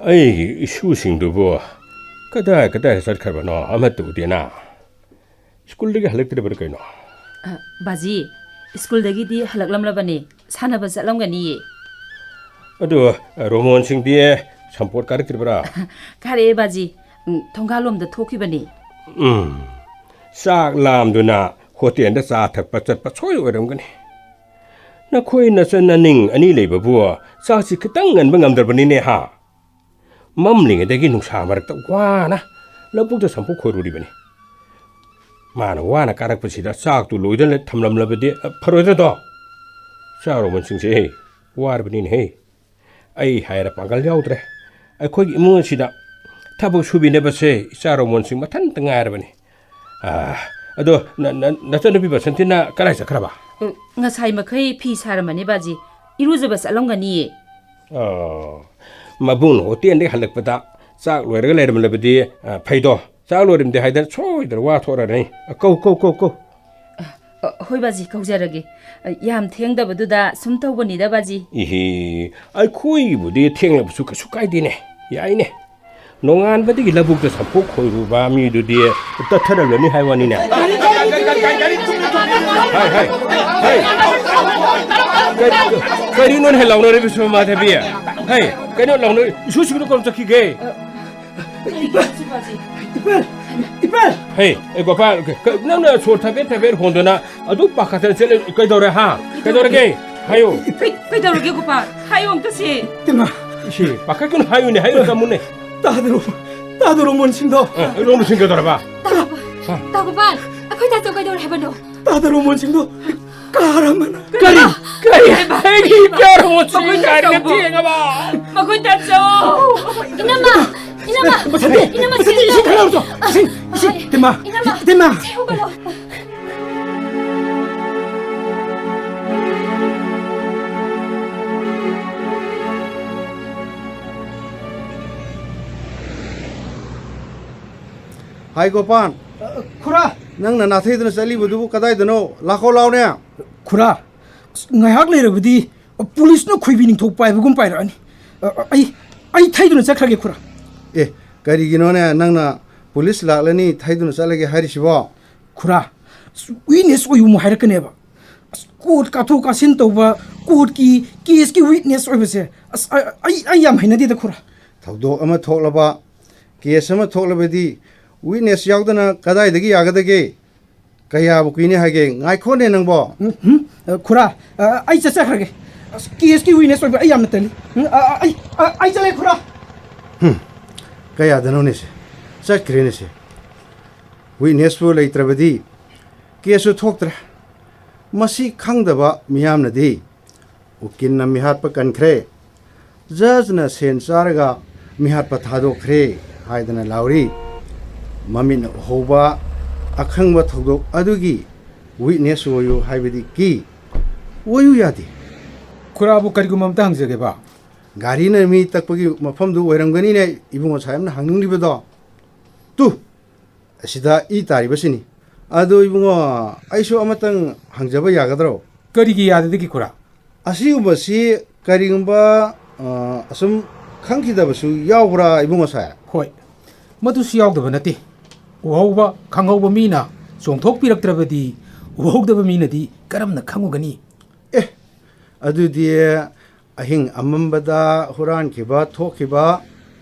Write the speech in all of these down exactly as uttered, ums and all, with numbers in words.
ꯑꯩꯒꯤ ꯏꯁꯨꯁꯤꯡꯗꯨꯕꯨ ꯀꯗꯥꯏ ꯀꯗꯥꯏ ꯆꯠꯈ꯭ꯔꯕꯅꯣ? ꯑꯃꯠꯇ ꯎꯗꯦꯅ꯫ ꯁ꯭ꯀꯨꯜꯗꯒꯤ ꯍꯜꯂꯛꯇ꯭ꯔꯤꯕ꯭ꯔꯥ ꯀꯩꯅꯣ? ꯑ, ꯕꯥꯖꯤ, ꯁ꯭ꯀꯨꯜꯗꯒꯤꯗꯤ ꯍꯜꯂꯛꯂꯝꯂꯕꯅꯤ꯫ ꯁꯥꯟꯅꯕ ꯆꯠꯂꯝꯒꯅꯤꯌꯦ꯫ ꯑꯗꯨ, ꯔꯣꯃꯣꯟꯁꯤꯡꯗꯤ ꯁꯝꯄꯣꯠ ꯀꯥꯔꯛꯇ꯭ꯔꯤꯕ꯭ꯔꯥ? ꯀꯥꯔꯛꯑꯦ ꯕꯥꯖꯤ꯫ ꯎꯝ, ꯊꯣꯡꯒꯥꯜꯂꯣꯝꯗ ꯊꯣꯛꯈꯤꯕꯅꯤ꯫ ꯎꯝ, ꯆꯥꯛ ꯂꯥꯝꯗꯨꯅ ꯍꯣꯇꯦꯜꯗ ꯆꯥ ꯊꯛꯄ ꯆꯠꯄ ꯁꯣꯏ ꯑꯣꯏꯔꯝꯒꯅꯤ꯫ ꯅꯈꯣꯏ ꯅꯆꯟ ꯅꯅꯤꯡ ꯑꯅꯤ ꯂꯩꯕꯕꯨ ꯆꯥꯛꯁꯤ ꯈꯤꯇꯪ ꯉꯟꯕ ꯉꯝꯗ꯭ꯔꯕꯅꯤꯅꯦ, ꯍꯥ? ꯃꯝꯂꯤꯉꯩꯗꯒꯤ ꯅꯨꯡꯁꯥ ꯃꯔꯛꯇ ꯋꯥꯅ ꯂꯧꯕꯨꯛꯇ ꯁꯝꯄꯣꯛ ꯈꯣꯏꯔꯨꯔꯤꯕꯅꯤ꯫ ꯃꯥꯅ ꯋꯥꯅ ꯀꯥꯔꯛꯄꯁꯤꯗ ꯆꯥꯛꯇꯨ ꯂꯣꯏꯗꯅ ꯊꯝꯂꯝꯂꯕꯗꯤ, ꯑ, ꯐꯔꯣꯏꯗ꯭ꯔꯗꯣ? ꯏꯆꯥ ꯔꯣꯃꯣꯟꯁꯤꯡꯁꯦ ꯋꯥꯔꯕꯅꯤꯅꯦꯍꯦ꯫ ꯑꯩ ꯍꯥꯏꯔ ꯄꯥꯡꯒꯜ ꯌꯥꯎꯗ꯭ꯔꯦ꯫ ꯑꯩꯈꯣꯏꯒꯤ ꯏꯃꯨꯡ ꯑꯁꯤꯗ ꯊꯕꯛ ꯁꯨꯕꯤꯅꯕꯁꯦ ꯏꯆꯥ ꯔꯣꯃꯣꯟꯁꯤꯡ ꯃꯊꯟꯇ ꯉꯥꯏꯔꯕꯅꯤ꯫ ꯑꯥ, ꯑꯗꯣ ꯅ-, ꯅ-, ꯅꯆꯟꯅꯨꯄꯤ ꯕꯁꯟꯇꯤꯅ ꯀꯗꯥꯏ ꯆꯠꯈ꯭ꯔꯕ? ꯎꯝ, ꯉꯁꯥꯏ ꯃꯈꯩ ꯐꯤ ꯁꯥꯔꯝꯃꯅꯤ ꯕꯥꯖꯤ꯫ ꯏꯔꯨꯖꯕ ꯆꯠꯂꯝꯒꯅꯤꯌꯦ꯫ ꯑꯣ, ꯃꯕꯨꯡꯅ ꯍꯣꯇꯦꯜꯗꯒꯤ ꯍꯜꯂꯛꯄꯗ ꯆꯥꯛ ꯂꯣꯏꯔꯒ ꯂꯩꯔꯝꯂꯕꯗꯤ, ꯑ, ꯐꯩꯗꯣ꯫ ꯆꯥꯛ ꯂꯣꯏꯔꯝꯗꯦ ꯍꯥꯏꯗꯅ ꯁꯣꯏꯗꯅ ꯋꯥ ꯊꯣꯛꯂꯔꯅꯤ꯫ ꯑ, ꯀꯧ, ꯀꯧ, ꯀꯧ, ꯀꯧ꯫ ꯑ, ꯑ, ꯍꯣꯏ ꯕꯥꯖꯤ, ꯀꯧꯖꯔꯒꯦ꯫ ꯑ, ꯌꯥꯝ ꯊꯦꯡꯗꯕꯗꯨꯗ ꯁꯨꯝ ꯇꯧꯕꯅꯤꯗ ꯕꯥꯖꯤ꯫ ꯏꯍꯦ, ꯑꯩꯈꯣꯏꯒꯤꯕꯨꯗꯤ ꯊꯦꯡꯂꯕꯁꯨ ꯀꯩꯁꯨ ꯀꯥꯏꯗꯦꯅꯦ, ꯌꯥꯏꯅꯦ꯫ ꯅꯣꯡꯉꯥꯟꯕꯗꯒꯤ ꯂꯧꯕꯨꯛꯇ ꯁꯝꯄꯣꯛ ꯈꯣꯏꯔꯨꯕ ꯃꯤꯗꯨꯗꯤ ꯇꯠꯊꯔꯝꯂꯅꯤ ꯍꯥꯏ ꯋꯥꯅꯤꯅꯦ꯫ ꯍꯥꯏ, ꯍꯥꯏ, ꯍꯥꯏ꯫ ꯀꯔꯤ-, ꯀꯔꯤꯅꯣꯅꯦ ꯂꯥꯎꯅꯔꯤꯕꯁꯤꯕꯨ, ꯃꯥꯙꯕꯤ? ꯍꯥꯏ, ꯀꯩꯅꯣ ꯂꯥꯎꯅꯔꯤ-, ꯏꯁꯨꯁꯤꯡꯗꯣ ꯀꯔꯝ ꯆꯠꯈꯤꯒꯦ? ꯏꯄꯥ! ꯏꯄꯥ! ꯏꯄꯥ! ꯍꯦ, ꯑꯦ, ꯒꯣꯄꯥꯜ, ꯀ-, ꯀ-, ꯅꯪꯅ ꯁꯣꯔ ꯊꯕꯦꯠ ꯊꯕꯦꯠ ꯍꯣꯟꯗꯨꯅ ꯑꯗꯨ ꯄꯥꯈꯠꯇꯅ ꯆꯦꯜꯂ ꯀꯩꯗꯧꯔꯦ, ꯍꯥ? ꯀꯩꯗꯧꯔꯒꯦ? ꯍꯥꯏꯌꯨ꯫ ꯀꯩ-, ꯀꯩꯗꯧꯔꯒꯦ, ꯒꯣꯄꯥꯜ? ꯍꯥꯏꯌꯨ ꯑꯝꯇ ꯁꯦ꯫ ꯏꯃꯥ! ꯏꯁꯦ, ꯄꯥꯈꯠꯀꯅꯨ, ꯍꯥꯏꯌꯨꯅꯦ, ꯍꯥꯏꯌꯨ, ꯇꯝꯃꯨꯅꯦ꯫ ꯇꯥꯗꯔꯣ, ꯇꯥꯗꯔꯣ, ꯃꯣꯟꯁꯤꯡꯗꯣ꯫ ꯑ, ꯔꯣꯃꯣꯟꯁꯤꯡ ꯀꯩꯗꯧꯔꯕ? ꯇꯥ ꯒꯣꯄꯥꯜ, ꯍꯥ? ꯇꯥ ꯒꯣꯄꯥꯜ, ꯑꯩꯈꯣꯏ ꯇꯥꯆꯧ ꯀꯩꯗꯧꯔꯦ ꯍꯥꯏꯕꯅꯣ? ꯇꯥꯗꯔꯣ, ꯃꯣꯟꯁꯤꯡꯗꯣ꯫ ꯀꯥꯔꯝꯃꯅ꯫ ꯀꯔꯤ? ꯀꯔꯤ? ꯀꯔꯤ ꯍꯥꯏꯕ? ꯑꯩꯒꯤ ꯏꯆꯥ ꯔꯣꯃꯣꯟꯁꯤꯡ ꯃꯈꯣꯏ ꯉꯥꯏꯔꯒ ꯇꯥꯆꯧꯕꯨ꯫ ꯊꯦꯡꯉꯕ? ꯃꯈꯣꯏ ꯇꯥꯆꯧ! ꯏꯅꯝꯃ! ꯏꯅꯝꯃ! ꯃꯊꯟꯇ, ꯏꯅꯝꯃ, ꯃꯊꯟꯇ ꯁꯤ ꯏꯁꯤꯡ ꯈꯔ ꯂꯧꯔꯨꯆꯣ꯫ ꯏꯁꯤꯡ, ꯏꯁꯤꯡ, ꯏꯅꯝꯃ! ꯇꯦꯃꯥ꯫ ꯏꯅꯝꯃ! ꯏꯇꯩꯃ! ꯁꯤ ꯍꯧꯒꯠꯂꯣ꯫ ꯍꯥꯏ ꯒꯣꯄꯥꯟ꯫ ꯑ, ꯈꯨꯔꯥ! ꯅꯪꯅ ꯅꯥꯊꯩꯗꯨꯅ ꯆꯠꯂꯤꯕꯗꯨꯕꯨ ꯀꯗꯥꯏꯗꯅꯣ? ꯂꯥꯛꯈꯣ ꯂꯥꯎꯅꯦ꯫ ꯈꯨꯔꯥ, ꯉꯥꯏꯍꯥꯛ ꯂꯩꯔꯕꯗꯤ ꯄꯨꯂꯤꯁꯅ ꯈꯣꯏꯕꯤ ꯅꯤꯡꯊꯧ ꯄꯥꯏꯕꯒꯨꯝ ꯄꯥꯏꯔꯛꯑꯅꯤ꯫ ꯑ, ꯑ, ꯑꯩ, ꯑꯩ ꯊꯩꯗꯨꯅ ꯆꯠꯈ꯭ꯔꯒꯦ, ꯈꯨꯔꯥ꯫ ꯑꯦ, ꯀꯔꯤꯒꯤꯅꯣꯅꯦ ꯅꯪꯅ ꯄꯨꯂꯤꯁ ꯂꯥꯛꯂꯅꯤ, ꯊꯩꯗꯨꯅ ꯆꯠꯂꯒꯦ ꯍꯥꯏꯔꯤꯁꯤꯕꯣ? ꯈꯨꯔꯥ, ꯑꯁ, ꯋꯤꯠꯅꯦꯁ ꯑꯣꯏꯌꯨ ꯑꯃꯨꯛ ꯍꯥꯏꯔꯛꯀꯅꯦꯕ꯫ ꯑꯁ, ꯀꯣꯔꯠ ꯀꯥꯊꯣꯛ ꯀꯥꯁꯤꯟ ꯇꯧꯕ, ꯀꯣꯔꯠꯀꯤ ꯀꯦꯁꯀꯤ ꯋꯤꯠꯅꯦꯁ ꯑꯣꯏꯕꯁꯦ, ꯑꯁ, ꯑ-, ꯑꯩ, ꯑꯩ ꯌꯥꯝ ꯍꯩꯅꯗꯦꯗ, ꯈꯨꯔꯥ꯫ ꯊꯧꯗꯣꯛ ꯑꯃ ꯊꯣꯛꯂꯕ, ꯀꯦꯁ ꯑꯃ ꯊꯣꯛꯂꯕꯗꯤ ꯋꯤꯠꯅꯦꯁ ꯌꯥꯎꯗꯅ ꯀꯗꯥꯏꯗꯒꯤ ꯌꯥꯒꯗꯒꯦ? ꯀꯌꯥꯕꯨ ꯀꯨꯏꯅꯤ ꯍꯥꯏꯒꯦ? ꯉꯥꯏꯈꯣꯅꯦ ꯅꯪꯕꯣ꯫ ꯎꯝ, ꯎꯝ, ꯑ, ꯈꯨꯔꯥ, ꯑ, ꯑꯩ ꯆꯠꯆꯈ꯭ꯔꯒꯦ꯫ ꯑꯁ, ꯀꯦꯁꯀꯤ ꯋꯤꯠꯅꯦꯁ ꯑꯣꯏꯕ ꯑꯩ ꯌꯥꯝꯅ ꯇꯜꯂꯤ꯫ ꯎꯝ, ꯑ, ꯑ, ꯑꯩ, ꯑ, ꯑꯩ ꯆꯠꯂꯦ, ꯈꯨꯔꯥ꯫ ꯍꯨꯝ, ꯀꯌꯥꯗꯅꯣꯅꯦꯁꯦ? ꯆꯠꯈ꯭ꯔꯦꯅꯦꯁꯦ꯫ ꯋꯤꯠꯅꯦꯁꯄꯨ ꯂꯩꯇ꯭ꯔꯕꯗꯤ ꯀꯦꯁꯁꯨ ꯊꯣꯛꯇ꯭ꯔꯦ꯫ ꯃꯁꯤ ꯈꯪꯗꯕ ꯃꯤꯌꯥꯝꯅꯗꯤ ꯎꯀꯤꯜꯅ ꯃꯤꯍꯥꯠꯄ ꯀꯟꯈ꯭ꯔꯦ, ꯖꯖꯅ ꯁꯦꯟ ꯆꯥꯔꯒ ꯃꯤꯍꯥꯠꯄ ꯊꯥꯗꯣꯛꯈ꯭ꯔꯦ ꯍꯥꯏꯗꯅ ꯂꯥꯎꯔꯤ꯫ ꯃꯃꯤꯠꯅ ꯎꯍꯧꯕ ꯑꯈꯪꯕ ꯊꯧꯗꯣꯛ ꯑꯗꯨꯒꯤ ꯋꯤꯠꯅꯦꯁ ꯑꯣꯏꯌꯨ ꯍꯥꯏꯕꯗꯤ ꯀꯤ, ꯑꯣꯏꯌꯨ ꯌꯥꯗꯦ꯫ ꯈꯨꯔꯥꯕꯨ ꯀꯔꯤꯒꯨꯝꯕ ꯑꯝꯇ ꯍꯪꯖꯒꯦꯕ? ꯒꯥꯔꯤꯅ ꯃꯤ ꯇꯛꯄꯒꯤ ꯃꯐꯝꯗꯨ ꯑꯣꯏꯔꯝꯒꯅꯤꯅꯦ ꯏꯕꯨꯡꯉꯣ ꯁꯥꯍꯦꯕꯅ ꯍꯪꯅꯤꯡꯂꯤꯕꯗꯣ꯫ ꯇꯨ, ꯑꯁꯤꯗ ꯏ ꯇꯥꯔꯤꯕꯁꯤꯅꯤ꯫ ꯑꯗꯨ ꯏꯕꯨꯡꯉꯣ, ꯑꯩꯁꯨ ꯑꯃꯇꯪ ꯍꯪꯖꯕ ꯌꯥꯒꯗ꯭ꯔꯣ? ꯀꯔꯤꯒꯤ ꯌꯥꯗꯗꯒꯦ, ꯈꯨꯔꯥ? ꯑꯁꯤꯒꯨꯝꯕꯁꯤ ꯀꯔꯤꯒꯨꯝꯕ, ꯑ, ꯑꯁꯨꯝ ꯈꯪꯈꯤꯗꯕꯁꯨ ꯌꯥꯎꯕ꯭ꯔꯥ ꯏꯕꯨꯡꯉꯣ ꯁꯥꯍꯦꯕ? ꯍꯣꯏ, ꯃꯗꯨꯁꯨ ꯌꯥꯎꯗꯕ ꯅꯠꯇꯦ꯫ ꯎꯍꯧꯕ ꯈꯪꯍꯧꯕ ꯃꯤꯅ ꯆꯣꯡꯊꯣꯛꯄꯤꯔꯛꯇ꯭ꯔꯕꯗꯤ ꯎꯍꯧꯗꯕ ꯃꯤꯅꯗꯤ ꯀꯔꯝꯅ ꯈꯪꯉꯨꯒꯅꯤ? ꯑꯦ, ꯑꯗꯨꯗꯤ ꯑꯍꯤꯡ ꯑꯃꯝꯕꯗ ꯍꯨꯔꯥꯟꯈꯤꯕ, ꯊꯣꯛꯈꯤꯕ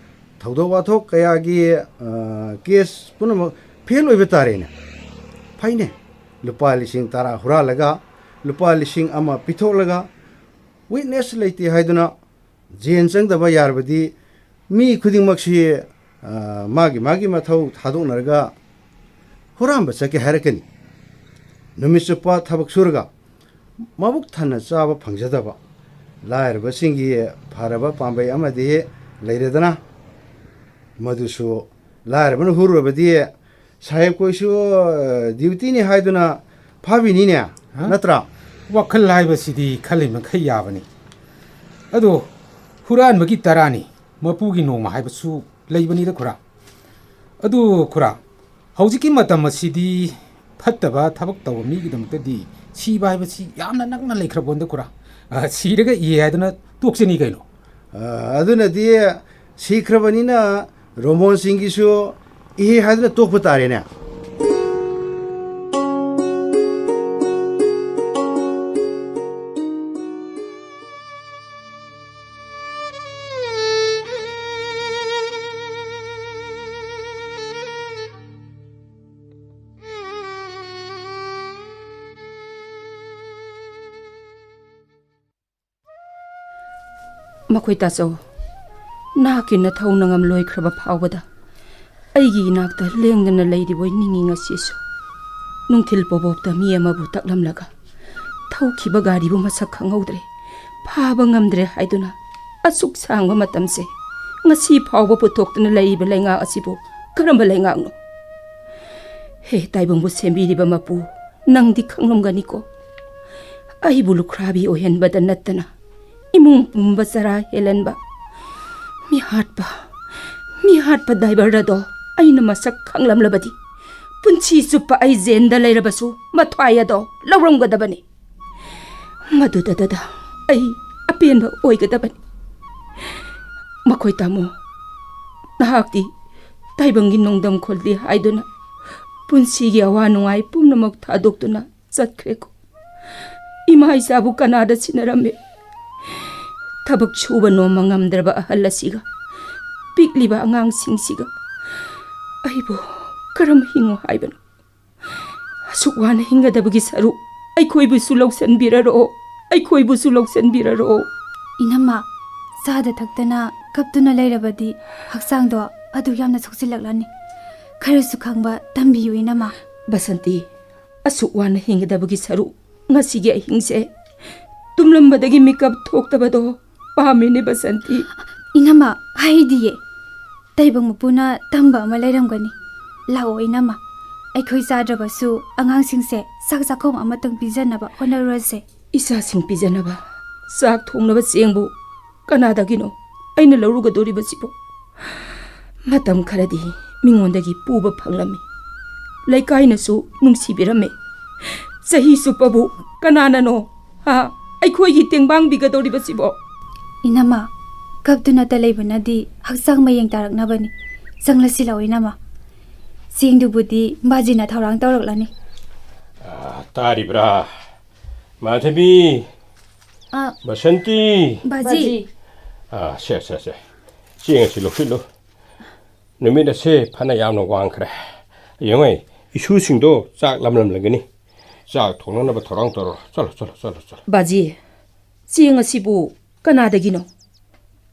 ꯊꯧꯗꯣꯛ ꯋꯥꯊꯣꯛ ꯀꯌꯥꯒꯤ, ꯑ, ꯀꯦꯁ ꯄꯨꯝꯅꯃꯛ ꯐꯦꯜ ꯑꯣꯏꯕ ꯇꯥꯔꯦꯅꯦ꯫ ꯐꯩꯅꯦ, ꯂꯨꯄꯥ ꯂꯤꯁꯤꯡ ꯇꯔꯥ ꯍꯨꯔꯥꯜꯂꯒ ꯂꯨꯄꯥ ꯂꯤꯁꯤꯡ ꯑꯃ ꯄꯤꯊꯣꯛꯂꯒ ꯋꯤꯠꯅꯦꯁ ꯂꯩꯇꯦ ꯍꯥꯏꯗꯨꯅ ꯖꯦꯜ ꯆꯪꯗꯕ ꯌꯥꯔꯕꯗꯤ ꯃꯤ ꯈꯨꯗꯤꯡꯃꯛꯁꯤ, ꯑ, ꯃꯥꯒꯤ ꯃꯥꯒꯤ ꯃꯊꯧ ꯊꯥꯗꯣꯛꯅꯔꯒ ꯍꯨꯔꯥꯟꯕ ꯆꯠꯀꯦ ꯍꯥꯏꯔꯛꯀꯅꯤ꯫ ꯅꯨꯃꯤꯠ ꯆꯨꯞꯄ ꯊꯕꯛ ꯁꯨꯔꯒ ꯃꯕꯨꯛ ꯊꯟꯅ ꯆꯥꯕ ꯐꯪꯖꯗꯕ ꯂꯥꯏꯔꯕꯁꯤꯡꯒꯤ ꯐꯔꯕ ꯄꯥꯝꯕꯩ ꯑꯃꯗꯤ ꯂꯩꯔꯦꯗꯅ, ꯃꯗꯨꯁꯨ ꯂꯥꯏꯔꯕꯅ ꯍꯨꯔꯨꯔꯕꯗꯤ ꯁꯥꯍꯦꯕ ꯈꯣꯏꯁꯨ, ꯑ, ꯗ꯭ꯌꯨꯇꯤꯅꯤ ꯍꯥꯏꯗꯨꯅ ꯐꯥꯕꯤꯅꯤꯅꯦ, ꯍꯥ? ꯅꯠꯇ꯭ꯔꯥ? ꯋꯥꯈꯜ ꯍꯥꯏꯕꯁꯤꯗꯤ ꯈꯜꯂꯤ ꯃꯈꯩ ꯌꯥꯕꯅꯤ꯫ ꯑꯗꯣ ꯍꯨꯔꯥꯟꯕꯒꯤ ꯇꯔꯥꯅꯤ, ꯃꯄꯨꯒꯤ ꯅꯣꯡꯃ ꯍꯥꯏꯕꯁꯨ ꯂꯩꯕꯅꯤꯗ, ꯈꯨꯔꯥ꯫ ꯑꯗꯨ, ꯈꯨꯔꯥ, ꯍꯧꯖꯤꯛꯀꯤ ꯃꯇꯝ ꯑꯁꯤꯗꯤ ꯐꯠꯇꯕ ꯊꯕꯛ ꯇꯧꯕ ꯃꯤꯒꯤꯗꯃꯛꯇꯗꯤ ꯁꯤꯕ ꯍꯥꯏꯕꯁꯤ ꯌꯥꯝꯅ ꯅꯛꯅ ꯂꯩꯈ꯭ꯔꯕꯣꯟꯗ, ꯈꯨꯔꯥ꯫ ꯑ, ꯁꯤꯔꯒ ꯏ ꯍꯥꯏꯗꯅ ꯇꯣꯛꯆꯅꯤ ꯀꯩꯅꯣ꯫ ꯑ, ꯑꯗꯨꯅꯗꯤ ꯁꯤꯈ꯭ꯔꯕꯅꯤꯅ ꯔꯣꯃꯣꯟ ꯁꯤꯡꯒꯤꯁꯨ ꯏꯍꯦ ꯍꯥꯏꯗꯨꯅ ꯇꯣꯛꯄ ꯇꯥꯔꯦꯅꯦ꯫ ꯃꯈꯣꯏ ꯇꯥꯆꯧ, ꯅꯍꯥꯛꯀꯤ ꯅꯊꯧ ꯅꯉꯝ ꯂꯣꯏꯈ꯭ꯔꯕ ꯐꯥꯎꯕꯗ ꯑꯩꯒꯤ ꯏꯅꯥꯛꯇ ꯂꯦꯡꯗꯅ ꯂꯩꯔꯤꯕꯣꯏ ꯅꯤꯡꯏ ꯉꯁꯤꯁꯨ꯫ ꯅꯨꯡꯊꯤꯜ ꯄꯣꯕꯣꯞꯇ ꯃꯤ ꯑꯃꯕꯨ ꯇꯛꯂꯝꯂꯒ ꯊꯧꯈꯤꯕ ꯒꯥꯔꯤꯕꯨ ꯃꯁꯛ ꯈꯪꯍꯧꯗ꯭ꯔꯦ, ꯐꯥꯕ ꯉꯝꯗ꯭ꯔꯦ ꯍꯥꯏꯗꯨꯅ ꯑꯁꯨꯛ ꯁꯥꯡꯕ ꯃꯇꯝꯁꯦ ꯉꯁꯤ ꯐꯥꯎꯕ ꯄꯨꯊꯣꯛꯇꯨꯅ ꯂꯩꯔꯤꯕ ꯂꯩꯉꯥꯛ ꯑꯁꯤꯕꯨ ꯀꯔꯝꯕ ꯂꯩꯉꯥꯛꯅꯣ? ꯍꯦ ꯇꯥꯏꯕꯪꯕꯨ ꯁꯦꯝꯕꯤꯔꯤꯕ ꯃꯄꯨ, ꯅꯪꯗꯤ ꯈꯪꯂꯝꯒꯅꯤꯀꯣ꯫ ꯑꯩꯕꯨ ꯂꯨꯈ꯭ꯔꯥꯕꯤ ꯑꯣꯏꯍꯟꯕꯗ ꯅꯠꯇꯅ ꯏꯃꯨꯡ ꯄꯨꯝꯕ ꯆꯔꯥ ꯍꯦꯜꯍꯟꯕ ꯃꯤꯍꯥꯠꯄ, ꯃꯤꯍꯥꯠꯄ ꯗꯥꯏꯕꯔ ꯑꯗꯣ ꯑꯩꯅ ꯃꯁꯛ ꯈꯪꯂꯝꯂꯕꯗꯤ ꯄꯨꯟꯁꯤ ꯆꯨꯞꯄ ꯑꯩ ꯖꯦꯟꯗ ꯂꯩꯔꯕꯁꯨ ꯃꯊ꯭ꯋꯥꯏ ꯑꯗꯣ ꯂꯧꯔꯝꯒꯗꯕꯅꯤ꯫ ꯃꯗꯨꯗꯇꯗ ꯑꯩ ꯑꯄꯦꯟꯕ ꯑꯣꯏꯒꯗꯕꯅꯤ꯫ ꯃꯈꯣꯏ ꯇꯥꯃꯣ, ꯅꯍꯥꯛꯇꯤ ꯇꯥꯏꯕꯪꯒꯤ ꯅꯣꯡꯗꯝ ꯈꯣꯜꯂꯤ ꯍꯥꯏꯗꯨꯅ ꯄꯨꯟꯁꯤꯒꯤ ꯑꯋꯥ ꯅꯨꯡꯉꯥꯏ ꯄꯨꯝꯅꯃꯛ ꯊꯥꯗꯣꯛꯇꯨꯅ ꯆꯠꯈ꯭ꯔꯦꯀꯣ꯫ ꯏꯃꯥ ꯏꯆꯥꯕꯨ ꯀꯅꯥꯗ ꯁꯤꯟꯅꯔꯝꯃꯤ? ꯊꯕꯛ ꯁꯨꯕ ꯅꯣꯝꯕ ꯉꯝꯗ꯭ꯔꯕ ꯑꯍꯜ ꯑꯁꯤꯒ ꯄꯤꯛꯂꯤꯕ ꯑꯉꯥꯡꯁꯤꯡꯁꯤꯒ ꯑꯩꯕꯨ ꯀꯔꯝ ꯍꯤꯡꯉꯨ ꯍꯥꯏꯕꯅꯣ? ꯑꯁꯨꯛ ꯋꯥꯅ ꯍꯤꯡꯒꯗꯕꯒꯤ ꯁꯔꯨꯛ ꯑꯩꯈꯣꯏꯕꯨꯁꯨ ꯂꯧꯁꯤꯟꯕꯤꯔꯔꯣ, ꯑꯩꯈꯣꯏꯕꯨꯁꯨ ꯂꯧꯁꯤꯟꯕꯤꯔꯔꯣ꯫ ꯏꯅꯝꯃ, ꯆꯥꯗ ꯊꯛꯇꯅ ꯀꯞꯇꯨꯅ ꯂꯩꯔꯕꯗꯤ ꯍꯛꯆꯥꯡꯗꯣ ꯑꯗꯨ ꯌꯥꯝꯅ ꯁꯣꯛꯆꯤꯜꯂꯛꯂꯅꯤ꯫ ꯈꯔꯁꯨ ꯈꯪꯕ ꯇꯝꯕꯤꯌꯨ ꯏꯅꯝꯃ꯫ ꯕꯁꯟꯇꯤ, ꯑꯁꯨꯛ ꯋꯥꯅ ꯍꯤꯡꯒꯗꯕꯒꯤ ꯁꯔꯨꯛ ꯉꯁꯤꯒꯤ ꯑꯍꯤꯡꯁꯦ ꯇꯨꯝꯂꯝꯕꯗꯒꯤ ꯃꯤꯀꯞ ꯊꯣꯛꯇꯕꯗꯣ ꯄꯥꯝꯃꯤꯅꯦ ꯕꯁꯟꯇꯤ꯫ ꯏꯅꯝꯃ, ꯍꯥꯏꯗꯤꯌꯦ꯫ ꯇꯥꯏꯕꯪ ꯃꯄꯨꯅ ꯇꯝꯕ ꯑꯃ ꯂꯩꯔꯝꯒꯅꯤ꯫ ꯂꯥꯛꯑꯣ ꯏꯅꯝꯃ, ꯑꯩꯈꯣꯏ ꯆꯥꯗ꯭ꯔꯕꯁꯨ ꯑꯉꯥꯡꯁꯤꯡꯁꯦ ꯆꯥꯛ ꯆꯥꯛꯈꯣꯝ ꯑꯃꯇꯪ ꯄꯤꯖꯅꯕ ꯍꯣꯠꯅꯔꯨꯔꯁꯦ꯫ ꯏꯆꯥꯁꯤꯡ ꯄꯤꯖꯅꯕ ꯆꯥꯛ ꯊꯣꯡꯅꯕ ꯆꯦꯡꯕꯨ ꯀꯅꯥꯗꯒꯤꯅꯣ ꯑꯩꯅ ꯂꯧꯔꯨꯒꯗꯧꯔꯤꯕꯁꯤꯕꯣ? ꯃꯇꯝ ꯈꯔꯗꯤ ꯃꯤꯉꯣꯟꯗꯒꯤ ꯄꯨꯕ ꯐꯪꯂꯝꯃꯤ꯫ ꯂꯩꯀꯥꯏꯅꯁꯨ ꯅꯨꯡꯁꯤꯕꯤꯔꯝꯃꯤ꯫ ꯆꯍꯤ ꯆꯨꯞꯄꯕꯨ ꯀꯅꯥꯅꯅꯣ, ꯍꯥ, ꯑꯩꯈꯣꯏꯒꯤ ꯇꯦꯡꯕꯥꯡꯕꯤꯒꯗꯧꯔꯤꯕꯁꯤꯕꯣ? ꯏꯅꯝꯃ, ꯀꯞꯇꯨꯅꯇ ꯂꯩꯕꯅꯗꯤ ꯍꯛꯆꯥꯡ ꯃꯌꯦꯡ ꯇꯥꯔꯛꯅꯕꯅꯤ꯫ ꯆꯪꯂꯁꯤ ꯂꯥꯛꯑꯣ, ꯏꯅꯝꯃ꯫ ꯆꯦꯡꯗꯨꯕꯨꯗꯤ ꯕꯥꯖꯤꯅ ꯊꯧꯔꯥꯡ ꯇꯧꯔꯛꯂꯅꯤ꯫ ꯑꯥ, ꯇꯥꯔꯤꯕ꯭ꯔꯥ? ꯃꯥꯙꯕꯤ! ꯑ, ꯕꯁꯟꯇꯤ! ꯕꯥꯖꯤ꯫ ꯑꯥ, ꯁꯦ, ꯁꯦ, ꯁꯦ꯫ ꯆꯦꯡ ꯑꯁꯤ ꯂꯧꯁꯤꯜꯂꯨ꯫ ꯅꯨꯃꯤꯠ ꯑꯁꯦ ꯐꯅ ꯌꯥꯝꯅ ꯋꯥꯡꯈ꯭ꯔꯦ꯫ ꯌꯦꯡꯉꯣ, ꯏꯁꯨꯁꯤꯡꯗꯣ ꯆꯥꯛ ꯂꯝꯂꯝꯂꯒꯅꯤ꯫ ꯆꯥꯛ ꯊꯣꯡꯅꯅꯕ ꯊꯧꯔꯥꯡ ꯇꯧꯔꯣ꯫ ꯆꯠꯂꯣ, ꯆꯠꯂꯣ, ꯆꯠꯂꯣ, ꯆꯠꯂꯣ꯫ ꯕꯥꯖꯤ, ꯆꯦꯡ ꯑꯁꯤꯕꯨ ꯀꯅꯥꯗꯒꯤꯅꯣ?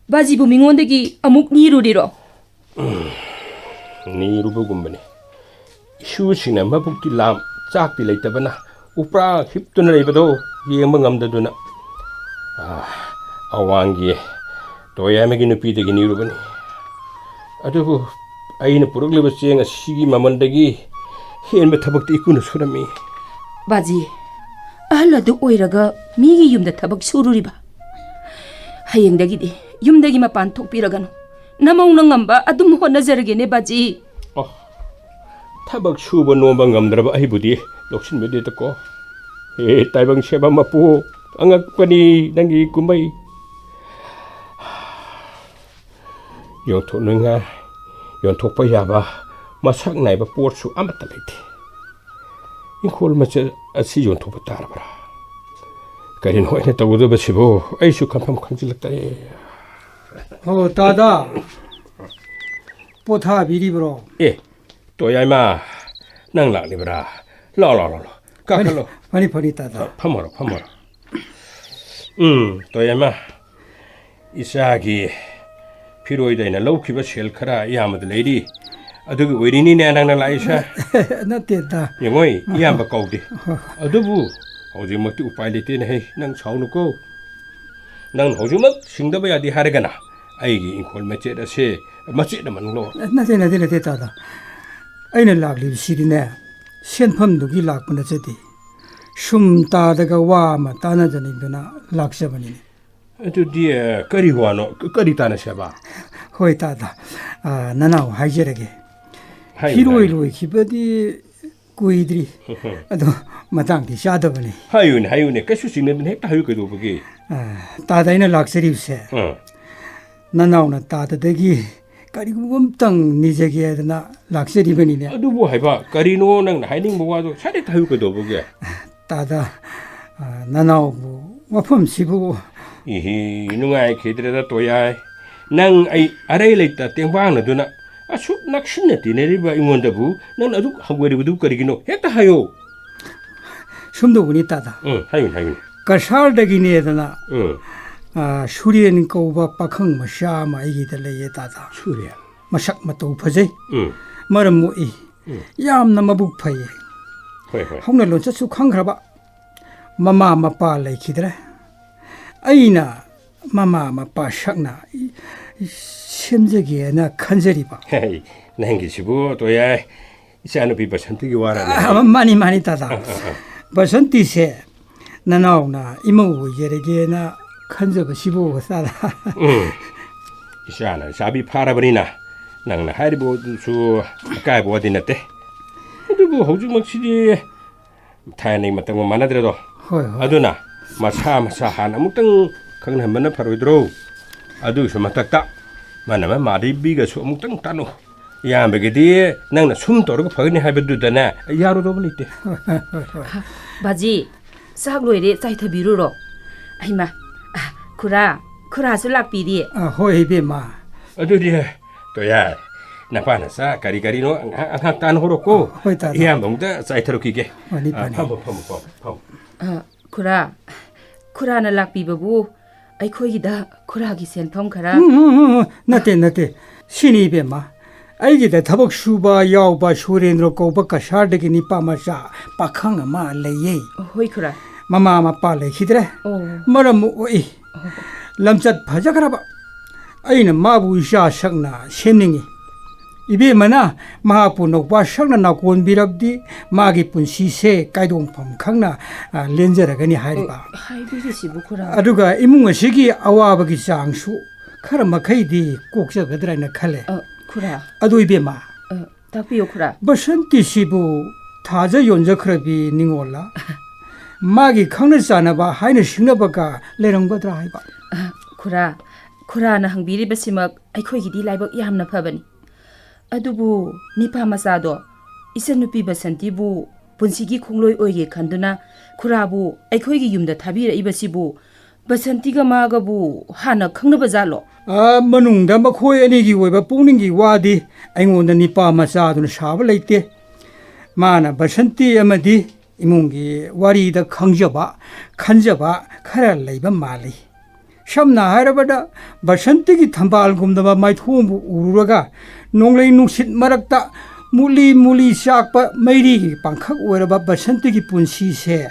ꯕꯥꯖꯤꯕꯨ ꯃꯤꯉꯣꯟꯗꯒꯤ ꯑꯃꯨꯛ ꯅꯤꯔꯨꯔꯤꯔꯣ? ꯅꯤꯔꯨꯕꯒꯨꯝꯕꯅꯤ꯫ ꯏꯁꯨꯁꯤꯡꯅ ꯃꯕꯨꯛꯇꯤ ꯂꯥꯝ, ꯆꯥꯛꯇꯤ ꯂꯩꯇꯕꯅ ꯎꯄ꯭ꯔꯥ ꯍꯤꯞꯇꯨꯅ ꯂꯩꯕꯗꯣ ꯌꯦꯡꯕ ꯉꯝꯗꯗꯨꯅ, ꯑꯥ, ꯑꯋꯥꯡꯒꯤ ꯇꯣꯌꯥꯏꯃꯒꯤ ꯅꯨꯄꯤꯗꯒꯤ ꯅꯤꯔꯨꯕꯅꯤ꯫ ꯑꯗꯨꯕꯨ ꯑꯩꯅ ꯄꯨꯔꯛꯂꯤꯕ ꯆꯦꯡ ꯑꯁꯤꯒꯤ ꯃꯃꯜꯗꯒꯤ ꯍꯦꯟꯕ ꯊꯕꯛꯇꯤ ꯏꯀꯨꯅ ꯁꯨꯔꯝꯃꯤ꯫ ꯕꯥꯖꯤ, ꯑꯍꯜ ꯑꯗꯨ ꯑꯣꯏꯔꯒ ꯃꯤꯒꯤ ꯌꯨꯝꯗ ꯊꯕꯛ ꯁꯨꯔꯨꯔꯤꯕ? ꯍꯌꯦꯡꯗꯒꯤꯗꯤ ꯌꯨꯝꯗꯒꯤ ꯃꯄꯥꯟ ꯊꯣꯛꯄꯤꯔꯒꯅꯨ꯫ ꯅꯃꯧꯅ ꯉꯝꯕ ꯑꯗꯨꯝ ꯍꯣꯠꯅꯖꯔꯒꯦꯅꯦ, ꯕꯥꯖꯤ꯫ ꯑꯣ, ꯊꯕꯛ ꯁꯨꯕ ꯅꯣꯝꯕ ꯉꯝꯗ꯭ꯔꯕ ꯑꯩꯕꯨꯗꯤ ꯂꯧꯁꯤꯟꯕꯤꯗꯦꯗꯀꯣ꯫ ꯍꯦ, ꯇꯥꯏꯕꯪ ꯁꯦꯝꯕ ꯃꯄꯨ, ꯑꯉꯛꯄꯅꯤ ꯅꯪꯒꯤ ꯀꯨꯝꯍꯩ꯫ ꯌꯣꯟꯊꯣꯛꯅꯤꯡꯉꯥꯏ, ꯌꯣꯟꯊꯣꯛꯄ ꯌꯥꯕ ꯃꯁꯛ ꯅꯥꯏꯕ ꯄꯣꯠꯁꯨ ꯑꯃꯠꯇ ꯂꯩꯇꯦ꯫ ꯏꯪꯈꯣꯜ ꯃꯆꯦꯠ ꯑꯁꯤ ꯌꯣꯟꯊꯣꯛꯄ ꯇꯥꯔꯕ꯭ꯔꯥ? ꯀꯔꯤꯅꯣ ꯑꯩꯅ ꯇꯧꯒꯗꯕꯁꯤꯕꯨ? ꯑꯩꯁꯨ ꯈꯟꯐꯝ ꯈꯪꯖꯤꯜꯂꯛꯇꯔꯦ꯫ ꯍꯣ, ꯇꯥꯗ꯫ ꯄꯣꯊꯥꯕꯤꯔꯤꯕ꯭ꯔꯣ? ꯑꯦ, ꯇꯣꯌꯥꯏꯃ, ꯅꯪ ꯂꯥꯛꯂꯤꯕ꯭ꯔꯥ? ꯂꯥꯛꯑꯣ, ꯂꯥꯛꯑꯣ, ꯂꯥꯛꯑꯣ, ꯂꯥꯛꯑꯣ꯫ ꯀꯥꯈꯠꯂꯣ꯫ ꯐꯅꯤ, ꯐꯅꯤ, ꯇꯥꯗ꯫ ꯐꯝꯃꯔꯣ, ꯐꯝꯃꯔꯣ꯫ ꯎꯝ, ꯇꯣꯌꯥꯏꯃ, ꯏꯆꯥꯒꯤ ꯐꯤꯔꯣꯏꯗ ꯑꯩꯅ ꯂꯧꯈꯤꯕ ꯁꯦꯜ ꯈꯔ ꯏꯌꯥꯝꯕꯗ ꯂꯩꯔꯤ꯫ ꯑꯗꯨꯒꯤ ꯑꯣꯏꯔꯤꯅꯤꯅꯦ ꯅꯪꯅ ꯂꯥꯛꯏꯁꯦ꯫ ꯅꯠꯇꯦꯗ꯫ ꯌꯦꯡꯉꯣꯏ, ꯏꯌꯥꯝꯕ ꯀꯧꯗꯦ꯫ ꯑꯗꯨꯕꯨ ꯍꯧꯖꯤꯛꯃꯛꯇꯤ ꯎꯄꯥꯏ ꯂꯩꯇꯦꯅꯦ ꯍꯦ, ꯅꯪ ꯁꯥꯎꯅꯨꯀꯣ꯫ ꯅꯪꯅ ꯍꯧꯖꯤꯛꯃꯛ ꯁꯤꯡꯗꯕ ꯌꯥꯗꯦ ꯍꯥꯏꯔꯒꯅ ꯑꯩꯒꯤ ꯏꯪꯈꯣꯜ ꯃꯆꯦꯠ ꯑꯁꯦ ꯃꯆꯦꯠ ꯑꯃ ꯅꯪ ꯂꯧꯔꯣ꯫ ꯅꯠꯇꯦ, ꯅꯠꯇꯦ, ꯅꯠꯇꯦ, ꯇꯥꯗ꯫ ꯑꯩꯅ ꯂꯥꯛꯂꯤꯕꯁꯤꯗꯤꯅꯦ, ꯁꯦꯟꯐꯝꯗꯨꯒꯤ ꯂꯥꯛꯄ ꯅꯠꯆꯗꯦ꯫ ꯁꯨꯝ ꯇꯥꯗꯒ ꯋꯥ ꯑꯃ ꯇꯥꯟꯅꯖꯅꯤꯡꯗꯨꯅ ꯂꯥꯛꯆꯕꯅꯤꯅꯦ꯫ ꯑꯗꯨꯗꯤ, ꯑ, ꯀꯔꯤ ꯋꯥꯅꯣ? ꯀ-, ꯀꯔꯤ ꯇꯥꯟꯅꯁꯦꯕ? ꯍꯣꯏ, ꯇꯥꯗ꯫ ꯑ, ꯅꯅꯥꯎ ꯍꯥꯏꯖꯔꯒꯦ꯫ ꯍꯥꯏꯌꯨ, ꯐꯤꯔꯣꯏ ꯍꯥꯏꯌꯨ꯫ ꯂꯣꯏꯈꯤꯕꯗꯤ ꯀꯨꯏꯗ꯭ꯔꯤ꯫ ꯑꯗꯣ ꯃꯇꯥꯡꯗꯤ ꯆꯥꯗꯕꯅꯤ꯫ ꯍꯥꯏꯌꯨꯅꯦ, ꯍꯥꯏꯌꯨꯅꯦ꯫ ꯀꯩꯁꯨ ꯆꯤꯡꯅꯗꯅ ꯍꯦꯛꯇ ꯍꯥꯏꯌꯨ, ꯀꯩꯗꯧꯕꯒꯦ? ꯑ, ꯇꯥꯗ, ꯑꯩꯅ ꯂꯥꯛꯆꯔꯤꯕꯁꯦ, ꯑꯥ꯫ ꯅꯅꯥꯎꯅ ꯇꯥꯗꯗꯒꯤ ꯀꯔꯤꯒꯨꯝꯕ ꯑꯝꯇꯪ ꯅꯤꯖꯒꯦ ꯍꯥꯏꯗꯅ ꯂꯥꯛꯆꯔꯤꯕꯅꯤꯅꯦ꯫ ꯑꯗꯨꯕꯨ ꯍꯥꯏꯕ, ꯀꯔꯤꯅꯣ ꯅꯪꯅ ꯍꯥꯏꯅꯤꯡꯕ ꯋꯥꯗꯣ ꯁꯠ ꯍꯦꯛꯇ ꯍꯥꯏꯌꯨ ꯀꯩꯗꯧꯕꯒꯦ? ꯇꯥꯗ, ꯑ, ꯅꯅꯥꯎꯕꯨ ꯃꯐꯝꯁꯤꯕꯨ ꯏꯍꯤ, ꯅꯨꯡꯉꯥꯏꯈꯤꯗ꯭ꯔꯦꯗ ꯇꯣꯌꯥꯏ꯫ ꯅꯪ ꯑꯩ ꯑꯔꯩ ꯂꯩꯇ ꯇꯦꯡꯕꯥꯡꯅꯗꯨꯅ ꯑꯁꯨꯛ ꯅꯛꯁꯤꯟꯅ ꯇꯤꯟꯅꯔꯤꯕ ꯑꯩꯉꯣꯟꯗꯕꯨ ꯅꯪꯅ ꯑꯗꯨꯛ ꯍꯪꯒꯣꯏꯔꯤꯕꯗꯨ ꯀꯔꯤꯒꯤꯅꯣ? ꯍꯦꯛꯇ ꯍꯥꯏꯌꯣ꯫ ꯁꯨꯝꯗꯧꯕꯅꯤ ꯇꯥꯗ꯫ ꯎꯝ, ꯍꯥꯏꯌꯨꯅꯦ, ꯍꯥꯏꯌꯨꯅꯦ꯫ ꯀꯁꯥꯔꯗꯒꯤꯅꯦꯗꯅ, ꯎꯝ꯫ ꯑ, ꯁꯨꯔꯦꯟ ꯀꯧꯕ ꯄꯥꯈꯪ ꯃꯆꯥ ꯑꯃ ꯑꯩꯒꯤꯗ ꯂꯩꯌꯦ ꯇꯥꯗ꯫ ꯁꯨꯔꯦꯟ꯫ ꯃꯁꯛ ꯃꯇꯧ ꯐꯖꯩ꯫ ꯎꯝ꯫ ꯃꯔꯝ ꯃꯣꯛꯏ꯫ ꯎꯝ꯫ ꯌꯥꯝꯅ ꯃꯕꯨꯛ ꯐꯩꯌꯦ꯫ ꯍꯣꯏ, ꯍꯣꯏ꯫ ꯍꯧꯅ ꯂꯣꯟꯆꯠꯁꯨ ꯈꯪꯈ꯭ꯔꯕ꯫ ꯃꯃꯥ ꯃꯄꯥ ꯂꯩꯈꯤꯗ꯭ꯔꯦ꯫ ꯑꯩꯅ ꯃꯃꯥ ꯃꯄꯥ ꯁꯛꯅ ꯁꯦꯝꯖꯒꯦꯅ ꯈꯟꯖꯔꯤꯕ꯫ ꯍꯦ, ꯅꯪꯒꯤꯁꯤꯕꯨ ꯇꯣꯌꯥꯏ꯫ ꯏꯆꯥꯅꯨꯄꯤ ꯕꯁꯟꯇꯤꯒꯤ ꯋꯥꯔꯅꯦ꯫ ꯑ, ꯃꯥꯅꯤ, ꯃꯥꯅꯤ, ꯇꯥꯗ꯫ ꯑ, ꯑ, ꯑ꯫ ꯕꯁꯟꯇꯤꯁꯦ ꯅꯅꯥꯎꯅ ꯏꯃꯧ ꯑꯣꯏꯖꯔꯒꯦꯅ ꯈꯟꯖꯕꯁꯤꯕꯨ, ꯇꯥꯗ꯫ ꯎꯝ꯫ ꯏꯆꯥꯅ ꯆꯥꯕꯤ ꯐꯥꯔꯕꯅꯤꯅ ꯅꯪꯅ ꯍꯥꯏꯔꯤꯕꯗꯨꯁꯨ ꯑꯀꯥꯏꯕ ꯋꯥꯗꯤ ꯅꯠꯇꯦ꯫ ꯑꯗꯨꯕꯨ ꯍꯧꯖꯤꯛꯃꯛꯁꯤꯗꯤ ꯊꯥꯏꯅꯒꯤ ꯃꯇꯝꯒ ꯃꯥꯟꯅꯗ꯭ꯔꯦꯗꯣ꯫ ꯍꯣꯏ, ꯍꯣꯏ꯫ ꯑꯗꯨꯅ ꯃꯁꯥ ꯃꯁꯥ ꯍꯥꯟꯅ ꯑꯃꯨꯛꯇꯪ ꯈꯪꯅꯍꯟꯕꯅ ꯐꯔꯣꯏꯗ꯭ꯔꯣ? ꯑꯗꯨꯒꯤꯁꯨ ꯃꯊꯛꯇ ꯃꯥꯅ ꯃꯥ ꯃꯥꯙꯕꯤꯒꯁꯨ ꯑꯃꯨꯛꯇꯪ ꯇꯥꯟꯅꯧ꯫ ꯏꯌꯥꯝꯕꯒꯤꯗꯤ ꯅꯪꯅ ꯁꯨꯝ ꯇꯧꯔꯒ ꯐꯒꯅꯤ ꯍꯥꯏꯕꯗꯨꯗꯅꯦ, ꯑꯩ ꯌꯥꯔꯣꯏꯗꯧꯕ ꯂꯩꯇꯦ꯫ ꯍꯣꯏ, ꯍꯣꯏ, ꯍꯣꯏ, ꯍꯣꯏ꯫ ꯕꯥꯖꯤ, ꯆꯥꯛ ꯂꯣꯏꯔꯦ, ꯆꯥꯏꯊꯕꯤꯔꯨꯔꯣ꯫ ꯑꯩꯃ, ꯑ, ꯈꯨꯔꯥ, ꯈꯨꯔꯥꯁꯨ ꯂꯥꯛꯄꯤꯔꯤ꯫ ꯑ, ꯍꯣꯏ, ꯏꯕꯦꯝꯃ꯫ ꯑꯗꯨꯗꯤ, ꯇꯣꯌꯥꯏ, ꯅꯄꯥ ꯅꯆꯥ ꯀꯔꯤ ꯀꯔꯤꯅꯣ ꯉꯥꯏꯍꯥꯛ, ꯉꯥꯏꯍꯥꯛ ꯇꯥꯟꯅꯍꯧꯔꯣꯀꯣ꯫ ꯍꯣꯏ, ꯇꯥꯗ꯫ ꯏꯌꯥꯝꯕ ꯑꯃꯨꯛꯇ ꯆꯥꯏꯊꯔꯛꯈꯤꯒꯦ꯫ ꯐꯅꯤ, ꯑ, ꯐꯅꯤ꯫ ꯐꯝꯃꯣ, ꯐꯝꯃꯣ, ꯐꯝꯃꯣ, ꯐꯝꯃꯣ꯫ ꯑ, ꯈꯨꯔꯥ, ꯈꯨꯔꯥꯅ ꯂꯥꯛꯄꯤꯕꯕꯨ ꯑꯩꯈꯣꯏꯒꯤꯗ ꯈꯨꯔꯥꯒꯤ ꯁꯦꯟꯐꯝ ꯈꯔ ꯎꯝ, ꯎꯝ, ꯎꯝ, ꯎꯝ꯫ ꯅꯠꯇꯦ, ꯅꯠꯇꯦ꯫ ꯁꯤꯅꯤ ꯏꯕꯦꯝꯃ꯫ ꯑꯩꯒꯤꯗ ꯊꯕꯛ ꯁꯨꯕ ꯌꯥꯎꯕ ꯁꯨꯔꯦꯟꯗ꯭ꯔꯣ ꯀꯧꯕ ꯀꯁꯥꯔꯗꯒꯤ ꯅꯤꯄꯥ ꯃꯆꯥ ꯄꯥꯈꯪ ꯑꯃ ꯂꯩꯌꯦ꯫ ꯍꯣꯏ, ꯈꯨꯔꯥ꯫ ꯃꯃꯥ ꯃꯄꯥ ꯂꯩꯈꯤꯗ꯭ꯔꯦ꯫ ꯑꯣ꯫ ꯃꯔꯝ ꯃꯣꯛꯏ꯫ ꯑꯣ꯫ ꯂꯝꯆꯠ ꯐꯖꯈ꯭ꯔꯕ꯫ ꯑꯩꯅ ꯃꯥꯕꯨ ꯏꯆꯥ ꯁꯛꯅ ꯁꯦꯝꯅꯤꯡꯏ꯫ ꯏꯕꯦꯝꯃꯅ ꯃꯍꯥꯛꯄꯨ ꯅꯧꯄꯥ ꯁꯛꯅ ꯅꯥꯀꯣꯟꯕꯤꯔꯕꯗꯤ ꯃꯥꯒꯤ ꯄꯨꯟꯁꯤꯁꯦ ꯀꯥꯏꯗꯣꯡꯐꯝ ꯈꯪꯅ, ꯑ, ꯂꯦꯟꯖꯔꯒꯅꯤ ꯍꯥꯏꯔꯤꯕ꯫ ꯑ, ꯍꯥꯏꯕꯤꯔꯤꯁꯤꯕꯨ, ꯈꯨꯔꯥ? ꯑꯗꯨꯒ ꯏꯃꯨꯡ ꯑꯁꯤꯒꯤ ꯑꯋꯥꯕꯒꯤ ꯆꯥꯡꯁꯨ ꯈꯔ ꯃꯈꯩꯗꯤ ꯀꯣꯛꯆꯒꯗ꯭ꯔꯥ ꯍꯥꯏꯅ ꯈꯜꯂꯦ꯫ ꯑ, ꯈꯨꯔꯥ꯫ ꯑꯗꯨ ꯏꯕꯦꯝꯃ, ꯑ, ꯇꯥꯛꯄꯤꯌꯨ, ꯈꯨꯔꯥ꯫ ꯕꯁꯟꯇꯤꯁꯤꯕꯨ ꯊꯥꯖ ꯌꯣꯟꯖꯈ꯭ꯔꯕꯤ ꯅꯤꯉꯣꯜꯂ? ꯃꯥꯒꯤ ꯈꯪꯅ ꯆꯥꯟꯅꯕ ꯍꯥꯏꯅ ꯁꯤꯡꯅꯕꯒ ꯂꯩꯔꯝꯒꯗ꯭ꯔꯥ ꯍꯥꯏꯕ? ꯑ, ꯈꯨꯔꯥ, ꯈꯨꯔꯥꯅ ꯍꯪꯕꯤꯔꯤꯕꯁꯤꯃꯛ ꯑꯩꯈꯣꯏꯒꯤꯗꯤ ꯂꯥꯏꯕꯛ ꯌꯥꯝꯅ ꯐꯕꯅꯤ꯫ ꯑꯗꯨꯕꯨ ꯅꯤꯄꯥ ꯃꯆꯥꯗꯣ, ꯏꯆꯟꯅꯨꯄꯤ ꯕꯁꯟꯇꯤꯕꯨ ꯄꯨꯟꯁꯤꯒꯤ ꯈꯣꯡꯂꯣꯏ ꯑꯣꯏꯒꯦ ꯈꯟꯗꯨꯅ ꯈꯨꯔꯥꯕꯨ ꯑꯩꯈꯣꯏꯒꯤ ꯌꯨꯝꯗ ꯊꯥꯕꯤꯔꯛꯏꯕꯁꯤꯕꯨ ꯕꯁꯟꯇꯤꯒ ꯃꯥꯒꯕꯨ ꯍꯥꯟꯅ ꯈꯪꯅꯕ ꯖꯥꯠꯂꯣ? ꯑꯥ, ꯃꯅꯨꯡꯗ ꯃꯈꯣꯏ ꯑꯅꯤꯒꯤ ꯑꯣꯏꯕ ꯄꯨꯛꯅꯤꯡꯒꯤ ꯋꯥꯗꯤ ꯑꯩꯉꯣꯟꯗ ꯅꯤꯄꯥ ꯃꯆꯥꯗꯨꯅ ꯁꯥꯕ ꯂꯩꯇꯦ꯫ ꯃꯥꯅ ꯕꯁꯟꯇꯤ ꯑꯃꯗꯤ ꯏꯃꯨꯡꯒꯤ ꯋꯥꯔꯤꯗ ꯈꯪꯖꯕ, ꯈꯟꯖꯕ ꯈꯔ ꯂꯩꯕ ꯃꯥꯜꯂꯤ꯫ ꯁꯝꯅ ꯍꯥꯏꯔꯕꯗ, ꯕꯁꯟꯇꯤꯒꯤ ꯊꯝꯕꯥꯜꯒꯨꯝꯂꯕ ꯃꯥꯏꯊꯣꯡꯕꯨ ꯎꯔꯨꯔꯒ, ꯅꯣꯡꯂꯩ ꯅꯨꯡꯁꯤꯠ ꯃꯔꯛꯇ ꯃꯨꯂꯤ ꯃꯨꯂꯤ ꯆꯥꯛꯄ ꯃꯩꯔꯤꯒꯤ ꯄꯥꯡꯈꯛ ꯑꯣꯏꯔꯕ ꯕꯁꯟꯇꯤꯒꯤ ꯄꯨꯟꯁꯤꯁꯦ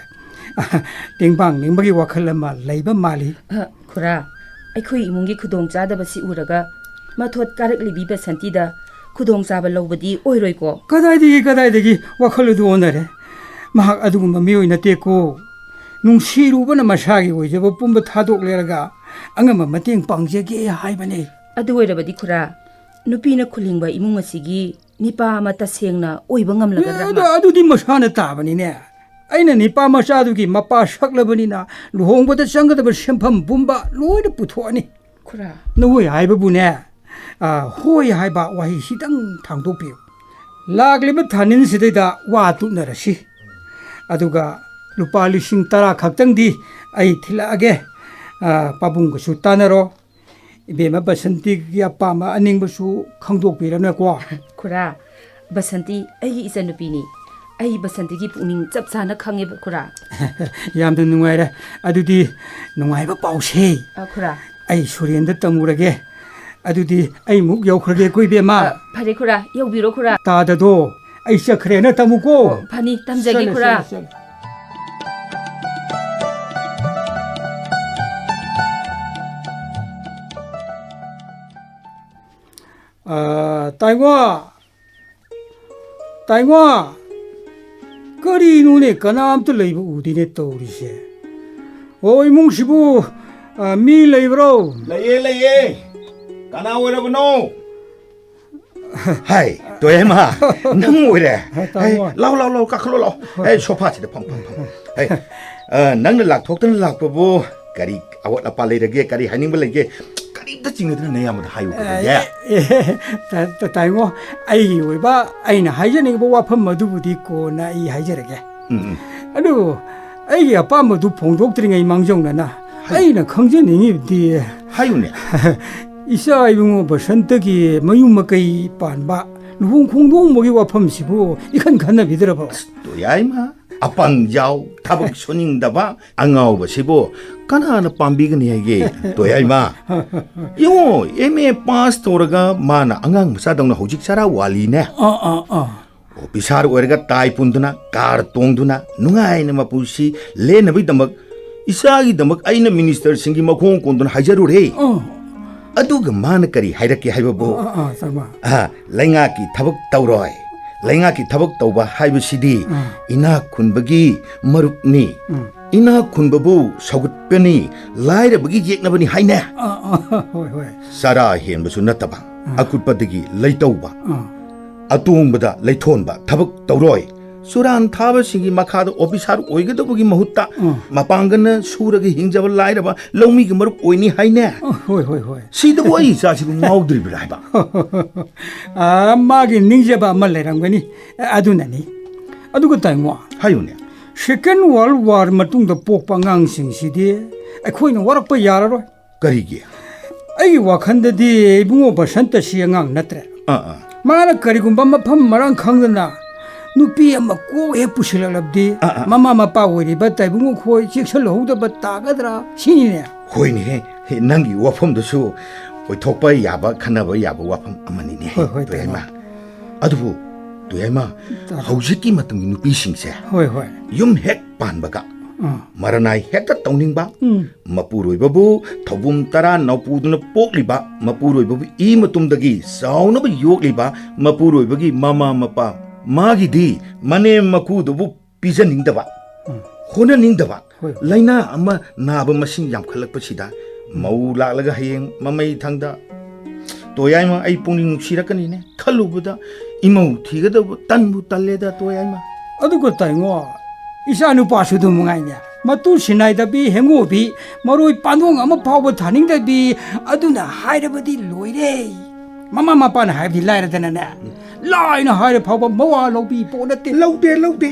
ꯇꯦꯡꯕꯥꯡ ꯅꯤꯡꯕꯒꯤ ꯋꯥꯈꯜ ꯑꯃ ꯂꯩꯕ ꯃꯥꯜꯂꯤ꯫ ꯑ, ꯈꯨꯔꯥ, ꯑꯩꯈꯣꯏ ꯏꯃꯨꯡꯒꯤ ꯈꯨꯗꯣꯡꯆꯥꯗꯕꯁꯤ ꯎꯔꯒ ꯃꯊꯣꯠ ꯀꯥꯔꯛꯂꯤꯕꯤ ꯕꯁꯟꯇꯤꯗ ꯈꯨꯗꯣꯡꯆꯥꯕ ꯂꯧꯕꯗꯤ ꯑꯣꯏꯔꯣꯏꯀꯣ? ꯀꯗꯥꯏꯗꯒꯤ, ꯀꯗꯥꯏꯗꯒꯤ ꯋꯥꯈꯜ ꯑꯗꯨ ꯑꯣꯟꯅꯔꯦ? ꯃꯍꯥꯛ ꯑꯗꯨꯒꯨꯝꯕ ꯃꯤꯑꯣꯏ ꯅꯠꯇꯦꯀꯣ꯫ ꯅꯨꯡꯁꯤꯔꯨꯕꯅ ꯃꯁꯥꯒꯤ ꯑꯣꯏꯖꯕ ꯄꯨꯝꯕ ꯊꯥꯗꯣꯛꯂꯦꯔꯒ ꯑꯉꯝꯕ ꯃꯇꯦꯡ ꯄꯥꯡꯖꯒꯦ ꯍꯥꯏꯕꯅꯦ꯫ ꯑꯗꯨ ꯑꯣꯏꯔꯕꯗꯤ ꯈꯨꯔꯥ, ꯅꯨꯄꯤꯅ ꯈꯨꯂꯤꯡꯕ ꯏꯃꯨꯡ ꯑꯁꯤꯒꯤ ꯅꯤꯄꯥ ꯑꯃ ꯇꯁꯦꯡꯅ ꯑꯣꯏꯕ ꯉꯝꯂꯒꯗ꯭ꯔꯥ? ꯑꯦ, ꯑꯗꯨ, ꯑꯗꯨꯗꯤ ꯃꯁꯥꯅ ꯇꯥꯕꯅꯤꯅꯦ꯫ ꯑꯩꯅ ꯅꯤꯄꯥ ꯃꯆꯥꯗꯨꯒꯤ ꯃꯄꯥ ꯁꯛꯂꯕꯅꯤꯅ ꯂꯨꯍꯣꯡꯕꯗ ꯆꯪꯒꯗꯕ ꯁꯦꯟꯐꯝ ꯄꯨꯝꯕ ꯂꯣꯏꯅ ꯄꯨꯊꯣꯛꯑꯅꯤ꯫ ꯈꯨꯔꯥ꯫ ꯅꯈꯣꯏ ꯍꯥꯏꯕꯕꯨꯅꯦ, ꯑ, ꯍꯣꯏ ꯍꯥꯏꯕ ꯋꯥꯍꯩꯁꯤꯗꯪ ꯊꯥꯡꯗꯣꯛꯄꯤꯌꯨ꯫ ꯂꯥꯛꯂꯤꯕ ꯊꯥꯅꯤꯟꯁꯤꯗꯩꯗ ꯋꯥ ꯇꯨꯠꯅꯔꯁꯤ꯫ ꯑꯗꯨꯒ ꯂꯨꯄꯥ ꯂꯤꯁꯤꯡ ꯇꯔꯥ ꯈꯛꯇꯪꯗꯤ ꯑꯩ ꯊꯤꯜꯂꯛꯑꯒꯦ꯫ ꯑ, ꯄꯥꯕꯨꯡꯒꯁꯨ ꯇꯥꯟꯅꯔꯣ꯫ ꯏꯕꯦꯝꯃ ꯕꯁꯟꯇꯤꯒꯤ ꯑꯄꯥꯝꯕ ꯑꯅꯤꯡꯕꯁꯨ ꯈꯪꯗꯣꯛꯄꯤꯔꯅꯨꯀꯣ꯫ ꯈꯨꯔꯥ, ꯕꯁꯟꯇꯤ ꯑꯩꯒꯤ ꯏꯆꯟꯅꯨꯄꯤꯅꯤ꯫ ꯑꯩ ꯕꯁꯟꯇꯤꯒꯤ ꯄꯨꯛꯅꯤꯡ ꯆꯞ ꯆꯥꯅ ꯈꯪꯉꯦꯕ, ꯈꯨꯔꯥ꯫ ꯌꯥꯝꯅ ꯅꯨꯡꯉꯥꯏꯔꯦ꯫ ꯑꯗꯨꯗꯤ ꯅꯨꯡꯉꯥꯏꯕ ꯄꯥꯎꯁꯦ꯫ ꯑ, ꯈꯨꯔꯥ꯫ ꯑꯩ ꯁꯨꯔꯦꯟꯗ ꯇꯝꯃꯨꯔꯒꯦ꯫ ꯑꯗꯨꯗꯤ ꯑꯩ ꯑꯃꯨꯛ ꯌꯧꯈ꯭ꯔꯒꯦꯀꯣ, ꯏꯕꯦꯝꯃ꯫ ꯑ, ꯐꯔꯦ, ꯈꯨꯔꯥ꯫ ꯌꯧꯕꯤꯔꯣ, ꯈꯨꯔꯥ꯫ ꯇꯥꯗꯗꯣ, ꯑꯩ ꯆꯠꯈ꯭ꯔꯦꯅ ꯇꯝꯃꯨꯀꯣ꯫ ꯑꯣ, ꯐꯅꯤ, ꯇꯝꯖꯒꯦ, ꯆꯠꯂꯦ, ꯈꯨꯔꯥ꯫ ꯆꯠꯂꯦ, ꯆꯠꯂꯦ꯫ ꯑ, ꯇꯥꯏꯉꯣ! ꯇꯥꯏꯉꯣ! ꯀꯔꯤꯅꯣꯅꯦ, ꯀꯅꯥꯝꯇ ꯂꯩꯕ ꯎꯗꯦꯅꯦ ꯇꯧꯔꯤꯁꯦ꯫ ꯑꯣ, ꯏꯃꯨꯡꯁꯤꯕꯨ, ꯑ, ꯃꯤ ꯂꯩꯕ꯭ꯔꯣ? ꯂꯩꯌꯦ, ꯂꯩꯌꯦ꯫ ꯀꯅꯥ ꯑꯣꯏꯔꯕꯅꯣ? ꯍꯥꯏ, ꯇꯣꯌꯦꯃ, ꯅꯪ ꯑꯣꯏꯔꯦ꯫ ꯍꯥ, ꯇꯥꯃꯣ꯫ ꯍꯥꯏ, ꯂꯥꯎ, ꯂꯥꯎ, ꯂꯥꯎ, ꯀꯥꯈꯠꯂꯣ, ꯂꯥꯎ꯫ ꯍꯣꯏ꯫ ꯍꯥꯏ, ꯁꯣꯐꯥꯁꯤꯗ ꯐꯝ, ꯐꯝ, ꯐꯝ, ꯐꯝ꯫ ꯍꯥꯏ, ꯑ, ꯅꯪꯅ ꯂꯥꯛꯊꯣꯛꯇꯅ ꯂꯥꯛꯄꯕꯨ ꯀꯔꯤ ꯑꯋꯥꯠ ꯑꯄꯥ ꯂꯩꯔꯒꯦ? ꯀꯔꯤ ꯍꯥꯏꯅꯤꯡꯕ ꯂꯩꯒꯦ? ꯀꯟꯅ ꯀꯔꯤꯝꯇ ꯆꯤꯡꯅꯗꯅ ꯅꯌꯥꯝꯕꯗ ꯍꯥꯏꯌꯨ ꯀꯩꯗꯧꯒꯦ? ꯑꯦ, ꯇ-, ꯇ-, ꯇꯥꯏꯉꯣ, ꯑꯩꯒꯤ ꯑꯣꯏꯕ ꯑꯩꯅ ꯍꯥꯏꯖꯅꯤꯡꯕ ꯋꯥꯐꯝ ꯑꯗꯨꯕꯨꯗꯤ ꯀꯣꯟꯅ ꯑꯩ ꯍꯥꯏꯖꯔꯒꯦ꯫ ꯎꯝ, ꯎꯝ꯫ ꯑꯗꯨ ꯑꯩꯒꯤ ꯑꯄꯥꯝꯕꯗꯨ ꯐꯣꯡꯗꯣꯛꯇ꯭ꯔꯤꯉꯩ ꯃꯥꯡꯖꯧꯅꯅ ꯍꯥꯏ꯫ ꯑꯩꯅ ꯈꯪꯖꯅꯤꯡꯉꯤꯕꯗꯤ ꯍꯥꯏꯌꯨꯅꯦ꯫ ꯏꯆꯥ ꯏꯕꯨꯡꯉꯣ ꯕꯁꯟꯇꯒꯤ ꯃꯌꯨꯝ ꯃꯀꯩ ꯄꯥꯟꯕ ꯂꯨꯍꯣꯡ ꯈꯣꯡꯗꯣꯡꯕꯒꯤ ꯋꯥꯐꯝꯁꯤꯕꯨ ꯏꯈꯟ ꯈꯟꯅꯕꯤꯗ꯭ꯔꯕꯣ? ꯇꯣꯌꯥꯏꯃ, ꯑꯄꯪ ꯌꯥꯎ, ꯊꯕꯛ ꯁꯨꯅꯤꯡꯗꯕ ꯑꯉꯥꯎꯕꯁꯤꯕꯨ ꯀꯅꯥꯅ ꯄꯥꯝꯕꯤꯒꯅꯤ ꯍꯥꯏꯒꯦ, ꯇꯣꯌꯥꯏꯃ? ꯌꯦꯡꯉꯣ, M A pass ꯇꯧꯔꯒ ꯃꯥꯅ ꯑꯉꯥꯡ ꯃꯆꯥꯗꯧꯅ ꯍꯧꯖꯤꯛ ꯆꯔꯥ ꯋꯥꯂꯤꯅꯦ꯫ ꯑꯥ, ꯑꯥ, ꯑꯥ꯫ ꯑꯣꯐꯤꯁꯥꯔ ꯑꯣꯏꯔꯒ ꯇꯥꯏ ꯄꯨꯟꯗꯨꯅ, ꯀꯥꯔ ꯇꯣꯡꯗꯨꯅ, ꯅꯨꯡꯉꯥꯏꯅ ꯃꯄꯨꯟꯁꯤ ꯂꯦꯟꯅꯕꯒꯤꯗꯃꯛ, ꯏꯆꯥꯒꯤꯗꯃꯛ ꯑꯩꯅ ꯃꯤꯅꯤꯁꯇꯔꯁꯤꯡꯒꯤ ꯃꯈꯣꯡ ꯀꯣꯟꯗꯨꯅ ꯍꯥꯏꯖꯔꯨꯔꯦ꯫ ꯑꯥ꯫ ꯑꯗꯨꯒ ꯃꯥꯅ ꯀꯔꯤ ꯍꯥꯏꯔꯛꯀꯦ ꯍꯥꯏꯕꯕꯨ, ꯑꯥ, ꯑꯥ, ꯆꯪꯕ꯫ ꯑꯥ, ꯂꯩꯉꯥꯛꯀꯤ ꯊꯕꯛ ꯇꯧꯔꯣꯏ꯫ ꯂꯩꯉꯥꯛꯀꯤ ꯊꯕꯛ ꯇꯧꯕ ꯍꯥꯏꯕꯁꯤꯗꯤ ꯑꯥ꯫ ꯏꯅꯥꯛ ꯈꯨꯟꯕꯒꯤ ꯃꯔꯨꯞꯅꯤ꯫ ꯎꯝ꯫ ꯏꯅꯥꯛ ꯈꯨꯟꯕꯕꯨ ꯁꯧꯒꯠꯄꯅꯤ, ꯂꯥꯏꯔꯕꯒꯤ ꯌꯦꯛꯅꯕꯅꯤ ꯍꯥꯏꯅꯦ꯫ ꯑꯥ, ꯑꯥ, ꯍꯣꯏ, ꯍꯣꯏ꯫ ꯆꯔꯥ ꯍꯦꯟꯕꯁꯨ ꯅꯠꯇꯕ, ꯑꯥ꯫ ꯑꯀꯨꯠꯄꯗꯒꯤ ꯂꯩꯇꯧꯕ, ꯑꯥ꯫ ꯑꯇꯣꯡꯕꯗ ꯂꯩꯊꯣꯟꯕ ꯊꯕꯛ ꯇꯧꯔꯣꯏ꯫ ꯆꯨꯔꯥꯟ ꯊꯥꯕꯁꯤꯡꯒꯤ ꯃꯈꯥꯗ ꯑꯣꯐꯤꯁꯥꯔ ꯑꯣꯏꯒꯗꯧꯕꯒꯤ ꯃꯍꯨꯠꯇ ꯑꯥ꯫ ꯃꯄꯥꯡꯒꯜꯅ ꯁꯨꯔꯒ ꯍꯤꯡꯖꯕ ꯂꯥꯏꯔꯕ ꯂꯧꯃꯤꯒꯤ ꯃꯔꯨꯞ ꯑꯣꯏꯅꯤ ꯍꯥꯏꯅꯦ꯫ ꯑꯥ, ꯍꯣꯏ, ꯍꯣꯏ, ꯍꯣꯏ꯫ ꯁꯤꯗꯕꯨ ꯑꯩ ꯏꯆꯥꯁꯤꯕꯨ ꯉꯥꯎꯗ꯭ꯔꯤꯕ꯭ꯔꯥ ꯍꯥꯏꯕ? ꯑꯥ, ꯃꯥꯒꯤ ꯅꯤꯡꯖꯕ ꯑꯃ ꯂꯩꯔꯝꯒꯅꯤ, ꯑꯗꯨꯅꯅꯤ꯫ ꯑꯗꯨꯒ ꯇꯥꯏꯉꯣ, ꯍꯥꯏꯌꯨꯅꯦ꯫ Second World War ꯃꯇꯨꯡꯗ ꯄꯣꯛꯄ ꯑꯉꯥꯡꯁꯤꯡꯁꯤꯗꯤ ꯑꯩꯈꯣꯏꯅ ꯋꯥꯔꯛꯄ ꯌꯥꯔꯔꯣꯏ꯫ ꯀꯔꯤꯒꯤ? ꯑꯩꯒꯤ ꯋꯥꯈꯜꯗꯗꯤ ꯏꯕꯨꯡꯉꯣ ꯕꯁꯟꯇꯁꯤ ꯑꯉꯥꯡ ꯅꯠꯇ꯭ꯔꯦ꯫ ꯑꯥ, ꯑꯥ꯫ ꯃꯥꯅ ꯀꯔꯤꯒꯨꯝꯕ ꯃꯐꯝ ꯃꯔꯥꯡ ꯈꯪꯗꯅ ꯅꯨꯄꯤ ꯑꯃ ꯀꯣꯛ ꯍꯦꯛ ꯄꯨꯁꯤꯜꯂꯛꯂꯕꯗꯤ ꯑꯥ, ꯑꯥ꯫ ꯃꯃꯥ ꯃꯄꯥ ꯑꯣꯏꯔꯤꯕ ꯇꯥꯏꯕꯨꯡꯉꯣ ꯈꯣꯏ ꯆꯦꯛꯁꯤꯜꯍꯧꯗꯕ ꯇꯥꯒꯗ꯭ꯔꯥ ꯁꯤꯅꯤꯅꯦ꯫ ꯍꯣꯏꯅꯦꯍꯦ, ꯍꯦ, ꯅꯪꯒꯤ ꯋꯥꯐꯝꯗꯨꯁꯨ ꯑꯣꯏꯊꯣꯛꯄ ꯌꯥꯕ, ꯈꯟꯅꯕ ꯌꯥꯕ ꯋꯥꯐꯝ ꯑꯃꯅꯤꯅꯦ, ꯍꯣꯏ, ꯍꯣꯏ, ꯇꯣꯌꯥꯏꯃ꯫ ꯇꯥꯏꯃ꯫ ꯑꯗꯨꯕꯨ, ꯇꯣꯌꯥꯏꯃ, ꯇꯥ- ꯍꯧꯖꯤꯛꯀꯤ ꯃꯇꯝꯒꯤ ꯅꯨꯄꯤꯁꯤꯡꯁꯦ ꯍꯣꯏ, ꯍꯣꯏ꯫ ꯌꯨꯝ ꯍꯦꯛ ꯄꯥꯟꯕꯒ ꯑꯥ꯫ ꯃꯔꯅꯥꯏ ꯍꯦꯛꯇ ꯇꯧꯅꯤꯡꯕ, ꯎꯝ꯫ ꯃꯄꯨꯔꯣꯏꯕꯕꯨ ꯊꯧꯕꯨꯝ ꯇꯔꯥ ꯅꯧꯄꯨꯗꯨꯅ ꯄꯣꯛꯂꯤꯕ, ꯃꯄꯨꯔꯣꯏꯕꯕꯨ ꯏ ꯃꯇꯨꯝꯗꯒꯤ ꯆꯥꯎꯅꯕ ꯌꯣꯛꯂꯤꯕ, ꯃꯄꯨꯔꯣꯏꯕꯒꯤ ꯃꯃꯥ ꯃꯄꯥ, ꯃꯥꯒꯤꯗꯤ ꯃꯅꯦꯝ ꯃꯀꯨꯗꯨꯕꯨ ꯄꯤꯖꯅꯤꯡꯗꯕ, ꯎꯝ꯫ ꯍꯣꯠꯅꯅꯤꯡꯗꯕ, ꯍꯣꯏ꯫ ꯂꯥꯏꯅꯥ ꯑꯃ ꯅꯥꯕ ꯃꯁꯤꯡ ꯌꯥꯝꯈꯠꯂꯛꯄꯁꯤꯗ, ꯃꯧ ꯂꯥꯛꯂꯒ ꯍꯌꯦꯡ ꯃꯃꯩ ꯊꯪꯗ, "ꯇꯣꯌꯥꯏꯃ, ꯑꯩ ꯄꯨꯛꯅꯤꯡ ꯅꯨꯡꯁꯤꯔꯛꯀꯅꯤꯅꯦ" ꯈꯜꯂꯨꯕꯗ, ꯏꯃꯧ ꯊꯤꯒꯗꯧꯕ ꯇꯟꯕꯨ ꯇꯜꯂꯦꯗ, ꯇꯣꯌꯥꯏꯃ꯫ ꯑꯗꯨꯒ ꯇꯥꯏꯉꯣ, ꯏꯆꯥ ꯅꯨꯄꯥꯁꯨ ꯑꯗꯨꯝ ꯃꯉꯥꯏꯅꯦ, ꯃꯇꯨ ꯁꯤꯟꯅꯥꯏꯗꯕꯤ, ꯍꯦꯡꯉꯣꯕꯤ, ꯃꯔꯣꯏ ꯄꯥꯟꯗꯣꯡ ꯑꯃ ꯐꯥꯎꯕ ꯊꯥꯅꯤꯡꯗꯕꯤ, ꯑꯗꯨꯅ ꯍꯥꯏꯔꯕꯗꯤ ꯂꯣꯏꯔꯦ꯫ ꯃꯃꯥ ꯃꯄꯥꯅ ꯍꯥꯏꯕꯗꯤ ꯂꯥꯏꯔꯗꯅꯅꯦ, ꯂꯥꯏꯅ ꯍꯥꯏꯔ ꯐꯥꯎꯕ ꯃꯋꯥ ꯂꯧꯕꯤ ꯄꯣꯠ ꯅꯠꯇꯦ꯫ ꯂꯧꯗꯦ, ꯂꯧꯗꯦ꯫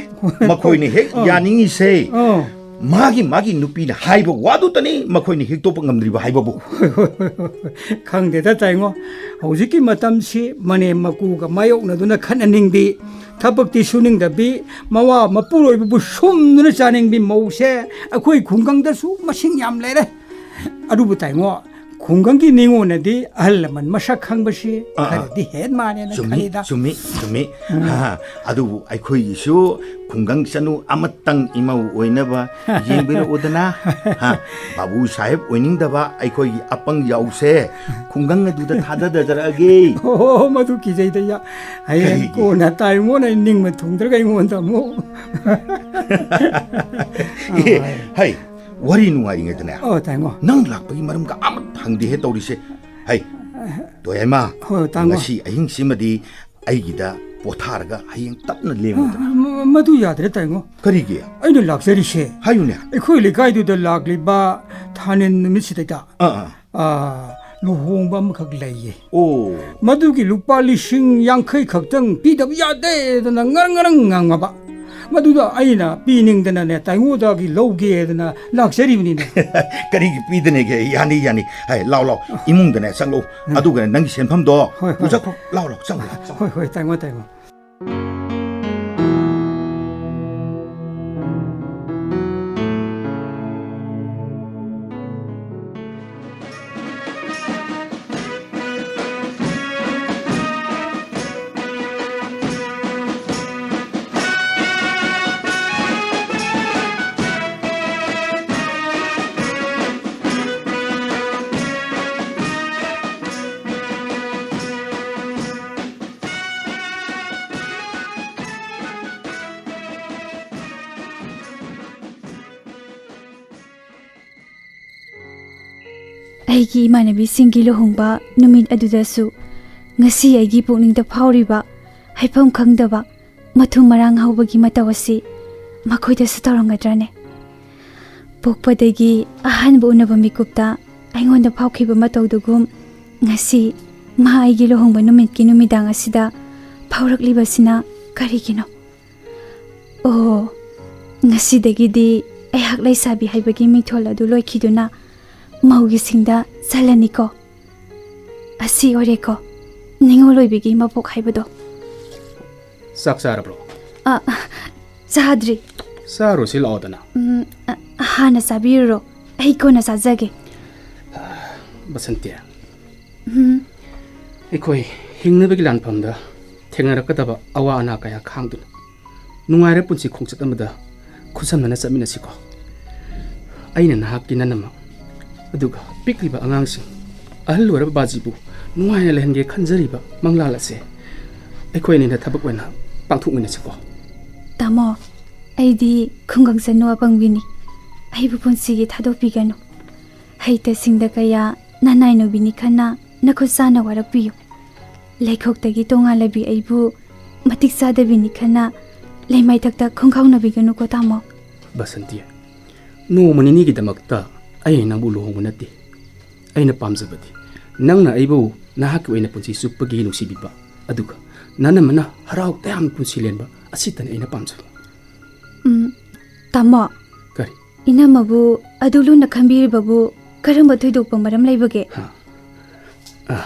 ꯃꯈꯣꯏꯅ ꯍꯦꯛ ꯑꯥ꯫ ꯌꯥꯅꯤꯡꯉꯤꯁꯦ, ꯑꯥ꯫ ꯃꯥꯒꯤ, ꯃꯥꯒꯤ ꯅꯨꯄꯤꯅ ꯍꯥꯏꯕ ꯋꯥꯗꯨꯇꯅꯤ ꯃꯈꯣꯏꯅ ꯍꯦꯛꯇꯣꯛꯄ ꯉꯝꯗ꯭ꯔꯤꯕ ꯍꯥꯏꯕꯕꯨ꯫ ꯍꯣꯏ, ꯍꯣꯏ, ꯍꯣꯏ, ꯍꯣꯏ꯫ ꯈꯪꯗꯦꯗ ꯇꯥꯏꯉꯣ, ꯍꯧꯖꯤꯛꯀꯤ ꯃꯇꯝꯁꯤ ꯃꯅꯦꯝ ꯃꯀꯨꯒ ꯃꯥꯌꯣꯛꯅꯗꯨꯅ ꯈꯠꯅꯅꯤꯡꯕꯤ, ꯊꯕꯛꯇꯤ ꯁꯨꯅꯤꯡꯗꯕꯤ, ꯃꯋꯥ ꯃꯄꯨꯔꯣꯏꯕꯕꯨ ꯁꯨꯝꯗꯨꯅ ꯆꯥꯅꯤꯡꯕꯤ ꯃꯧꯁꯦ ꯑꯩꯈꯣꯏ ꯈꯨꯡꯒꯪꯗꯁꯨ ꯃꯁꯤꯡ ꯌꯥꯝ ꯂꯩꯔꯦ꯫ ꯑꯗꯨꯕꯨ ꯇꯥꯏꯉꯣ, ꯈꯨꯡꯒꯪꯒꯤ ꯅꯤꯉꯣꯜꯅꯗꯤ ꯑꯍꯜ ꯂꯃꯟ ꯃꯁꯛ ꯈꯪꯕꯁꯤ ꯑꯥ, ꯑꯥ꯫ ꯈꯔꯗꯤ ꯍꯦꯟ ꯃꯥꯜꯂꯦꯅ ꯆꯨꯝꯃꯤ, ꯈꯜꯂꯤꯗ꯫ ꯆꯨꯝꯃꯤ, ꯆꯨꯝꯃꯤ꯫ ꯎꯝ꯫ ꯑꯥ, ꯑꯗꯨꯕꯨ ꯑꯩꯈꯣꯏꯒꯤꯁꯨ ꯈꯨꯡꯒꯪ ꯆꯅꯨ ꯑꯃꯇꯪ ꯏꯃꯧ ꯑꯣꯏꯅꯕ ꯌꯦꯡꯕꯤꯔꯛꯎꯗꯅ꯫ ꯍꯥ, ꯕꯥꯕꯨ ꯁꯥꯍꯦꯕ ꯑꯣꯏꯅꯤꯡꯗꯕ ꯑꯩꯈꯣꯏꯒꯤ ꯑꯄꯪ ꯌꯥꯎꯁꯦ ꯈꯨꯡꯒꯪ ꯑꯗꯨꯗ ꯊꯥꯗꯗꯖꯔꯛꯑꯒꯦ꯫ ꯑꯣ, ꯃꯗꯨ ꯀꯤꯖꯩꯗ ꯌꯥ-, ꯍꯌꯦꯡ ꯀꯔꯤꯒꯤ? ꯀꯣꯟꯅ ꯇꯥꯏꯉꯣꯅ ꯅꯤꯡꯕ ꯊꯨꯡꯗ꯭ꯔꯒ ꯑꯩꯉꯣꯟꯗ ꯑꯃꯨꯛ꯫ ꯑꯦ, ꯍꯩ, ꯋꯥꯔꯤ ꯅꯨꯡꯉꯥꯏꯔꯤꯉꯩꯗꯅꯦ꯫ ꯑꯣ, ꯇꯥꯏꯉꯣ꯫ ꯅꯪ ꯂꯥꯛꯄꯒꯤ ꯃꯔꯝꯒ ꯑꯃꯠꯇ ꯍꯪꯗꯦꯍꯦ ꯇꯧꯔꯤꯁꯦ꯫ ꯍꯩ, ꯇꯣꯌꯥꯏꯃ, ꯍꯣꯏ, ꯇꯥꯃꯣ꯫ ꯉꯁꯤ ꯑꯍꯤꯡꯁꯤꯃꯗꯤ ꯑꯩꯒꯤꯗ ꯄꯣꯊꯥꯔꯒ ꯍꯌꯦꯡ ꯇꯞꯅ ꯂꯦꯡꯉꯨꯗꯅ꯫ ꯑ, ꯃ-, ꯃꯗꯨ ꯌꯥꯗ꯭ꯔꯦ ꯇꯥꯏꯉꯣ꯫ ꯀꯔꯤꯒꯤ? ꯑꯩꯅ ꯂꯥꯛꯆꯔꯤꯁꯦ ꯍꯥꯏꯌꯨꯅꯦ꯫ ꯑꯩꯈꯣꯏ ꯂꯩꯀꯥꯏꯗꯨꯗ ꯂꯥꯛꯂꯤꯕ ꯊꯥꯅꯤꯟ ꯅꯨꯃꯤꯠꯁꯤꯗꯩꯗ, ꯑꯥ, ꯑꯥ꯫ ꯑ, ꯂꯨꯍꯣꯡꯕ ꯑꯃꯈꯛ ꯂꯩꯌꯦ꯫ ꯑꯣ꯫ ꯃꯗꯨꯒꯤ ꯂꯨꯄꯥ ꯂꯤꯁꯤꯡ ꯌꯥꯡꯈꯩ ꯈꯛꯇꯪ ꯄꯤꯗꯕ ꯌꯥꯗꯦꯗꯅ ꯉꯔꯪ ꯉꯔꯪ ꯉꯪꯉꯕ꯫ ꯃꯗꯨꯗ ꯑꯩꯅ ꯄꯤꯅꯤꯡꯗꯅꯅꯦ, ꯇꯥꯏꯉꯣꯗꯒꯤ ꯂꯧꯒꯦꯗꯅ ꯂꯥꯛꯆꯔꯤꯕꯅꯤꯅꯦ꯫ ꯀꯔꯤꯒꯤ ꯄꯤꯗꯅꯦꯒꯦ? ꯌꯥꯅꯤ, ꯌꯥꯅꯤ꯫ ꯍꯥꯏ, ꯂꯥꯎ, ꯂꯥꯎ꯫ ꯏꯃꯨꯡꯗꯅꯦ ꯆꯪꯂꯛꯎ꯫ ꯎꯝ꯫ ꯑꯗꯨꯒꯅꯦ ꯅꯪꯒꯤ ꯁꯦꯟꯐꯝꯗꯣ ꯍꯣꯏ, ꯍꯣꯏ꯫ ꯄꯨꯖꯈ꯭ꯔꯣ꯫ ꯂꯥꯎ, ꯂꯥꯎ, ꯆꯪꯂꯛꯑꯣ, ꯆꯪꯂꯛꯑꯣ꯫ ꯍꯣꯏ, ꯍꯣꯏ, ꯇꯥꯏꯉꯣ, ꯇꯥꯏꯉꯣ꯫ ꯑꯩꯒꯤ ꯏꯃꯥꯟꯅꯕꯤꯁꯤꯡꯒꯤ ꯂꯨꯍꯣꯡꯕ ꯅꯨꯃꯤꯠ ꯑꯗꯨꯗꯁꯨ ꯉꯁꯤ ꯑꯩꯒꯤ ꯄꯨꯛꯅꯤꯡꯗ ꯐꯥꯎꯔꯤꯕ ꯍꯥꯏꯐꯝ ꯈꯪꯗꯕ ꯃꯊꯨꯝ ꯃꯔꯥꯡ ꯍꯧꯕꯒꯤ ꯃꯇꯧ ꯑꯁꯤ ꯃꯈꯣꯏꯗꯁꯨ ꯇꯧꯔꯝꯒꯗ꯭ꯔꯅꯦ? ꯄꯣꯛꯄꯗꯒꯤ ꯑꯍꯥꯟꯕ ꯎꯅꯕ ꯃꯤꯀꯨꯞꯇ ꯑꯩꯉꯣꯟꯗ ꯐꯥꯎꯈꯤꯕ ꯃꯇꯧꯗꯨꯒꯨꯝ, ꯉꯁꯤ ꯃꯥ ꯑꯩꯒꯤ ꯂꯨꯍꯣꯡꯕ ꯅꯨꯃꯤꯠꯀꯤ ꯅꯨꯃꯤꯗꯥꯡ ꯑꯁꯤꯗ ꯐꯥꯎꯔꯛꯂꯤꯕꯁꯤꯅ ꯀꯔꯤꯒꯤꯅꯣ? ꯑꯣ, ꯉꯁꯤꯗꯒꯤꯗꯤ ꯑꯩꯍꯥꯛ ꯂꯩꯁꯥꯕꯤ ꯍꯥꯏꯕꯒꯤ ꯃꯤꯡꯊꯣꯜ ꯑꯗꯨ ꯂꯣꯏꯈꯤꯗꯨꯅ ꯃꯧꯒꯤ ꯁꯤꯡꯗ ꯆꯜꯂꯅꯤꯀꯣ꯫ ꯑꯁꯤ ꯑꯣꯏꯔꯦꯀꯣ, ꯅꯤꯉꯣꯜ ꯑꯣꯏꯕꯤꯒꯤ ꯃꯄꯣꯛ ꯍꯥꯏꯕꯗꯣ꯫ ꯆꯥꯛ ꯆꯥꯔꯕ꯭ꯔꯣ? ꯑ, ꯆꯥꯗ꯭ꯔꯤ꯫ ꯆꯥꯔꯨꯁꯤ ꯂꯥꯛꯑꯣꯗꯅ꯫ ꯎꯝ, ꯑ, ꯍꯥꯟꯅ ꯆꯥꯕꯤꯔꯨꯔꯣ, ꯑꯩ ꯀꯣꯟꯅ ꯆꯥꯖꯒꯦ꯫ ꯕꯁꯟꯇꯤ, ꯎꯝ꯫ ꯑꯩꯈꯣꯏ ꯍꯤꯡꯅꯕꯒꯤ ꯂꯥꯟꯐꯝꯗ ꯊꯦꯡꯅꯔꯛꯀꯗꯕ ꯑꯋꯥ ꯑꯅꯥ ꯀꯌꯥ ꯈꯥꯡꯗꯨꯅ ꯅꯨꯡꯉꯥꯏꯔ ꯄꯨꯟꯁꯤ ꯈꯣꯡꯆꯠ ꯑꯃꯗ ꯈꯨꯠꯁꯝꯅꯅ ꯆꯠꯃꯤꯟꯅꯁꯤꯀꯣ꯫ ꯑꯩꯅ ꯅꯍꯥꯛꯀꯤ ꯅꯅꯝꯃ, ꯑꯗꯨꯒ ꯄꯤꯛꯂꯤꯕ ꯑꯉꯥꯡꯁꯤꯡ, ꯑꯍꯜ ꯑꯣꯏꯔꯕ ꯕꯥꯖꯤꯕꯨ ꯅꯨꯡꯉꯥꯏꯅ ꯂꯩꯍꯟꯒꯦ ꯈꯟꯖꯔꯤꯕ ꯃꯪꯂꯥꯜ ꯑꯁꯦ ꯑꯩꯈꯣꯏ ꯑꯅꯤꯅ ꯊꯕꯛ ꯑꯣꯏꯅ ꯄꯥꯡꯊꯣꯛꯃꯤꯟꯅꯁꯤꯀꯣ꯫ ꯇꯥꯃꯣ, ꯑꯩꯗꯤ ꯈꯨꯡꯒꯪ ꯆꯅꯨ ꯑꯄꯪꯕꯤꯅꯤ꯫ ꯑꯩꯕꯨ ꯄꯨꯟꯁꯤꯒꯤ ꯊꯥꯗꯣꯛꯄꯤꯒꯅꯨ꯫ ꯍꯩꯇ ꯁꯤꯡꯗ ꯀꯌꯥ ꯅꯅꯥꯏ ꯅꯨꯕꯤꯅꯤ ꯈꯟꯅ ꯅꯈꯨꯠ ꯁꯥꯅ ꯋꯥꯔꯛꯄꯤꯌꯨ꯫ ꯂꯩꯈꯣꯛꯇꯒꯤ ꯇꯣꯉꯥꯜꯂꯕꯤ ꯑꯩꯕꯨ ꯃꯇꯤꯛ ꯆꯥꯗꯕꯤꯅꯤ ꯈꯟꯅ ꯂꯩꯃꯥꯏꯊꯛꯇ ꯈꯣꯡꯒꯥꯎꯅꯕꯤꯒꯅꯨꯀꯣ, ꯇꯥꯃꯣ꯫ ꯕꯁꯟꯇꯤ, ꯅꯣꯡꯃ ꯅꯤꯅꯤꯒꯤꯗꯃꯛꯇ ꯑꯩ ꯅꯪꯕꯨ ꯂꯨꯍꯣꯡꯕ ꯅꯠꯇꯦ꯫ ꯑꯩꯅ ꯄꯥꯝꯖꯕꯗꯤ ꯅꯪꯅ ꯑꯩꯕꯨ ꯅꯍꯥꯛꯀꯤ ꯑꯣꯏꯅ ꯄꯨꯟꯁꯤ ꯆꯨꯞꯄꯒꯤ ꯅꯨꯡꯁꯤꯕꯤꯕ, ꯑꯗꯨꯒ ꯅꯅꯝꯃꯅ ꯍꯔꯥꯎ ꯇꯌꯥꯝꯅ ꯄꯨꯟꯁꯤ ꯂꯦꯟꯕ ꯑꯁꯤꯇꯅꯤ ꯑꯩꯅ ꯄꯥꯝꯖꯕ꯫ ꯎꯝ, ꯇꯥꯃꯣ꯫ ꯀꯔꯤ? ꯏꯅꯝꯃꯕꯨ ꯑꯗꯨ ꯂꯨꯅ ꯈꯟꯕꯤꯔꯤꯕꯕꯨ ꯀꯔꯝꯕ ꯊꯣꯏꯗꯣꯛꯄ ꯃꯔꯝ ꯂꯩꯕꯒꯦ? ꯍꯥ? ꯑ,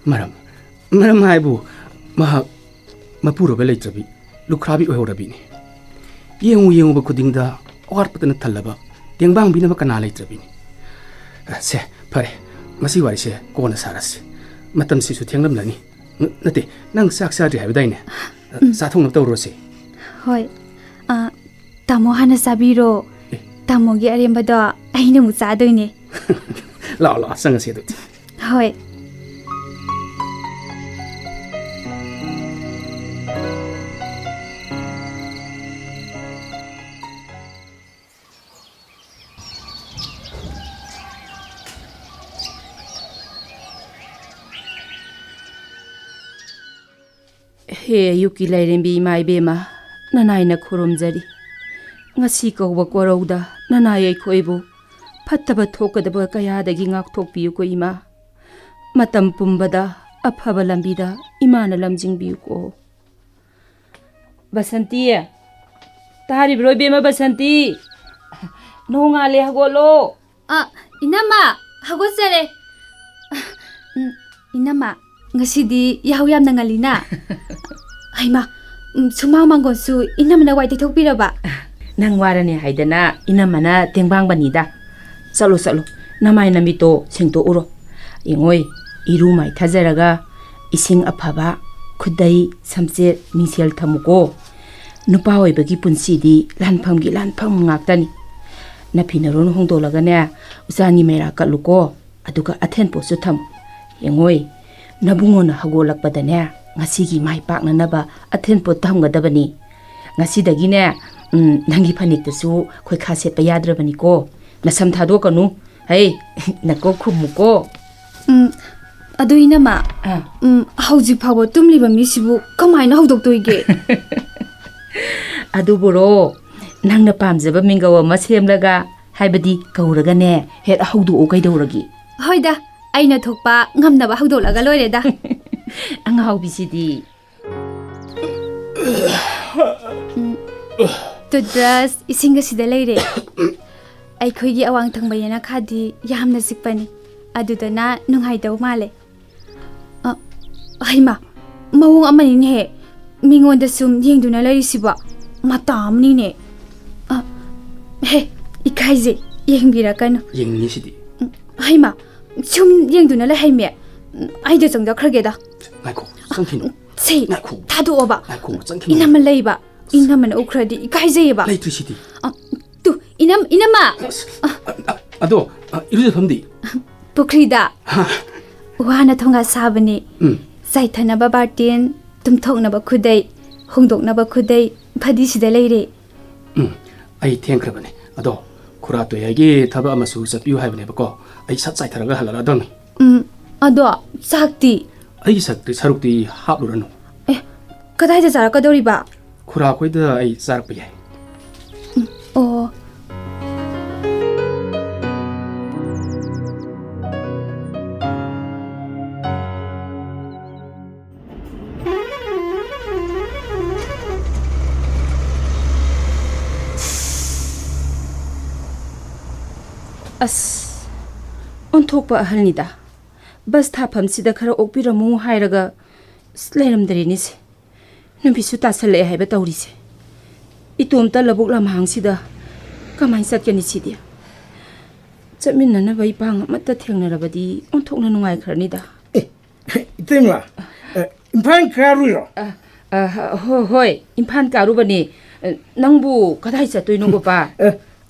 ꯃꯔꯝ? ꯃꯔꯝ ꯍꯥꯏꯕꯨ ꯃꯍꯥꯛ ꯃꯄꯨꯔꯣꯏꯕ ꯂꯩꯇ꯭ꯔꯕꯤ, ꯂꯨꯈ꯭ꯔꯥꯕꯤ ꯑꯣꯏꯍꯧꯔꯕꯤꯅꯤ꯫ ꯌꯦꯡꯉꯨ ꯌꯦꯡꯉꯨꯕ ꯈꯨꯗꯤꯡꯗ ꯑꯋꯥꯠꯄꯇꯅ ꯊꯜꯂꯕ, ꯇꯦꯡꯕꯥꯡꯕꯤꯅꯕ ꯀꯅꯥ ꯂꯩꯇ꯭ꯔꯕꯤꯅꯤ꯫ ꯑ, ꯁꯦ, ꯐꯔꯦ, ꯃꯁꯤ ꯋꯥꯔꯤꯁꯦ ꯀꯣꯟꯅ ꯁꯥꯔꯁꯤ꯫ ꯃꯇꯝꯁꯤꯁꯨ ꯊꯦꯡꯂꯝꯂꯅꯤ꯫ ꯅ-, ꯅꯠꯇꯦ, ꯅꯪ ꯆꯥꯛ ꯆꯥꯗ꯭ꯔꯤ ꯍꯥꯏꯕꯗꯥꯏꯅꯦ? ꯎꯝ꯫ ꯆꯥꯊꯣꯛꯅꯕ ꯇꯧꯔꯨꯔꯁꯤ꯫ ꯍꯣꯏ꯫ ꯑ, ꯇꯥꯃꯣ ꯍꯥꯟꯅ ꯆꯥꯕꯤꯔꯣ꯫ ꯑꯦ꯫ ꯇꯥꯃꯣꯒꯤ ꯑꯔꯦꯝꯕꯗꯣ ꯑꯩꯅ ꯑꯃꯨꯛ ꯆꯥꯗꯣꯏꯅꯦ꯫ ꯂꯥꯛꯑꯣ, ꯂꯥꯛꯑꯣ, ꯆꯪꯉꯁꯤ ꯑꯗꯨꯗꯤ꯫ ꯍꯣꯏ꯫ ꯍꯦ ꯑꯌꯨꯛꯀꯤ ꯂꯥꯏꯔꯦꯝꯕꯤ ꯏꯃꯥ ꯏꯕꯦꯝꯃ, ꯅꯅꯥꯏꯅ ꯈꯨꯔꯨꯝꯖꯔꯤ꯫ ꯉꯁꯤ ꯀꯧꯕ ꯀꯣꯔꯧꯗ ꯅꯅꯥꯏ ꯑꯩꯈꯣꯏꯕꯨ ꯐꯠꯇꯕ ꯊꯣꯛꯀꯗꯕ ꯀꯌꯥꯗꯒꯤ ꯉꯥꯛꯊꯣꯛꯄꯤꯌꯨꯀꯣ ꯏꯃꯥ꯫ ꯃꯇꯝ ꯄꯨꯝꯕꯗ ꯑꯐꯕ ꯂꯝꯕꯤꯗ ꯏꯃꯥꯅ ꯂꯝꯖꯤꯡꯕꯤꯌꯨꯀꯣ꯫ ꯕꯁꯟꯇꯤ, ꯇꯥꯔꯤꯕ꯭ꯔꯣ ꯏꯕꯦꯝꯃ ꯕꯁꯟꯇꯤ? ꯅꯣꯡꯉꯥꯜꯂꯦ, ꯍꯧꯒꯠꯂꯣ꯫ ꯑ, ꯏꯅꯝꯃ, ꯍꯧꯒꯠꯆꯔꯦ꯫ ꯎꯝ, ꯏꯅꯝꯃ, ꯉꯁꯤꯗꯤ ꯌꯥꯍꯧ ꯌꯥꯝꯅ ꯉꯜꯂꯤꯅ꯫ ꯍꯩꯃꯥ, ꯎꯝ, ꯁꯨꯃꯥꯡ ꯃꯥꯡꯒꯣꯟꯁꯨ ꯏꯅꯝꯃꯅ ꯋꯥꯏ ꯇꯩꯊꯣꯛꯄꯤꯔꯕ? ꯅꯪ ꯋꯥꯔꯅꯤ ꯍꯥꯏꯗꯅ ꯏꯅꯝꯃꯅ ꯇꯦꯡꯕꯥꯡꯕꯅꯤꯗ꯫ ꯆꯠꯂꯣ, ꯆꯠꯂꯣ, ꯅꯃꯥꯏ ꯅꯃꯤꯠꯇꯣ ꯁꯦꯡꯇꯣꯛꯎꯔꯣ꯫ ꯌꯦꯡꯉꯣꯏ, ꯏꯔꯨ ꯃꯥꯏꯊꯖꯔꯒ ꯏꯁꯤꯡ ꯑꯐꯕ, ꯈꯨꯗꯩ, ꯁꯝꯆꯦꯠ, ꯃꯤꯡꯁꯦꯜ ꯊꯝꯃꯨꯀꯣ꯫ ꯅꯨꯄꯥ ꯑꯣꯏꯕꯒꯤ ꯄꯨꯟꯁꯤꯗꯤ ꯂꯥꯟꯐꯝꯒꯤ ꯂꯥꯟꯐꯝ ꯉꯥꯛꯇꯅꯤ꯫ ꯅꯐꯤ ꯅꯔꯣꯟ ꯍꯣꯡꯗꯣꯛꯂꯒꯅꯦ, ꯎꯆꯥꯟꯒꯤ ꯃꯩꯔꯥ ꯀꯠꯂꯨꯀꯣ꯫ ꯑꯗꯨꯒ ꯑꯊꯦꯟꯄꯣꯠꯁꯨ ꯊꯝꯃꯨ꯫ ꯌꯦꯡꯉꯣꯏ, ꯅꯕꯨꯡꯉꯣꯅ ꯍꯧꯒꯠꯂꯛꯄꯗꯅꯦ, ꯉꯁꯤꯒꯤ ꯃꯥꯏ ꯄꯥꯛꯅꯅꯕ ꯑꯊꯦꯟꯄꯣꯠ ꯊꯝꯒꯗꯕꯅꯤ꯫ ꯉꯁꯤꯗꯒꯤꯅꯦ, ꯎꯝ, ꯅꯪꯒꯤ ꯐꯅꯦꯛꯇꯁꯨ ꯈꯣꯏꯈꯥ ꯁꯦꯠꯄ ꯌꯥꯗ꯭ꯔꯕꯅꯤꯀꯣ꯫ ꯅꯁꯝ ꯊꯥꯗꯣꯛꯀꯅꯨ꯫ ꯍꯩ, ꯅꯀꯣꯛ ꯈꯨꯝꯃꯨꯀꯣ꯫ ꯎꯝ, ꯑꯗꯨ ꯏꯅꯝꯃ, ꯑꯥ꯫ ꯎꯝ, ꯍꯧꯖꯤꯛ ꯐꯥꯎꯕ ꯇꯨꯝꯂꯤꯕ ꯃꯤꯁꯤꯕꯨ ꯀꯃꯥꯏꯅ ꯍꯧꯗꯣꯛꯇꯣꯏꯒꯦ? ꯑꯗꯨꯕꯨꯔꯣ, ꯅꯪꯅ ꯄꯥꯝꯖꯕ ꯃꯤꯡꯒꯧ ꯑꯃ ꯁꯦꯝꯂꯒ, ꯍꯥꯏꯕꯗꯤ ꯀꯧꯔꯒꯅꯦ, ꯍꯦꯛ ꯍꯧꯗꯣꯛꯑꯣ ꯀꯩꯗꯧꯔꯒꯦ? ꯍꯣꯏꯗ, ꯑꯩꯅ ꯊꯣꯛꯄ ꯉꯝꯅꯕ ꯍꯧꯗꯣꯛꯂꯒ ꯂꯣꯏꯔꯦꯗ꯫ ꯑꯉꯥꯎꯕꯤꯁꯤꯗꯤ꯫ ꯎꯝ, ꯇꯨꯠꯕ꯭ꯔꯁ ꯏꯁꯤꯡ ꯑꯁꯤꯗ ꯂꯩꯔꯦ꯫ ꯑꯩꯈꯣꯏꯒꯤ ꯑꯋꯥꯡ ꯊꯪꯕ ꯌꯦꯅꯈꯥꯗꯤ ꯌꯥꯝꯅ ꯆꯤꯛꯄꯅꯤ꯫ ꯑꯗꯨꯗꯅ ꯅꯨꯡꯉꯥꯏꯗꯧ ꯃꯥꯜꯂꯦ꯫ ꯑ, ꯍꯩꯃꯥ, ꯃꯑꯣꯡ ꯑꯃꯅꯤꯅꯦꯍꯦ꯫ ꯃꯤꯉꯣꯟꯗ ꯁꯨꯝ ꯌꯦꯡꯗꯨꯅ ꯂꯩꯔꯤꯁꯤꯕꯣ꯫ ꯃꯇꯥ ꯑꯃꯅꯤꯅꯦ꯫ ꯑ, ꯍꯦ, ꯏꯀꯥꯏꯖꯩ꯫ ꯌꯦꯡꯕꯤꯔꯛꯀꯅꯨ꯫ ꯌꯦꯡꯅꯤꯡꯉꯤ ꯁꯤꯗꯤ꯫ ꯎꯝ, ꯍꯩꯃꯥ, ꯁꯨꯝ ꯌꯦꯡꯗꯨꯅ ꯂꯩ ꯍꯩꯃꯦ꯫ ꯎꯝ, ꯑꯩꯗ ꯆꯪꯖꯈ꯭ꯔꯒꯦꯗ꯫ ꯉꯥꯏꯈꯣ, ꯆꯪꯈꯤꯅꯨ꯫ ꯁꯦ, ꯉꯥꯏꯈꯣ꯫ ꯊꯥꯗꯣꯛꯑꯣꯕ꯫ ꯉꯥꯏꯈꯣ, ꯆꯪꯈꯤꯅꯨ꯫ ꯏꯅꯝꯃ ꯂꯩꯕ꯫ ꯏꯅꯝꯃꯅ ꯎꯈ꯭ꯔꯗꯤ ꯏꯀꯥꯏꯖꯩꯌꯦꯕ꯫ ꯂꯩꯇ꯭ꯔꯤꯁꯤꯗꯤ꯫ ꯑ, ꯇꯨ, ꯏꯅꯝ-, ꯏꯅꯝꯃ! ꯑꯁ, ꯑ, ꯑ, ꯑꯗꯣ, ꯑ, ꯏꯔꯨꯖꯐꯝꯗꯤ? ꯄꯨꯈ꯭ꯔꯤꯗ꯫ ꯍꯥ? ꯋꯥꯅ ꯊꯣꯡꯒꯥ ꯁꯥꯕꯅꯤ꯫ ꯎꯝ꯫ ꯆꯥꯏꯊꯅꯕ ꯕꯥꯔꯇꯤꯟ, ꯇꯨꯝꯊꯣꯛꯅꯕ ꯈꯨꯗꯩ, ꯍꯣꯡꯗꯣꯛꯅꯕ ꯈꯨꯗꯩ, ꯐꯗꯤꯁꯤꯗ ꯂꯩꯔꯦ꯫ ꯎꯝ, ꯑꯩ ꯊꯦꯡꯈ꯭ꯔꯕꯅꯦ꯫ ꯑꯗꯣ, ꯈꯨꯔꯥ ꯇꯣꯌꯥꯏꯒꯤ ꯊꯕꯛ ꯑꯃꯁꯨ ꯆꯠꯄꯤꯌꯨ ꯍꯥꯏꯕꯅꯦꯕꯀꯣ꯫ ꯑꯩ ꯁꯠ ꯆꯥꯏꯊꯔꯒ ꯍꯜꯂꯛꯑꯗꯝꯅꯤ꯫ ꯎꯝ, ꯑꯗꯣ, ꯆꯥꯛꯇꯤ? ꯑꯩꯒꯤ ꯁꯛꯇꯤ, ꯁꯔꯨꯛꯇꯤ ꯍꯥꯞꯂꯨꯔꯅꯨ꯫ ꯑꯦ, ꯀꯗꯥꯏꯗ ꯆꯥꯔꯛꯀꯗꯧꯔꯤꯕ? ꯈꯨꯔꯥ ꯈꯣꯏꯗ ꯑꯩ ꯆꯥꯔꯛꯄ ꯌꯥꯏ꯫ ꯎꯝ, ꯑꯣ꯫ ꯑꯁ, ꯑꯣꯟꯊꯣꯛꯄ ꯑꯍꯜꯅꯤꯗ꯫ ꯕꯁ ꯊꯥꯐꯝꯁꯤꯗ ꯈꯔ ꯑꯣꯛꯄꯤꯔꯝꯃꯨ ꯍꯥꯏꯔꯒ, ꯑꯁ, ꯂꯩꯔꯝꯗ꯭ꯔꯦꯅꯦꯁꯦ꯫ ꯅꯨꯃꯤꯠꯁꯨ ꯇꯥꯁꯜꯂꯛꯑꯦ ꯍꯥꯏꯕ ꯇꯧꯔꯤꯁꯦ꯫ ꯏꯇꯣꯝꯇ ꯂꯧꯕꯨꯛ ꯂꯝꯍꯥꯡꯁꯤꯗ ꯀꯃꯥꯏꯅ ꯆꯠꯀꯅꯤ ꯁꯤꯗꯤ? ꯆꯠꯃꯤꯟꯅꯅꯕ ꯏꯄꯥꯡ ꯑꯃꯠꯇ ꯊꯦꯡꯅꯔꯕꯗꯤ ꯑꯣꯟꯊꯣꯛꯅ ꯅꯨꯡꯉꯥꯏꯈ꯭ꯔꯅꯤꯗ꯫ ꯑꯦ, ꯏꯇꯩꯃ, ꯑ, ꯏꯝꯐꯥꯜ ꯀꯥꯔꯨꯏꯔꯣ? ꯑ, ꯑ, ꯍꯣ-, ꯍꯣꯏ, ꯏꯝꯐꯥꯜ ꯀꯥꯔꯨꯕꯅꯦ꯫ ꯑ, ꯅꯪꯕꯨ ꯀꯗꯥꯏ ꯆꯠꯇꯣꯏꯅꯣ, ꯒꯣꯄꯥꯜ? ꯑ,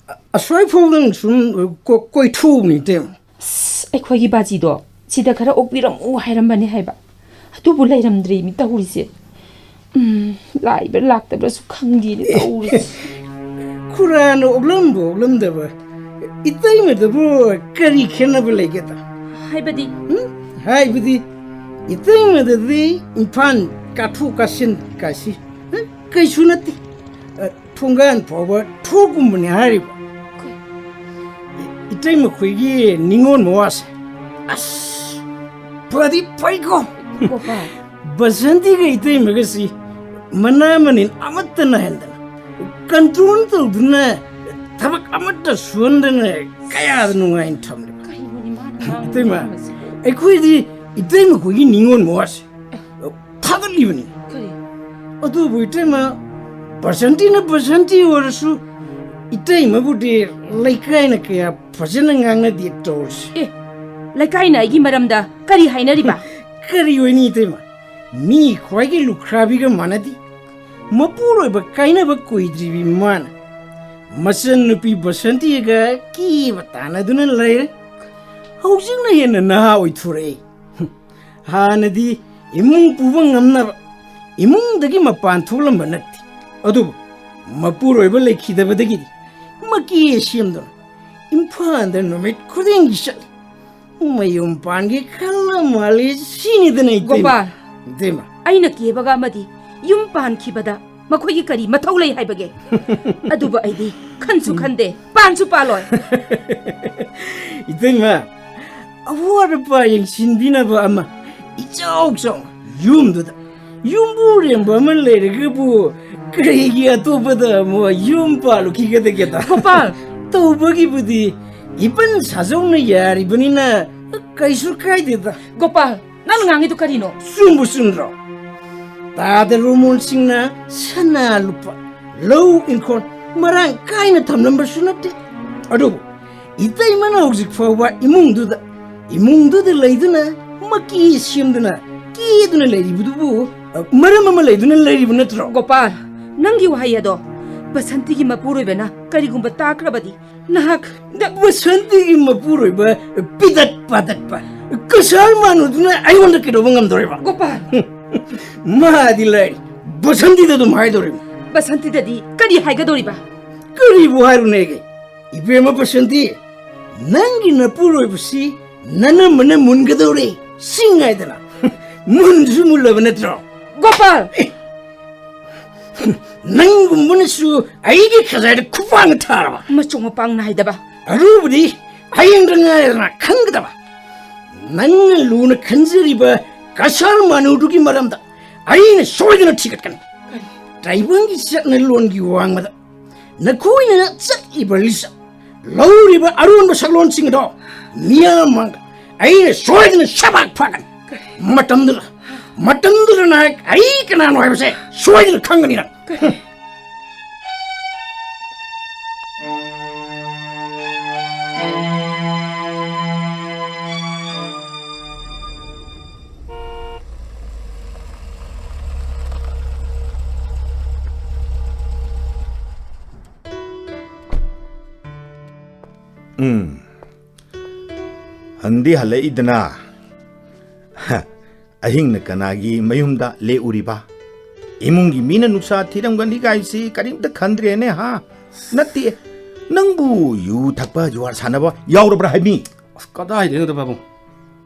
ꯑꯁ꯭ꯋꯥꯏ ꯐꯥꯎꯗꯪ ꯁꯨꯝ, ꯑ, ꯀꯣ-, ꯀꯣꯏꯊꯣꯛꯎꯕꯅꯤ, ꯏꯇꯩꯃ꯫ ꯑꯁ, ꯑꯩꯈꯣꯏꯒꯤ ꯕꯥꯖꯤꯗꯣ ꯁꯤꯗ ꯈꯔ ꯑꯣꯛꯄꯤꯔꯝꯃꯨ ꯍꯥꯏꯔꯝꯕꯅꯦ ꯍꯥꯏꯕ꯫ ꯑꯗꯨꯕꯨ ꯂꯩꯔꯝꯗ꯭ꯔꯦꯃꯤ ꯇꯧꯔꯤꯁꯦ꯫ ꯎꯝ, ꯂꯥꯛꯏꯕ꯭ꯔꯥ ꯂꯥꯛꯇꯕ꯭ꯔꯥꯁꯨ ꯈꯪꯗꯦꯅꯦ ꯇꯧꯔꯤꯁꯦ꯫ ꯈꯨꯔꯥꯅ ꯑꯣꯛꯂꯝꯕ ꯑꯣꯛꯂꯝꯗꯕ ꯏꯇꯩꯃꯗꯕꯨ ꯀꯔꯤ ꯈꯦꯠꯅꯕ ꯂꯩꯒꯦꯗ? ꯍꯥꯏꯕꯗꯤ? ꯎꯝ? ꯍꯥꯏꯕꯗꯤ ꯏꯇꯩꯃꯗꯗꯤ ꯏꯝꯐꯥꯜ ꯀꯥꯊꯣꯛ ꯀꯥꯁꯤꯟ ꯀꯥꯁꯤ, ꯎꯝ? ꯀꯩꯁꯨ ꯅꯠꯇꯦ꯫ ꯑ, ꯊꯣꯡꯒꯥꯟ ꯐꯥꯎꯕ ꯊꯣꯛꯀꯨꯝꯕꯅꯤ ꯍꯥꯏꯔꯤꯕ꯫ ꯏ-, ꯏꯇꯩꯃꯈꯣꯏꯒꯤ ꯅꯤꯉꯣꯜ ꯃꯋꯥꯁꯦ꯫ ꯑꯁ, ꯐꯗꯤ ꯐꯩꯀꯣ꯫ ꯒꯣꯄꯥꯜ꯫ ꯕꯁꯟꯇꯤꯒ ꯏꯇꯩꯃꯒꯁꯤ ꯃꯅꯥ ꯃꯅꯤꯟ ꯑꯃꯠꯇ ꯅꯥꯏꯍꯟꯗꯅ, ꯀꯟꯇ꯭ꯔꯣꯜ ꯇꯧꯗꯨꯅ, ꯊꯕꯛ ꯑꯃꯠꯇ ꯁꯨꯍꯟꯗꯅ ꯀꯌꯥꯗ ꯅꯨꯡꯉꯥꯏꯅ ꯊꯝꯂꯤꯕ꯫ ꯀꯩꯅꯣꯅꯦ ꯃꯥꯅ ꯉꯥꯡꯉꯤꯕ ꯏꯇꯩꯃ, ꯃꯌꯥꯝ ꯑꯁꯤꯕꯨ? ꯑꯩꯈꯣꯏꯗꯤ ꯏꯇꯩꯃꯈꯣꯏꯒꯤ ꯅꯤꯉꯣꯜ ꯃꯋꯥꯁꯦ ꯊꯥꯒꯠꯂꯤꯕꯅꯤ꯫ ꯀꯔꯤ? ꯑꯗꯨꯕꯨ ꯏꯇꯩꯃ, ꯕꯁꯟꯇꯤꯅ ꯕꯁꯟꯇꯤ ꯑꯣꯏꯔꯁꯨ, ꯏꯇꯩꯃꯕꯨꯗꯤ ꯂꯩꯀꯥꯏꯅ ꯀꯌꯥ ꯐꯖꯅ ꯉꯥꯡꯅꯗꯦ ꯇꯧꯔꯤꯁꯦ꯫ ꯑꯦ, ꯂꯩꯀꯥꯏꯅ ꯑꯩꯒꯤ ꯃꯔꯝꯗ ꯀꯔꯤ ꯍꯥꯏꯅꯔꯤꯕ? ꯀꯔꯤ ꯑꯣꯏꯅꯤ ꯏꯇꯩꯃ? ꯃꯤ ꯈ꯭ꯋꯥꯏꯒꯤ ꯂꯨꯈ꯭ꯔꯥꯕꯤꯒ ꯃꯥꯟꯅꯗꯦ꯫ ꯃꯄꯨꯔꯣꯏꯕ ꯀꯥꯏꯅꯕ ꯀꯨꯏꯗ꯭ꯔꯤꯕꯤ ꯃꯥꯅ ꯃꯆꯟꯅꯨꯄꯤ ꯕꯁꯟꯇꯤꯒ ꯀꯦꯕ ꯇꯥꯟꯅꯗꯨꯅ ꯂꯩꯔꯦ꯫ ꯍꯧꯖꯤꯛꯅ ꯍꯦꯟꯅ ꯅꯍꯥ ꯑꯣꯏꯊꯣꯔꯛꯏ꯫ ꯍꯥꯟꯅꯗꯤ ꯏꯃꯨꯡ ꯄꯨꯕ ꯉꯝꯅꯕ ꯏꯃꯨꯡꯗꯒꯤ ꯃꯄꯥꯟ ꯊꯣꯛꯂꯝꯕ ꯅꯠꯇꯦ꯫ ꯑꯗꯨꯕꯨ ꯃꯄꯨꯔꯣꯏꯕ ꯂꯩꯈꯤꯗꯕꯗꯒꯤꯗꯤ ꯃꯀꯦ ꯁꯦꯝꯗꯨꯅ ꯏꯝꯐꯥꯜꯗ ꯅꯨꯃꯤꯠ ꯈꯨꯗꯤꯡꯒꯤ ꯆꯠꯂꯤ꯫ ꯃꯌꯨꯝ ꯄꯥꯟꯒꯦ ꯈꯜꯂ ꯃꯥꯜꯂꯦ ꯁꯤꯅꯤꯗꯅ ꯏꯇꯩꯃ꯫ ꯒꯣꯄꯥꯜ! ꯏꯇꯩꯃ꯫ ꯑꯩꯅ ꯀꯦꯕꯒ ꯑꯃꯗꯤ ꯌꯨꯝ ꯄꯥꯟꯈꯤꯕꯗ ꯃꯈꯣꯏꯒꯤ ꯀꯔꯤ ꯃꯊꯧ ꯂꯩ ꯍꯥꯏꯕꯒꯦ? ꯑꯗꯨꯕꯨ ꯑꯩꯗꯤ ꯈꯟꯁꯨ ꯈꯟꯗꯦ, ꯄꯥꯟꯁꯨ ꯄꯥꯜꯂꯣꯏ꯫ ꯏꯇꯩꯃ, ꯑꯋꯥꯠ ꯑꯄꯥ ꯌꯦꯡꯁꯤꯟꯕꯤꯅꯕ ꯑꯃ ꯏꯆꯥꯎ ꯆꯥꯎꯅ ꯌꯨꯝꯗꯨꯗ ꯌꯨꯝꯕꯨꯔꯦꯝꯕ ꯑꯃ ꯂꯩꯔꯒꯕꯨ ꯀꯔꯤꯒꯤ ꯑꯇꯣꯞꯄꯗ ꯑꯃꯨꯛ ꯌꯨꯝ ꯄꯥꯜꯂꯨꯈꯤꯒꯗꯒꯦꯗ? ꯒꯣꯄꯥꯜ! ꯇꯧꯕꯒꯤꯕꯨꯗꯤ ꯏꯕꯟ ꯁꯥꯖꯧꯅ ꯌꯥꯔꯤꯕꯅꯤꯅ ꯀꯩꯁꯨ ꯀꯥꯏꯗꯦꯗ꯫ ꯒꯣꯄꯥꯜ, ꯅꯪꯅ ꯉꯥꯡꯉꯤꯗꯨ ꯀꯔꯤꯅꯣ? ꯆꯨꯝꯕꯨ ꯆꯨꯝꯗ꯭ꯔꯣ? ꯇꯥꯗ ꯔꯣꯃꯣꯟꯁꯤꯡꯅ ꯁꯅꯥ ꯂꯨꯄꯥ, ꯂꯧ ꯏꯪꯈꯣꯜ ꯃꯔꯥꯡ ꯀꯥꯏꯅ ꯊꯝꯂꯝꯕꯁꯨ ꯅꯠꯇꯦ꯫ ꯑꯗꯨꯕꯨ ꯏꯇꯩꯃꯅ ꯍꯧꯖꯤꯛ ꯐꯥꯎꯕ ꯏꯃꯨꯡꯗꯨꯗ, ꯏꯃꯨꯡꯗꯨꯗ ꯂꯩꯗꯨꯅ ꯃꯀꯤ ꯁꯦꯝꯗꯨꯅ ꯀꯦꯗꯨꯅ ꯂꯩꯔꯤꯕꯗꯨꯕꯨ, ꯑ, ꯃꯔꯝ ꯑꯃ ꯂꯩꯗꯨꯅ ꯂꯩꯔꯤꯕ ꯅꯠꯇ꯭ꯔꯣ? ꯒꯣꯄꯥꯜ, ꯅꯪꯒꯤ ꯋꯥꯍꯩ ꯑꯗꯣ ꯕꯁꯟꯇꯤꯒꯤ ꯃꯄꯨꯔꯣꯏꯕꯅ ꯀꯔꯤꯒꯨꯝꯕ ꯇꯥꯈ꯭ꯔꯕꯗꯤ ꯅꯍꯥꯛ ꯅ- ꯕꯁꯟꯇꯤꯒꯤ ꯃꯄꯨꯔꯣꯏꯕ ꯄꯤꯗꯠ ꯄꯥꯗꯠꯄ ꯀꯁꯥꯔ ꯃꯥꯟꯅꯨꯗꯨꯅ ꯑꯩꯉꯣꯟꯗ ꯀꯩꯗꯧꯕ ꯉꯝꯗꯣꯔꯤꯕ? ꯒꯣꯄꯥꯜ! ꯃꯥꯗꯤ ꯂꯥꯏꯔꯤ, ꯕꯁꯟꯇꯤꯗ ꯑꯗꯨꯝ ꯍꯥꯏꯗꯣꯔꯤꯕ꯫ ꯕꯁꯟꯇꯤꯗꯗꯤ ꯀꯔꯤ ꯍꯥꯏꯒꯗꯧꯔꯤꯕ? ꯀꯔꯤꯕꯨ ꯍꯥꯏꯔꯨꯅꯦꯒꯦ? ꯏꯕꯦꯝꯃ ꯕꯁꯟꯇꯤ, ꯅꯪꯒꯤ ꯅꯄꯨꯔꯣꯏꯕꯁꯤ ꯅꯅꯝꯃꯅ ꯃꯨꯟꯒꯗꯧꯔꯦ꯫ ꯁꯤꯡ ꯍꯥꯏꯗꯅ꯫ ꯃꯨꯟꯁꯨ ꯃꯨꯜꯂꯕ ꯅꯠꯇ꯭ꯔꯣ? ꯒꯣꯄꯥꯜ! ꯑꯦ, ꯅꯪꯒꯨꯝꯕꯅꯁꯨ ꯑꯩꯒꯤ ꯈꯖꯥꯏꯗ ꯈꯨꯄꯥꯡ ꯊꯥꯔꯕ? ꯃꯆꯣꯡ ꯃꯄꯥꯡ ꯅꯥꯏꯗꯕ꯫ ꯑꯔꯨꯕꯗꯤ ꯍꯌꯦꯡꯗ ꯉꯥꯏꯔꯗꯅ ꯈꯟꯒꯗꯕ꯫ ꯅꯪꯅ ꯂꯨꯅ ꯈꯟꯖꯔꯤꯕ ꯀꯁꯥꯔ ꯃꯥꯅꯨꯗꯨꯒꯤ ꯃꯔꯝꯗ ꯑꯩꯅ ꯁꯣꯏꯗꯅ ꯊꯤꯒꯠꯀꯅꯤ꯫ ꯇꯥꯏꯕꯪꯒꯤ ꯆꯠꯅ ꯂꯣꯟꯒꯤ ꯋꯥꯡꯃꯗ ꯅꯈꯣꯏꯅ ꯆꯠꯂꯤꯕ ꯂꯤꯆꯠ, ꯂꯧꯔꯤꯕ ꯑꯔꯣꯟꯕ ꯁꯛꯂꯣꯟꯁꯤꯡ ꯑꯗꯣ ꯃꯤꯌꯥꯝ ꯃꯥꯡꯗ ꯑꯩꯅ ꯁꯣꯏꯗꯅ ꯁꯕꯥꯛ ꯐꯥꯒꯅꯤ꯫ ꯃꯇꯝꯗꯨꯗ, ꯃꯇꯝꯗꯨꯗ ꯅꯍꯥꯛ ꯑꯩ ꯀꯅꯥꯅꯣ ꯍꯥꯏꯕꯁꯦ ꯁꯣꯏꯗꯅ ꯈꯪꯒꯅꯤ ꯅꯪ꯫ ꯎꯝ꯫ ꯍꯟꯗꯤ ꯍꯜꯂꯛꯏꯗꯅ꯫ ꯍ, ꯑꯍꯤꯡꯅ ꯀꯅꯥꯒꯤ ꯃꯌꯨꯝꯗ ꯂꯦꯛꯎꯔꯤꯕ? ꯏꯃꯨꯡꯒꯤ ꯃꯤꯅ ꯅꯨꯡꯁꯥ ꯊꯤꯔꯝꯒꯅꯤ ꯀꯥꯏꯁꯤ ꯀꯔꯤꯝꯇ ꯈꯟꯗ꯭ꯔꯦꯅꯦ, ꯍꯥ? ꯅꯠꯇꯦ, ꯅꯪꯕꯨ ꯌꯨ ꯊꯛꯄ, ꯖꯨꯋꯥꯔ ꯁꯥꯟꯅꯕ ꯌꯥꯎꯔꯕ꯭ꯔꯥ ꯍꯥꯏꯕꯅꯤ? ꯑꯁ, ꯀꯗꯥꯏꯗꯩꯅꯣꯗ ꯄꯥꯕꯨꯡ?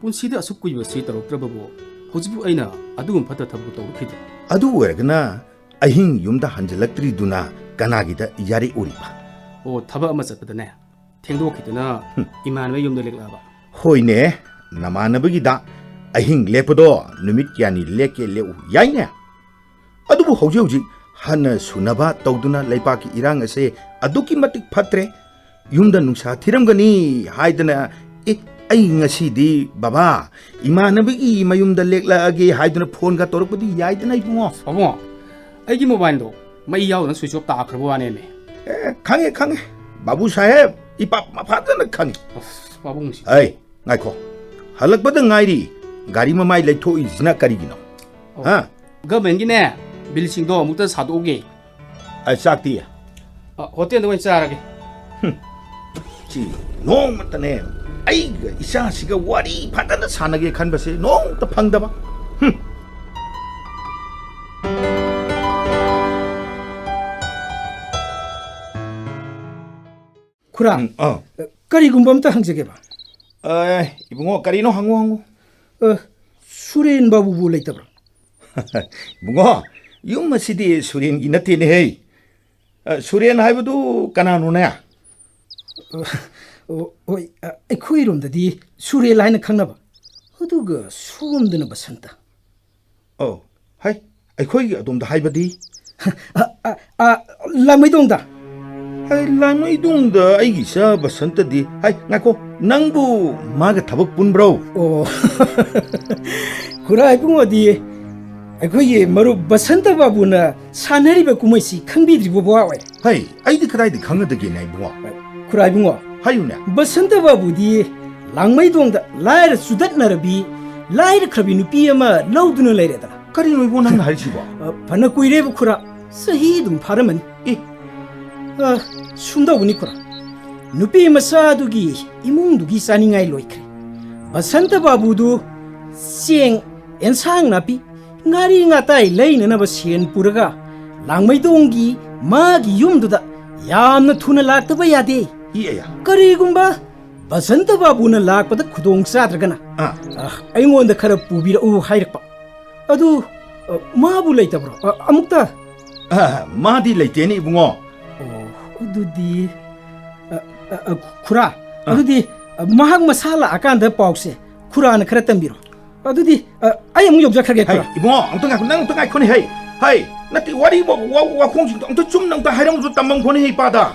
ꯄꯨꯟꯁꯤꯗ ꯑꯁꯨꯛ ꯀꯨꯏꯕ ꯁꯤ ꯇꯧꯔꯛꯇ꯭ꯔꯕꯕꯨ ꯍꯧꯖꯤꯛꯄꯨ ꯑꯩꯅ ꯑꯗꯨꯒꯨꯝꯕ ꯐꯠꯇ ꯊꯕꯛ ꯇꯧꯔꯛꯈꯤꯗꯦ꯫ ꯑꯗꯨ ꯑꯣꯏꯔꯒꯅ ꯑꯍꯤꯡ ꯌꯨꯝꯗ ꯍꯟꯖꯤꯜꯂꯛꯇ꯭ꯔꯤꯗꯨꯅ ꯀꯅꯥꯒꯤꯗ ꯌꯥꯔꯛꯎꯔꯤꯕ? ꯑꯣ, ꯊꯕꯛ ꯑꯃ ꯆꯠꯄꯗꯅꯦ, ꯊꯦꯡꯗꯣꯛꯈꯤꯗꯨꯅ ꯍꯨꯝ꯫ ꯏꯃꯥꯟꯅꯕ ꯌꯨꯝꯗ ꯂꯦꯛꯂꯛꯑꯕ꯫ ꯍꯣꯏꯅꯦ, ꯅꯃꯥꯟꯅꯕꯒꯤꯗ ꯑꯍꯤꯡ ꯂꯦꯛꯄꯗꯣ ꯅꯨꯃꯤꯠ ꯀꯌꯥꯅꯤ ꯂꯦꯛꯀꯦ ꯂꯦꯛꯎ ꯌꯥꯏꯅꯦ꯫ ꯑꯗꯨꯕꯨ ꯍꯧꯖꯤꯛ ꯍꯧꯖꯤꯛ ꯍꯟꯅ ꯁꯨꯅꯕ ꯇꯧꯗꯨꯅ ꯂꯩꯕꯥꯛꯀꯤ ꯏꯔꯥꯡ ꯑꯁꯦ ꯑꯗꯨꯛꯀꯤ ꯃꯇꯤꯛ ꯐꯠꯇ꯭ꯔꯦ꯫ ꯌꯨꯝꯗ ꯅꯨꯡꯁꯥ ꯊꯤꯔꯝꯒꯅꯤ ꯍꯥꯏꯗꯅ, "ꯑꯦ, ꯑꯩ ꯉꯁꯤꯗꯤ ꯕꯕꯥ, ꯏꯃꯥꯟꯅꯕꯒꯤ ꯃꯌꯨꯝꯗ ꯂꯦꯛꯂꯛꯑꯒꯦ" ꯍꯥꯏꯗꯨꯅ ꯐꯣꯟꯒ ꯇꯧꯔꯛꯄꯗꯤ ꯌꯥꯏꯗꯅ, ꯏꯕꯨꯡꯉꯣ꯫ ꯄꯥꯕꯨꯡꯉꯣ, ꯑꯩꯒꯤ ꯃꯣꯕꯥꯏꯜꯗꯣ ꯃꯩ ꯌꯥꯎꯗꯅ ꯁ꯭ꯋꯤꯆ ꯑꯣꯐ ꯇꯥꯈ꯭ꯔꯕ ꯋꯥꯅꯦꯃꯦ꯫ ꯑꯦ, ꯈꯪꯉꯦ, ꯈꯪꯉꯦ꯫ ꯕꯥꯕꯨ ꯁꯥꯍꯦꯕ, ꯏꯄꯥ ꯐꯖꯅ ꯈꯪꯉꯦ꯫ ꯑꯁ, ꯄꯥꯕꯨꯡꯁꯤ꯫ ꯑꯩ, ꯉꯥꯏꯈꯣ꯫ ꯍꯜꯂꯛꯄꯗ ꯉꯥꯏꯔꯤ꯫ ꯒꯥꯔꯤ ꯃꯃꯥꯏ ꯂꯩꯊꯣꯛꯏꯁꯤꯅ ꯀꯔꯤꯒꯤꯅꯣ? ꯑꯣ꯫ ꯍꯥ? ꯒꯚꯔꯟꯃꯦꯟꯒꯤꯅꯦ, ꯕꯤꯜꯁꯤꯡꯗꯣ ꯑꯃꯨꯛꯇ ꯁꯥꯗꯣꯛꯎꯒꯦ꯫ ꯑ, ꯆꯥꯛꯇꯤ? ꯑ, ꯍꯣꯇꯦꯜꯗ ꯑꯣꯏꯅ ꯆꯥꯔꯒꯦ꯫ ꯍꯨꯝ꯫ ꯁꯤ ꯅꯣꯡꯃꯇꯅꯦ, ꯑꯩꯒ ꯏꯆꯥꯁꯤꯒ ꯋꯥꯔꯤ ꯐꯖꯅ ꯁꯥꯟꯅꯒꯦ ꯈꯟꯕꯁꯦ ꯅꯣꯡꯃꯇ ꯐꯪꯗꯕ꯫ ꯍꯨꯝ꯫ ꯈꯨꯔꯥ, ꯎꯝ, ꯑꯥ꯫ ꯀꯔꯤꯒꯨꯝꯕ ꯑꯝꯇ ꯍꯪꯖꯒꯦꯕ꯫ ꯑ, ꯏꯕꯨꯡꯉꯣ, ꯀꯔꯤꯅꯣ? ꯍꯪꯉꯨ, ꯍꯪꯉꯨ꯫ ꯑ, ꯁꯨꯔꯦꯟ ꯕꯥꯕꯨꯕꯨ ꯂꯩꯇꯕ꯭ꯔꯥ? ꯏꯕꯨꯡꯉꯣ, ꯌꯨꯝ ꯑꯁꯤꯗꯤ ꯁꯨꯔꯦꯟꯒꯤ ꯅꯠꯇꯦꯅꯦꯍꯦ꯫ ꯑ, ꯁꯨꯔꯦꯟ ꯍꯥꯏꯕꯗꯨ ꯀꯅꯥꯅꯣꯅꯦ? ꯑ, ꯑꯣ, ꯍꯣꯏ, ꯑ, ꯑꯩꯈꯣꯏꯔꯣꯝꯗꯗꯤ ꯁꯨꯔꯦꯜ ꯍꯥꯏꯅ ꯈꯪꯅꯕ꯫ ꯑꯗꯨꯒ ꯁꯣꯝꯗꯅ ꯕꯁꯟꯇ꯫ ꯑꯣ, ꯍꯩ, ꯑꯩꯈꯣꯏꯒꯤ ꯑꯗꯣꯝꯗ ꯍꯥꯏꯕꯗꯤ? ꯑ, ꯑ, ꯑ, ꯂꯥꯡꯃꯩꯗꯣꯡꯗ꯫ ꯍꯩ, ꯂꯥꯡꯃꯩꯗꯣꯡꯗ ꯑꯩꯒꯤ ꯏꯆꯥ ꯕꯁꯟꯇꯗꯤ? ꯍꯩ, ꯉꯥꯏꯈꯣ, ꯅꯪꯕꯨ ꯃꯥꯒ ꯊꯕꯛ ꯄꯨꯟꯕ꯭ꯔꯣ? ꯑꯣ, ꯈꯨꯔꯥ ꯏꯕꯨꯡꯉꯣꯗꯤ ꯑꯩꯈꯣꯏꯒꯤ ꯃꯔꯨꯞ ꯕꯁꯟꯇ ꯕꯥꯕꯨꯅ ꯁꯥꯟꯅꯔꯤꯕ ꯀꯨꯝꯍꯩꯁꯤ ꯈꯪꯕꯤꯗ꯭ꯔꯤꯕꯣ, ꯕꯋꯥ ꯍꯣꯏ? ꯍꯩ, ꯑꯩꯗꯤ ꯀꯗꯥꯏꯗ ꯈꯪꯒꯗꯒꯦꯅꯦ, ꯏꯕꯨꯡꯉꯣ? ꯈꯨꯔꯥ ꯏꯕꯨꯡꯉꯣ, ꯍꯥꯏꯌꯨꯅꯦ꯫ ꯕꯁꯟꯇ ꯕꯥꯕꯨꯗꯤ ꯂꯥꯡꯃꯩꯗꯣꯡꯗ ꯂꯥꯏꯔ ꯆꯨꯗꯠꯅꯔꯕꯤ, ꯂꯥꯏꯔꯈ꯭ꯔꯕꯤ ꯅꯨꯄꯤ ꯑꯃ ꯂꯧꯗꯨꯅ ꯂꯩꯔꯦꯗꯅ꯫ ꯀꯔꯤꯅꯣ ꯏꯕꯨꯡꯉꯣ ꯅꯪꯅ ꯍꯥꯏꯔꯤꯁꯤꯕꯣ? ꯑ, ꯐꯅ ꯀꯨꯏꯔꯦꯕ ꯈꯨꯔꯥ, ꯆꯍꯤ ꯑꯗꯨꯝ ꯐꯥꯔꯝꯃꯅꯤ꯫ ꯑꯦ꯫ ꯑ, ꯁꯨꯝꯗꯧꯕꯅꯤ ꯈꯨꯔꯥ, ꯅꯨꯄꯤ ꯃꯆꯥꯗꯨꯒꯤ ꯏꯃꯨꯡꯗꯨꯒꯤ ꯆꯥꯅꯤꯡꯉꯥꯏ ꯂꯣꯏꯈ꯭ꯔꯦ꯫ ꯕꯁꯟꯇ ꯕꯥꯕꯨꯗꯨ ꯆꯦꯡ, ꯑꯦꯟꯁꯥꯡ ꯅꯥꯄꯤ, ꯉꯥꯔꯤ ꯉꯥꯇꯥꯏ ꯂꯩꯅꯅꯕ ꯁꯦꯟ ꯄꯨꯔꯒ ꯂꯥꯡꯃꯩꯗꯣꯡꯒꯤ ꯃꯥꯒꯤ ꯌꯨꯝꯗꯨꯗ ꯌꯥꯝꯅ ꯊꯨꯅ ꯂꯥꯛꯇꯕ ꯌꯥꯗꯦ꯫ ꯏ ꯑꯌꯥ꯫ ꯀꯔꯤꯒꯨꯝꯕ ꯕꯁꯟꯇ ꯕꯥꯕꯨꯅ ꯂꯥꯛꯄꯗ ꯈꯨꯗꯣꯡ ꯆꯥꯗ꯭ꯔꯒꯅ, ꯑꯥ꯫ ꯑ, ꯑꯩꯉꯣꯟꯗ ꯈꯔ ꯄꯨꯕꯤꯔꯛꯎ ꯍꯥꯏꯔꯛꯄ꯫ ꯑꯗꯨ, ꯑ, ꯃꯥꯕꯨ ꯂꯩꯇꯕ꯭ꯔꯣ? ꯑ, ꯑꯃꯨꯛꯇ꯫ ꯑ, ꯃꯥꯗꯤ ꯂꯩꯇꯦꯅꯦ, ꯏꯕꯨꯡꯉꯣ꯫ ꯑꯣ, ꯑꯗꯨꯗꯤ, ꯑ, ꯑ, ꯑ, ꯈꯨꯔꯥ, ꯑ꯫ ꯑꯗꯨꯗꯤ, ꯑ, ꯃꯍꯥꯛ ꯃꯁꯥ ꯂꯥꯛꯑꯀꯥꯟꯗ ꯄꯥꯎꯁꯦ ꯈꯨꯔꯥꯅ ꯈꯔ ꯇꯝꯕꯤꯔꯣ꯫ ꯑꯗꯨꯗꯤ, ꯑ, ꯑꯩ ꯑꯃꯨꯛ ꯌꯧꯖꯈ꯭ꯔꯒꯦ, ꯍꯩ, ꯈꯨꯔꯥ꯫ ꯏꯕꯨꯡꯉꯣ, ꯑꯝꯇ ꯉꯥꯏꯈꯣ, ꯅꯪ ꯑꯝꯇ ꯉꯥꯏꯈꯣꯅꯦ, ꯍꯩ, ꯍꯩ, ꯅꯠꯇꯦ, ꯋꯥꯔꯤ ꯋꯥ-, ꯋꯥ-, ꯋꯥꯈꯣꯡꯁꯤꯡꯗꯣ ꯑꯝꯇ ꯆꯨꯝꯅ ꯑꯝꯇ ꯍꯥꯏꯔꯝꯃꯁꯨ ꯇꯝꯃꯝꯈꯣꯅꯦ, ꯏꯄꯥꯗ꯫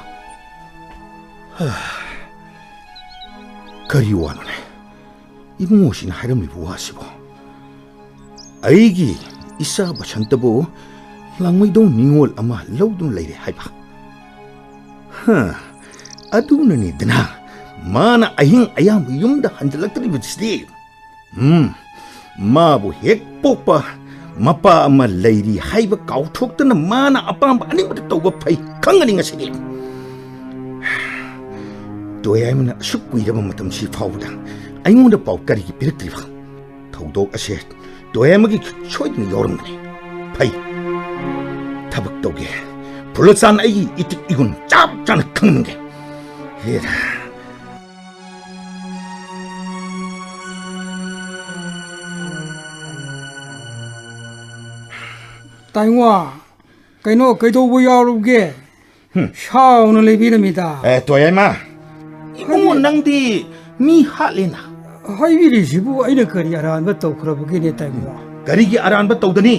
ꯀꯔꯤ ꯋꯥꯅꯣꯅꯦ ꯏꯕꯨꯡꯉꯣꯁꯤꯅ ꯍꯥꯏꯔꯝꯃꯤꯕ ꯋꯥꯁꯤꯕꯣ? ꯑꯩꯒꯤ ꯏꯆꯥ ꯕꯁꯟꯇꯕꯨ ꯂꯥꯡꯃꯩꯗꯣꯡ ꯅꯤꯉꯣꯜ ꯑꯃ ꯂꯧꯗꯨꯅ ꯂꯩꯔꯦ ꯍꯥꯏꯕ? ꯍ, ꯑꯗꯨꯅꯅꯤꯗꯅ ꯃꯥꯅ ꯑꯍꯤꯡ ꯑꯌꯥꯝꯕ ꯌꯨꯝꯗ ꯍꯟꯖꯤꯜꯂꯛꯇ꯭ꯔꯤꯕꯁꯤꯗꯤ꯫ ꯎꯝ, ꯃꯥꯕꯨ ꯍꯦꯛ ꯄꯣꯛꯄ ꯃꯄꯥ ꯑꯃ ꯂꯩꯔꯤ ꯍꯥꯏꯕ ꯀꯥꯎꯊꯣꯛꯇꯅ ꯃꯥꯅ ꯑꯄꯥꯝꯕ ꯑꯅꯤꯡꯕꯗ ꯇꯧꯕ ꯐꯩ ꯈꯪꯒꯅꯤ ꯉꯁꯤꯗꯤ꯫ ꯇꯣꯌꯥꯏꯃꯅ ꯑꯁꯨꯛ ꯀꯨꯏꯔꯕ ꯃꯇꯝꯁꯤ ꯐꯥꯎꯕꯗ ꯑꯩꯉꯣꯟꯗ ꯄꯥꯎ ꯀꯔꯤꯒꯤ ꯄꯤꯔꯛꯇ꯭ꯔꯤꯕ? ꯊꯧꯗꯣꯛ ꯑꯁꯦ ꯇꯣꯌꯥꯏꯃꯒꯤ ꯈꯨꯠ ꯁꯣꯏꯗꯅ ꯌꯥꯎꯔꯝꯒꯅꯤ꯫ ꯐꯩ, ꯊꯕꯛ ꯇꯧꯒꯦ꯫ ꯐꯨꯂꯆꯥꯟ ꯑꯩꯒꯤ ꯏꯇꯤꯛ ꯏꯒꯨꯟ ꯆꯞ ꯆꯥꯅ ꯈꯪꯍꯟꯒꯦ꯫ ꯍꯦꯔꯥ꯫ ꯇꯥꯏꯉꯣ, ꯀꯩꯅꯣ, ꯀꯩꯗꯧꯕ ꯌꯥꯎꯔꯨꯒꯦ? ꯍꯨꯝ꯫ ꯁꯥꯎꯅ ꯂꯩꯕꯤꯔꯝꯃꯤꯗ꯫ ꯑꯦ, ꯇꯣꯌꯥꯏꯃ, ꯏꯕꯨꯡꯉꯣ, ꯀꯔꯤ? ꯅꯪꯗꯤ ꯃꯤ ꯍꯥꯠꯂꯦꯅ꯫ ꯍꯥꯏꯕꯤꯔꯤꯁꯤꯕꯨ ꯑꯩꯅ ꯀꯔꯤ ꯑꯔꯥꯟꯕ ꯇꯧꯈ꯭ꯔꯕꯒꯦꯅꯦ, ꯇꯥꯏꯉꯣ? ꯀꯔꯤꯒꯤ ꯑꯔꯥꯟꯕ ꯇꯧꯗꯅꯤ?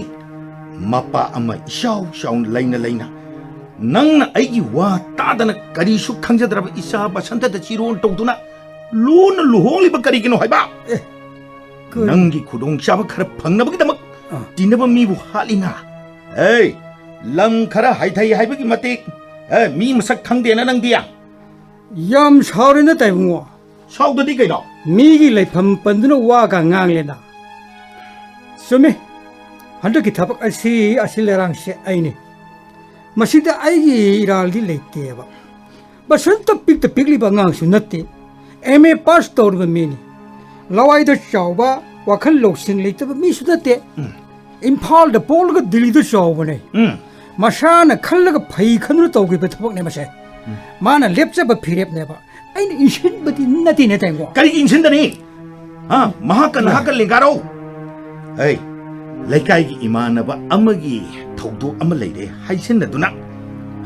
ꯃꯄꯥ ꯑꯃ ꯏꯆꯥꯎ ꯆꯥꯎꯅ ꯂꯩꯅ ꯂꯩꯅ, ꯅꯪꯅ ꯑꯩꯒꯤ ꯋꯥ ꯇꯥꯗꯅ ꯀꯔꯤꯁꯨ ꯈꯪꯖꯗ꯭ꯔꯕ ꯏꯆꯥ ꯕꯁꯟꯇꯗ ꯆꯤꯔꯣꯟ ꯇꯧꯗꯨꯅ ꯂꯨꯅ ꯂꯨꯍꯣꯡꯂꯤꯕ ꯀꯔꯤꯒꯤꯅꯣ ꯍꯥꯏꯕ? ꯑꯦ, ꯀꯔꯤ? ꯅꯪꯒꯤ ꯈꯨꯗꯣꯡꯆꯥꯕ ꯈꯔ ꯐꯪꯅꯕꯒꯤꯗꯃꯛ ꯑꯥ꯫ ꯇꯤꯟꯅꯕ ꯃꯤꯕꯨ ꯍꯥꯠꯂꯤꯅ? ꯑꯦ, ꯂꯝ ꯈꯔ ꯍꯥꯏꯊꯩ ꯍꯥꯏꯕꯒꯤ ꯃꯇꯤꯛ, ꯑꯦ, ꯃꯤ ꯃꯁꯛ ꯈꯪꯗꯦꯅ ꯅꯪꯗꯤ? ꯌꯥꯝ ꯁꯥꯎꯔꯦꯅ ꯇꯥꯏꯕꯨꯡꯉꯣ꯫ ꯁꯥꯎꯗꯗꯤ ꯀꯩꯅꯣ? ꯃꯤꯒꯤ ꯂꯩꯐꯝ ꯄꯟꯗꯨꯅ ꯋꯥꯒ ꯉꯥꯡꯂꯦꯅ꯫ ꯆꯨꯝꯃꯤ, ꯍꯟꯗꯛꯀꯤ ꯊꯕꯛ ꯑꯁꯤ ꯑꯁꯤꯜ ꯑꯔꯥꯡꯁꯦ ꯑꯩꯅꯤ꯫ ꯃꯁꯤꯗ ꯑꯩꯒꯤ ꯏꯔꯥꯜꯗꯤ ꯂꯩꯇꯦꯕ꯫ ꯕꯁꯟꯇ ꯄꯤꯛꯇ ꯄꯤꯛꯂꯤꯕ ꯑꯉꯥꯡꯁꯨ ꯅꯠꯇꯦ, ꯑꯦꯝ ꯑꯦ ꯄꯥꯁ ꯇꯧꯔꯕ ꯃꯤꯅꯤ꯫ ꯂꯋꯥꯏꯗ ꯆꯥꯎꯕ, ꯋꯥꯈꯜ ꯂꯧꯁꯤꯡ ꯂꯩꯇꯕ ꯃꯤꯁꯨ ꯅꯠꯇꯦ꯫ ꯎꯝ꯫ ꯏꯝꯐꯥꯜꯗ ꯄꯣꯛꯂꯒ ꯗꯤꯜꯂꯤꯗ ꯆꯥꯎꯕꯅꯦ꯫ ꯎꯝ꯫ ꯃꯁꯥꯅ ꯈꯜꯂꯒ ꯐꯩ ꯈꯟꯗꯨꯅ ꯇꯧꯈꯤꯕ ꯊꯕꯛꯅꯦ ꯃꯁꯦ꯫ ꯎꯝ꯫ ꯃꯥꯅ ꯂꯦꯞꯆꯕ ꯐꯤꯔꯦꯞꯅꯦꯕ꯫ ꯑꯩꯅ ꯏꯟꯁꯤꯟꯕꯗꯤ ꯅꯠꯇꯦꯅꯦ, ꯇꯥꯏꯉꯣ꯫ ꯀꯔꯤꯒꯤ ꯏꯟꯁꯤꯟꯗꯅꯤ? ꯍꯥ? ꯃꯍꯥꯛꯀ ꯅꯍꯥꯛꯀ ꯂꯦꯡꯒꯥꯔꯣ? ꯑꯩ ꯂꯩꯀꯥꯏꯒꯤ ꯏꯃꯥꯟꯅꯕ ꯑꯃꯒꯤ ꯊꯧꯗꯣꯛ ꯑꯃ ꯂꯩꯔꯦ ꯍꯥꯏꯖꯤꯟꯅꯗꯨꯅ,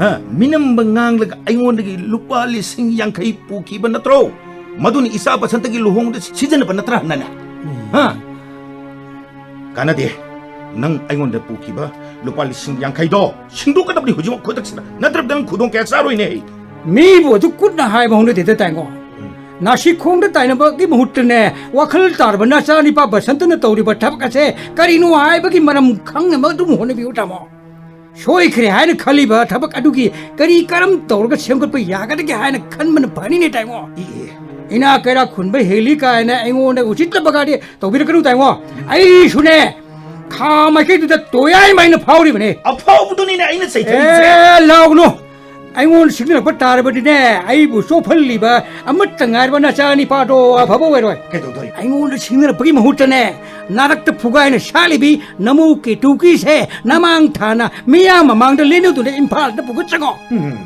ꯍꯥ? ꯃꯤꯅꯝꯕ ꯉꯥꯡꯂꯒ ꯑꯩꯉꯣꯟꯗꯒꯤ ꯂꯨꯄꯥ ꯂꯤꯁꯤꯡ ꯌꯥꯡꯈꯩ ꯄꯨꯈꯤꯕ ꯅꯠꯇ꯭ꯔꯣ? ꯃꯗꯨꯅ ꯏꯆꯥ ꯕꯁꯟꯇꯒꯤ ꯂꯨꯍꯣꯡꯕꯗ ꯁꯤꯖꯤꯟꯅꯕ ꯅꯠꯇ꯭ꯔꯥ ꯅꯪꯅ? ꯎꯝ꯫ ꯍꯥ? ꯀꯥꯟꯅꯗꯦ꯫ ꯅꯪ ꯑꯩꯉꯣꯟꯗ ꯄꯨꯈꯤꯕ ꯂꯨꯄꯥ ꯂꯤꯁꯤꯡ ꯌꯥꯡꯈꯩꯗꯣ ꯁꯤꯡꯗꯣꯛꯀꯗꯕꯅꯤ ꯍꯧꯖꯤꯛꯃꯛ ꯈꯨꯗꯛꯁꯤꯗ꯫ ꯅꯠꯇ꯭ꯔꯕꯗ ꯅꯪ ꯈꯨꯗꯣꯡ ꯀꯌꯥ ꯆꯥꯔꯣꯏꯅꯦ ꯑꯩ꯫ ꯃꯤꯕꯨ ꯑꯗꯨ ꯀꯨꯠꯅ ꯍꯥꯏꯕ ꯍꯧꯅꯗꯦꯗ ꯇꯥꯏꯉꯣ꯫ ꯎꯝ꯫ ꯅꯥꯁꯤꯈꯣꯡꯗ ꯇꯥꯏꯅꯕꯒꯤ ꯃꯍꯨꯠꯇꯅꯦ, ꯋꯥꯈꯜ ꯇꯥꯔꯕ ꯅꯆꯥꯅꯤꯄꯥ ꯕꯁꯟꯇꯅ ꯇꯧꯔꯤꯕ ꯊꯕꯛ ꯑꯁꯦ ꯀꯔꯤꯅꯣ ꯍꯥꯏꯕꯒꯤ ꯃꯔꯝ ꯈꯪꯅꯕ ꯑꯗꯨꯝ ꯍꯣꯠꯅꯕꯤꯌꯨ ꯇꯥꯃꯣ꯫ ꯁꯣꯏꯈ꯭ꯔꯦ ꯍꯥꯏꯅ ꯈꯜꯂꯤꯕ ꯊꯕꯛ ꯑꯗꯨꯒꯤ ꯀꯔꯤ ꯀꯔꯝ ꯇꯧꯔꯒ ꯁꯦꯝꯒꯠꯄ ꯌꯥꯒꯗꯒꯦ ꯍꯥꯏꯅ ꯈꯟꯕꯅ ꯐꯅꯤꯅꯦ ꯇꯥꯏꯉꯣ꯫ E, E. ꯏꯅꯥ ꯀꯩꯔꯥꯛ ꯈꯨꯟꯕ ꯍꯦꯜꯂꯤ ꯀꯥꯏꯅ ꯑꯩꯉꯣꯟꯗ ꯎꯁꯤꯠꯇꯕꯒꯗꯤ ꯇꯧꯕꯤꯔꯛꯀꯅꯨ ꯇꯥꯏꯉꯣ꯫ ꯑꯩꯁꯨꯅꯦ ꯈꯥ ꯃꯥꯏꯀꯩꯗꯨꯗ ꯇꯣꯌꯥꯏ ꯃꯥꯏꯅ ꯐꯥꯎꯔꯤꯕꯅꯦ꯫ ꯑꯐꯥꯎꯕꯗꯨꯅꯤꯅꯦ ꯑꯩꯅ ꯆꯩꯊꯔꯤꯁꯦ꯫ ꯑꯦ, ꯂꯥꯎꯒꯅꯨ꯫ ꯑꯩꯉꯣꯟꯗ ꯁꯤꯡꯅꯔꯛꯄ ꯇꯥꯔꯕꯗꯤꯅꯦ, ꯑꯩꯕꯨ ꯆꯣꯞꯍꯜꯂꯤꯕ ꯑꯃꯠꯇ ꯉꯥꯏꯔꯕ ꯅꯆꯥ ꯅꯤꯄꯥꯗꯣ ꯑꯐꯕ ꯑꯣꯏꯔꯣꯏ꯫ ꯀꯩꯗꯧꯗꯣꯏ? ꯑꯩꯉꯣꯟꯗ ꯁꯤꯡꯅꯔꯛꯄꯒꯤ ꯃꯍꯨꯠꯇꯅꯦ, ꯅꯥꯔꯛꯇ ꯐꯨꯒꯥꯏꯅ ꯁꯥꯠꯂꯤꯕꯤ ꯅꯃꯧ ꯀꯦꯇꯨꯀꯤꯁꯦ ꯅꯃꯥꯡ ꯊꯥꯅ ꯃꯤꯌꯥꯝ ꯃꯃꯥꯡꯗ ꯂꯦꯟꯅꯗꯨꯅ ꯏꯝꯐꯥꯜꯗ ꯄꯨꯈꯠꯆꯉꯣ꯫ ꯎꯝ,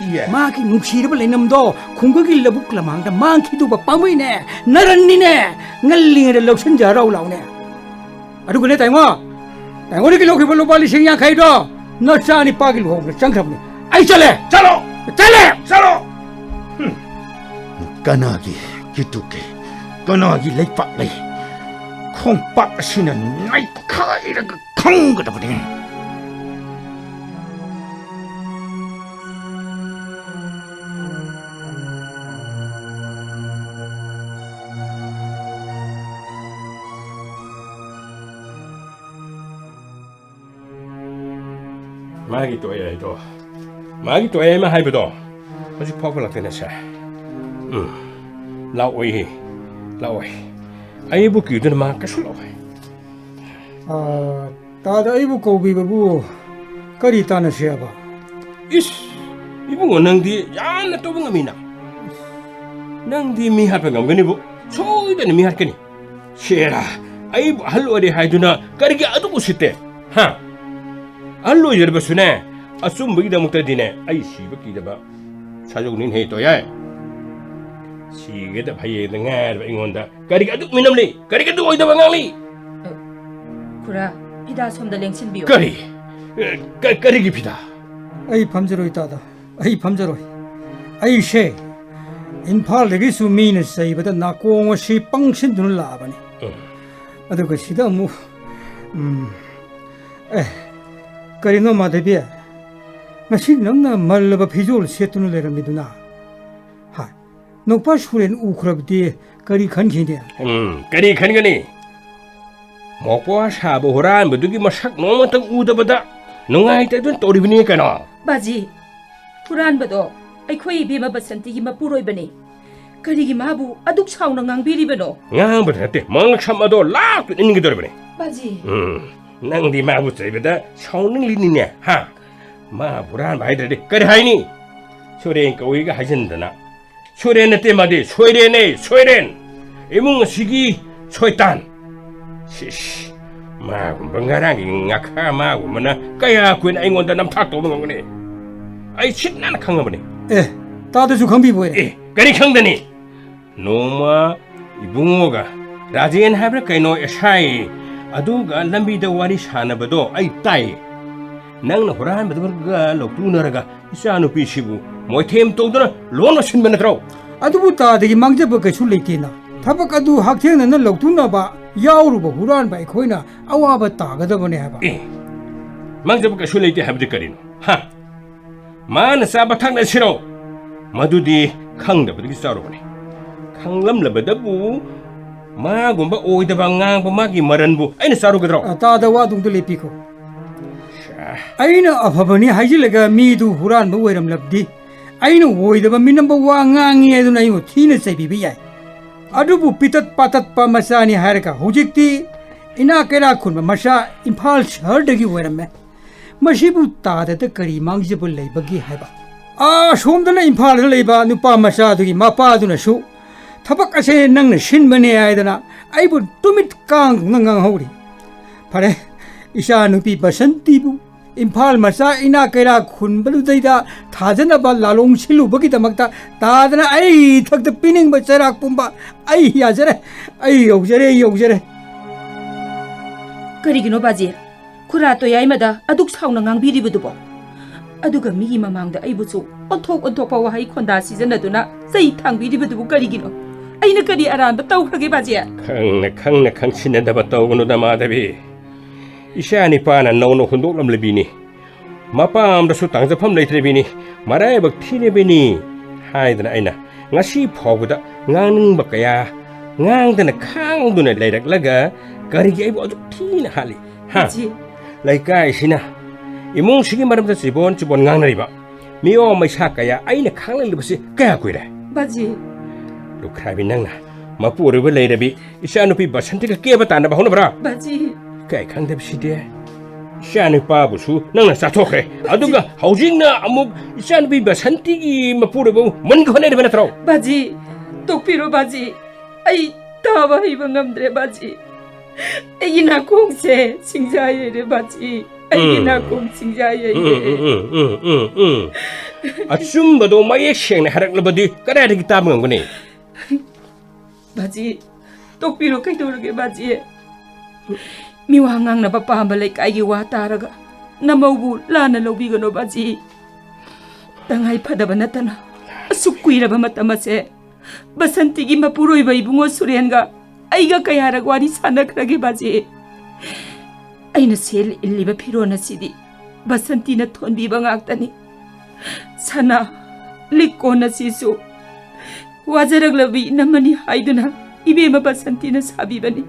ꯏꯌꯦ꯫ ꯃꯥꯒꯤ ꯅꯨꯡꯁꯤꯔꯕ ꯂꯩꯅꯝꯗꯣ ꯈꯨꯡꯒꯪꯒꯤ ꯂꯧꯕꯨꯛ ꯂꯃꯥꯡꯗ ꯃꯥꯡꯈꯤꯗꯧꯕ ꯄꯥꯝꯃꯨꯏꯅꯦ, ꯅꯔꯟꯅꯤꯅꯦ, ꯉꯜꯂꯤꯉꯩꯗ ꯂꯧꯁꯤꯟꯖꯔꯧ ꯂꯥꯎꯅꯦ꯫ ꯑꯗꯨꯒꯅꯦ ꯇꯥꯏꯉꯣ, ꯇꯥꯏꯉꯣꯗꯒꯤ ꯂꯧꯈꯤꯕ ꯂꯨꯄꯥ ꯂꯤꯁꯤꯡ ꯌꯥꯡꯈꯩꯗꯣ ꯅꯆꯥ ꯅꯤꯄꯥꯒꯤ ꯂꯨꯍꯣꯡꯕꯗ ꯆꯪꯈ꯭ꯔꯕꯅꯤ꯫ ꯑꯩ ꯆꯠꯂꯦ! ꯆꯠꯂꯣ! ꯆꯠꯂꯦ! ꯆꯠꯂꯣ! ꯍꯨꯝ꯫ ꯀꯅꯥꯒꯤ ꯀꯤꯇꯨꯀꯤ, ꯀꯅꯥꯒꯤ ꯂꯩꯄꯥꯛ ꯂꯩ? ꯈꯣꯡꯄꯥꯛ ꯑꯁꯤꯅ ꯅꯩꯈꯥꯏꯔꯒ ꯈꯪꯒꯗꯕꯅꯤ꯫ ꯃꯥꯒꯤ ꯇꯣꯌꯥꯏꯗꯣ, ꯃꯥꯒꯤ ꯇꯣꯌꯥꯏ ꯑꯃ ꯍꯥꯏꯕꯗꯣ ꯍꯧꯖꯤꯛ ꯐꯥꯎꯕ ꯂꯥꯛꯇꯦꯅꯦ ꯁꯦ꯫ ꯎꯝ, ꯂꯥꯛꯑꯣꯏꯍꯦ, ꯂꯥꯛꯑꯣꯏ꯫ ꯑꯩꯕꯨ ꯀꯤꯗꯨꯅ ꯃꯥ ꯀꯩꯁꯨ ꯂꯥꯛꯑꯣꯏ꯫ ꯑꯥ, ꯇꯥꯗ ꯑꯩꯕꯨ ꯀꯧꯕꯤꯕꯕꯨ ꯀꯔꯤ ꯇꯥꯟꯅꯁꯦ ꯍꯥꯏꯕ? ꯏꯁ, ꯏꯕꯨꯡꯉꯣ, ꯅꯪꯗꯤ ꯌꯥꯝꯅ ꯇꯧꯕ ꯉꯝꯃꯤꯅ꯫ ꯅꯪꯗꯤ ꯃꯤ ꯍꯥꯠꯄ ꯉꯝꯒꯅꯤꯕꯨ, ꯁꯣꯏꯗꯅ ꯃꯤ ꯍꯥꯠꯀꯅꯤ꯫ ꯁꯦꯔꯥ, ꯑꯩꯕꯨ ꯑꯍꯜ ꯑꯣꯏꯔꯦ ꯍꯥꯏꯗꯨꯅ ꯀꯔꯤꯒꯤ ꯑꯗꯨꯛ ꯎꯁꯤꯠꯇꯦ? ꯍꯥ? ꯑꯍꯜ ꯑꯣꯏꯖꯔꯕꯁꯨꯅꯦ, ꯑꯆꯨꯝꯕꯒꯤꯗꯃꯛꯇꯗꯤꯅꯦ, ꯑꯩ ꯁꯤꯕ ꯀꯤꯗꯕ ꯁꯥꯖꯧꯅꯤꯅꯦꯍꯦ, ꯇꯣꯌꯥꯏ꯫ ꯁꯤꯒꯗꯕ ꯍꯌꯦꯡꯗ ꯉꯥꯏꯔꯕ ꯑꯩꯉꯣꯟꯗ ꯀꯔꯤꯒꯤ ꯑꯗꯨꯛ ꯃꯤꯅꯝꯂꯤ? ꯀꯔꯤꯒꯤ ꯑꯗꯨꯛ ꯑꯣꯏꯗꯕ ꯉꯥꯡꯂꯤ? ꯑ, ꯈꯨꯔꯥ, ꯐꯤꯗꯥ ꯁꯣꯝꯗ ꯂꯦꯡꯁꯤꯟꯕꯤꯌꯨ꯫ ꯀꯔꯤ? ꯑ, ꯀ-, ꯀꯔꯤꯒꯤ ꯐꯤꯗꯥ? ꯑꯩ ꯐꯝꯖꯔꯣꯏ, ꯇꯥꯗ꯫ ꯑꯩ ꯐꯝꯖꯔꯣꯏ꯫ ꯑꯩꯁꯦ ꯏꯝꯐꯥꯜꯗꯒꯤꯁꯨ ꯃꯤꯅ ꯆꯩꯕꯗ ꯅꯥꯀꯣꯡ ꯑꯁꯤ ꯄꯪꯁꯤꯟꯗꯨꯅ ꯂꯥꯛꯑꯕꯅꯤ꯫ ꯎꯝ꯫ ꯑꯗꯨꯒ ꯁꯤꯗ ꯑꯃꯨꯛ, ꯎꯝ, ꯑꯦ, ꯀꯔꯤꯅꯣ ꯃꯥꯙꯕꯤ? ꯉꯁꯤ ꯅꯪꯅ ꯃꯜꯂꯕ ꯐꯤꯖꯣꯜ ꯁꯦꯠꯇꯨꯅ ꯂꯩꯔꯝꯃꯤꯗꯨꯅ? ꯍꯥꯏ, ꯅꯨꯄꯥ ꯁꯨꯔꯦꯟ ꯎꯈ꯭ꯔꯕꯗꯤ ꯀꯔꯤ ꯈꯟꯈꯤꯅꯤ? ꯎꯝ, ꯀꯔꯤ ꯈꯟꯒꯅꯤ? ꯃꯣꯄꯥ ꯁꯥꯕ ꯍꯨꯔꯥꯟꯕꯗꯨꯒꯤ ꯃꯁꯛ ꯅꯣꯡꯃꯇꯪ ꯎꯗꯕꯗ ꯅꯨꯡꯉꯥꯏꯇꯗꯨꯅ ꯇꯧꯔꯤꯕꯅꯤ ꯀꯩꯅꯣ꯫ ꯕꯥꯖꯤ, ꯍꯨꯔꯥꯟꯕꯗꯣ ꯑꯩꯈꯣꯏ ꯏꯕꯦꯝꯃ ꯕꯁꯟꯇꯤꯒꯤ ꯃꯄꯨꯔꯣꯏꯕꯅꯤ꯫ ꯀꯔꯤꯒꯤ ꯃꯥꯕꯨ ꯑꯗꯨꯛ ꯁꯥꯎꯅ ꯉꯥꯡꯕꯤꯔꯤꯕꯅꯣ? ꯉꯥꯡꯕꯗ ꯅꯠꯇꯦ, ꯃꯉꯛꯁꯝ ꯑꯗꯣ ꯂꯥꯛꯇꯨꯅ ꯏꯟꯒꯗꯧꯔꯤꯕꯅꯤ꯫ ꯕꯥꯖꯤ꯫ ꯎꯝ, ꯅꯪꯗꯤ ꯃꯥꯕꯨ ꯆꯩꯕꯗ ꯁꯥꯎꯅꯤꯡꯂꯤꯅꯤꯅꯦ, ꯍꯥ? ꯃꯥ ꯍꯨꯔꯥꯟꯕ ꯍꯥꯏꯗ꯭ꯔꯗꯤ ꯀꯔꯤ ꯍꯥꯏꯅꯤ? ꯁꯨꯔꯦꯟ ꯀꯧꯏꯒ ꯍꯥꯏꯖꯤꯟꯗꯅ꯫ ꯁꯨꯔꯦꯟ ꯅꯠꯇꯦ ꯃꯥꯗꯤ, ꯁꯣꯏꯔꯦꯟꯅꯦ, ꯁꯣꯏꯔꯦꯟ꯫ ꯏꯃꯨꯡ ꯑꯁꯤꯒꯤ ꯁꯣꯏꯇꯥꯟ꯫ ꯁꯤꯁ, ꯃꯥꯒꯨꯝꯕ ꯉꯔꯥꯡꯒꯤ ꯉꯥꯈꯥ ꯃꯥꯒꯨꯝꯕꯅ ꯀꯌꯥ ꯀꯨꯏꯅ ꯑꯩꯉꯣꯟꯗ ꯅꯝꯊꯥꯛ ꯇꯧꯕ ꯉꯝꯒꯅꯤ? ꯑꯩ ꯁꯤꯠ ꯅꯥꯟꯅ ꯈꯪꯉꯕꯅꯤ꯫ ꯑꯦ, ꯇꯥꯗꯁꯨ ꯈꯪꯕꯤꯕ ꯑꯣꯏꯔꯦ꯫ ꯑꯦ, ꯀꯔꯤ ꯈꯪꯗꯅꯤ? ꯅꯣꯡꯃ ꯏꯕꯨꯡꯉꯣꯒ ꯔꯥꯖꯦꯟ ꯍꯥꯏꯕ꯭ꯔꯥ ꯀꯩꯅꯣ ꯑꯦꯁꯥꯏ ꯑꯗꯨꯒ ꯂꯝꯕꯤꯗ ꯋꯥꯔꯤ ꯁꯥꯟꯅꯕꯗꯣ ꯑꯩ ꯇꯥꯏ꯫ ꯅꯪꯅ ꯍꯨꯔꯥꯟꯕꯗꯨꯒ ꯂꯧꯇꯨꯅꯔꯒ ꯏꯆꯥꯅꯨꯄꯤꯁꯤꯕꯨ ꯃꯣꯏꯊꯦꯝ ꯇꯧꯗꯨꯅ ꯂꯣꯟꯅ ꯁꯤꯟꯕ ꯅꯠꯇ꯭ꯔꯣ? ꯑꯗꯨꯕꯨ ꯇꯥꯗꯒꯤ ꯃꯥꯡꯖꯕ ꯀꯩꯁꯨ ꯂꯩꯇꯦꯅ꯫ ꯊꯕꯛ ꯑꯗꯨ ꯍꯛꯊꯦꯡꯅꯅ ꯂꯧꯇꯨꯅꯕ ꯌꯥꯎꯔꯨꯕ ꯍꯨꯔꯥꯟꯕ ꯑꯩꯈꯣꯏꯅ ꯑꯋꯥꯕ ꯇꯥꯒꯗꯕꯅꯦ ꯍꯥꯏꯕ꯫ ꯑꯦ, ꯃꯥꯡꯖꯕ ꯀꯩꯁꯨ ꯂꯩꯇꯦ ꯍꯥꯏꯕꯗꯤ ꯀꯔꯤꯅꯣ? ꯍꯥ? ꯃꯥꯅ ꯆꯥꯕ ꯊꯛꯅꯁꯤꯔꯣ? ꯃꯗꯨꯗꯤ ꯈꯪꯗꯕꯗꯒꯤ ꯆꯥꯔꯨꯕꯅꯤ꯫ ꯈꯪꯂꯝꯂꯕꯗꯕꯨ ꯃꯥꯒꯨꯝꯕ ꯑꯣꯏꯗꯕ ꯉꯥꯡꯕ ꯃꯥꯒꯤ ꯃꯔꯟꯕꯨ ꯑꯩꯅ ꯆꯥꯔꯨꯒꯗ꯭ꯔꯣ? ꯑ, ꯇꯥꯗ ꯋꯥꯗꯨꯡꯗ ꯂꯦꯞꯄꯤꯈꯣ꯫ ꯁꯥ꯫ ꯑꯩꯅ ꯑꯐꯕꯅꯤ ꯍꯥꯏꯖꯤꯜꯂꯒ ꯃꯤꯗꯨ ꯍꯨꯔꯥꯟꯕ ꯑꯣꯏꯔꯝꯂꯕꯗꯤ, ꯑꯩꯅ ꯑꯣꯏꯗꯕ ꯃꯤꯅꯝꯕ ꯋꯥ ꯉꯥꯡꯉꯤ ꯍꯥꯏꯗꯨꯅ ꯑꯩꯕꯨ ꯊꯤꯅ ꯆꯩꯕꯤꯕ ꯌꯥꯏ꯫ ꯑꯗꯨꯕꯨ ꯄꯤꯇꯠ ꯄꯥꯇꯠꯄ ꯃꯆꯥꯅꯤ ꯍꯥꯏꯔꯒ ꯍꯧꯖꯤꯛꯇꯤ ꯏꯅꯥꯛ ꯀꯩꯔꯥꯛ ꯈꯨꯟꯕ ꯃꯆꯥ ꯏꯝꯐꯥꯜ ꯁꯍꯔꯗꯒꯤ ꯑꯣꯏꯔꯝꯃꯦ꯫ ꯃꯁꯤꯕꯨ ꯇꯥꯗꯗ ꯀꯔꯤ ꯃꯥꯡꯖꯕ ꯂꯩꯕꯒꯦ ꯍꯥꯏꯕ? ꯑꯥ, ꯁꯣꯝꯗꯅ ꯏꯝꯐꯥꯜꯗ ꯂꯩꯕ ꯅꯨꯄꯥ ꯃꯆꯥꯗꯨꯒꯤ ꯃꯄꯥꯗꯨꯅꯁꯨ ꯊꯕꯛ ꯑꯁꯦ ꯅꯪꯅ ꯁꯤꯟꯕꯅꯦ ꯍꯥꯏꯗꯅ ꯑꯩꯕꯨ ꯇꯨꯃꯤꯠ ꯀꯥꯡꯗꯧꯅ ꯉꯥꯡꯍꯧꯔꯤ꯫ ꯐꯔꯦ, ꯏꯆꯥ ꯅꯨꯄꯤ ꯕꯁꯟꯇꯤꯕꯨ ꯏꯝꯐꯥꯜ ꯃꯆꯥ ꯏꯅꯥꯛ ꯀꯩꯔꯥꯛ ꯈꯨꯟꯕꯗꯨꯗꯩꯗ ꯊꯥꯖꯅꯕ ꯂꯥꯂꯣꯡ ꯁꯤꯜꯂꯨꯕꯒꯤꯗꯃꯛꯇ ꯇꯥꯗꯅ ꯑꯩ ꯏꯊꯛꯇ ꯄꯤꯅꯤꯡꯕ ꯆꯩꯔꯥꯛ ꯄꯨꯝꯕ ꯑꯩ ꯌꯥꯖꯔꯦ, ꯑꯩ ꯌꯧꯖꯔꯦ, ꯑꯩ ꯌꯧꯖꯔꯦ꯫ ꯀꯔꯤꯒꯤꯅꯣ ꯕꯥꯖꯤ? ꯈꯨꯔꯥ ꯇꯣꯌꯥꯏꯃꯗ ꯑꯗꯨꯛ ꯁꯥꯎꯅ ꯉꯥꯡꯕꯤꯔꯤꯕꯗꯨꯕꯣ? ꯑꯗꯨꯒ ꯃꯤꯒꯤ ꯃꯃꯥꯡꯗ ꯑꯩꯕꯨꯁꯨ ꯑꯣꯟꯊꯣꯛ ꯑꯣꯟꯊꯣꯛꯄ ꯋꯥꯍꯩ ꯈꯣꯟꯗꯥ ꯁꯤꯖꯤꯟꯅꯗꯨꯅ ꯆꯩ ꯊꯥꯡꯕꯤꯔꯤꯕꯗꯨꯕꯨ ꯀꯔꯤꯒꯤꯅꯣ? ꯑꯩꯅ ꯀꯔꯤ ꯑꯔꯥꯟꯕ ꯇꯧꯈ꯭ꯔꯒꯦ, ꯕꯥꯖꯤ? ꯈꯪꯅ ꯈꯪꯅ ꯈꯪꯁꯤꯟꯅꯗꯕ ꯇꯧꯒꯅꯨꯗ, ꯃꯥꯙꯕꯤ꯫ ꯏꯆꯥ ꯅꯤꯄꯥꯅ ꯅꯧꯅ ꯍꯨꯟꯗꯣꯛꯂꯝꯂꯕꯤꯅꯤ꯫ ꯃꯄꯥꯝꯗꯁꯨ ꯇꯥꯡꯖꯐꯝ ꯂꯩꯇ꯭ꯔꯤꯕꯤꯅꯤ, ꯃꯔꯥꯏꯕꯛ ꯊꯤꯔꯤꯕꯤꯅꯤ ꯍꯥꯏꯗꯅ ꯑꯩꯅ ꯉꯁꯤ ꯐꯥꯎꯕꯗ ꯉꯥꯡꯅꯤꯡꯕ ꯀꯌꯥ ꯉꯥꯡꯗꯅ ꯈꯥꯡꯗꯨꯅ ꯂꯩꯔꯛꯂꯒ ꯀꯔꯤꯒꯤ ꯑꯩꯕꯨ ꯑꯗꯨꯛ ꯊꯤꯅ ꯍꯥꯠꯂꯤ? ꯍꯥ? ꯕꯥꯖꯤ꯫ ꯂꯩꯀꯥꯏꯁꯤꯅ ꯏꯃꯨꯡꯁꯤꯒꯤ ꯃꯔꯝꯗ ꯆꯤꯕꯣꯟ ꯆꯤꯕꯣꯟ ꯉꯥꯡꯅꯔꯤꯕ ꯃꯤꯑꯣꯏ ꯃꯩꯁꯥ ꯀꯌꯥ ꯑꯩꯅ ꯈꯥꯡꯂꯛꯂꯤꯕꯁꯤ ꯀꯌꯥ ꯀꯨꯏꯔꯦ? ꯕꯥꯖꯤ꯫ ꯂꯨꯈ꯭ꯔꯥꯕꯤ, ꯅꯪꯅ ꯃꯄꯨꯔꯣꯏꯕ ꯂꯩꯔꯕꯤ ꯏꯆꯥꯅꯨꯄꯤ ꯕꯁꯟꯇꯤꯒ ꯀꯦꯕ ꯇꯥꯟꯅꯕ ꯍꯧꯅꯕ꯭ꯔꯥ? ꯕꯥꯖꯤ꯫ ꯀꯩ ꯈꯪꯗꯕꯁꯤꯗꯤ? ꯏꯆꯥꯅꯨꯄꯥꯕꯨꯁꯨ ꯅꯪꯅ ꯆꯥꯊꯣꯛꯈ꯭ꯔꯦ꯫ ꯕꯥꯖꯤ꯫ ꯑꯗꯨꯒ ꯍꯧꯖꯤꯛꯅ ꯑꯃꯨꯛ ꯏꯆꯥꯅꯨꯄꯤ ꯕꯁꯟꯇꯤꯒꯤ ꯃꯄꯨꯔꯣꯏꯕꯕꯨ ꯃꯨꯟꯒꯦ ꯍꯣꯠꯅꯔꯤꯕ ꯅꯠꯇ꯭ꯔꯣ? ꯕꯥꯖꯤ, ꯇꯣꯛꯄꯤꯔꯣ ꯕꯥꯖꯤ꯫ ꯑꯩ ꯇꯥꯕ ꯍꯩꯕ ꯉꯝꯗ꯭ꯔꯦ ꯕꯥꯖꯤ꯫ ꯑꯩꯒꯤ ꯅꯥꯀꯣꯡꯁꯦ ꯁꯤꯡꯖꯥ ꯌꯩꯔꯦ ꯕꯥꯖꯤ꯫ ꯑꯩꯒꯤ ꯎꯝ꯫ ꯅꯥꯀꯣꯡ ꯁꯤꯡꯖꯥ ꯌꯩꯔꯦ꯫ ꯎꯝ, ꯎꯝ, ꯎꯝ, ꯎꯝ, ꯎꯝ, ꯎꯝ꯫ ꯑꯆꯨꯝꯕꯗꯣ ꯃꯌꯦꯛ ꯁꯦꯡꯅ ꯍꯥꯏꯔꯛꯂꯕꯗꯤ ꯀꯗꯥꯏꯗꯒꯤ ꯇꯥꯕ ꯉꯝꯒꯅꯤ? ꯕꯥꯖꯤ, ꯇꯣꯛꯄꯤꯔꯣ, ꯀꯩꯗꯧꯔꯒꯦ ꯕꯥꯖꯤ? ꯃꯤꯋꯥ ꯉꯥꯡꯅꯕ ꯄꯥꯝꯕ ꯂꯩꯀꯥꯏꯒꯤ ꯋꯥ ꯇꯥꯔꯒ ꯅꯃꯧꯕꯨ ꯂꯥꯟꯅ ꯂꯧꯕꯤꯒꯅꯣ ꯕꯥꯖꯤ꯫ ꯇꯉꯥꯏ ꯐꯗꯕ ꯅꯠꯇꯅ ꯑꯁꯨꯛ ꯀꯨꯏꯔꯕ ꯃꯇꯝ ꯑꯁꯦ ꯕꯁꯟꯇꯤꯒꯤ ꯃꯄꯨꯔꯣꯏꯕ ꯏꯕꯨꯡꯉꯣ ꯁꯨꯔꯦꯟꯒ ꯑꯩꯒ ꯀꯌꯥꯔꯛ ꯋꯥꯔꯤ ꯁꯥꯟꯅꯈ꯭ꯔꯒꯦ ꯕꯥꯖꯤ? ꯑꯩꯅ ꯁꯦꯠ ꯏꯜꯂꯤꯕ ꯐꯤꯔꯣꯜ ꯑꯁꯤꯗꯤ ꯕꯁꯟꯇꯤꯅ ꯊꯣꯟꯕꯤꯕ ꯉꯥꯛꯇꯅꯤ꯫ ꯁꯅꯥ, ꯂꯤꯛ ꯀꯣꯟ ꯑꯁꯤꯁꯨ ꯋꯥꯖꯔꯛꯂꯕꯤ ꯏꯅꯝꯃꯅꯤ ꯍꯥꯏꯗꯨꯅ ꯏꯕꯦꯝꯃ ꯕꯁꯟꯇꯤꯅ ꯁꯥꯕꯤꯕꯅꯤ꯫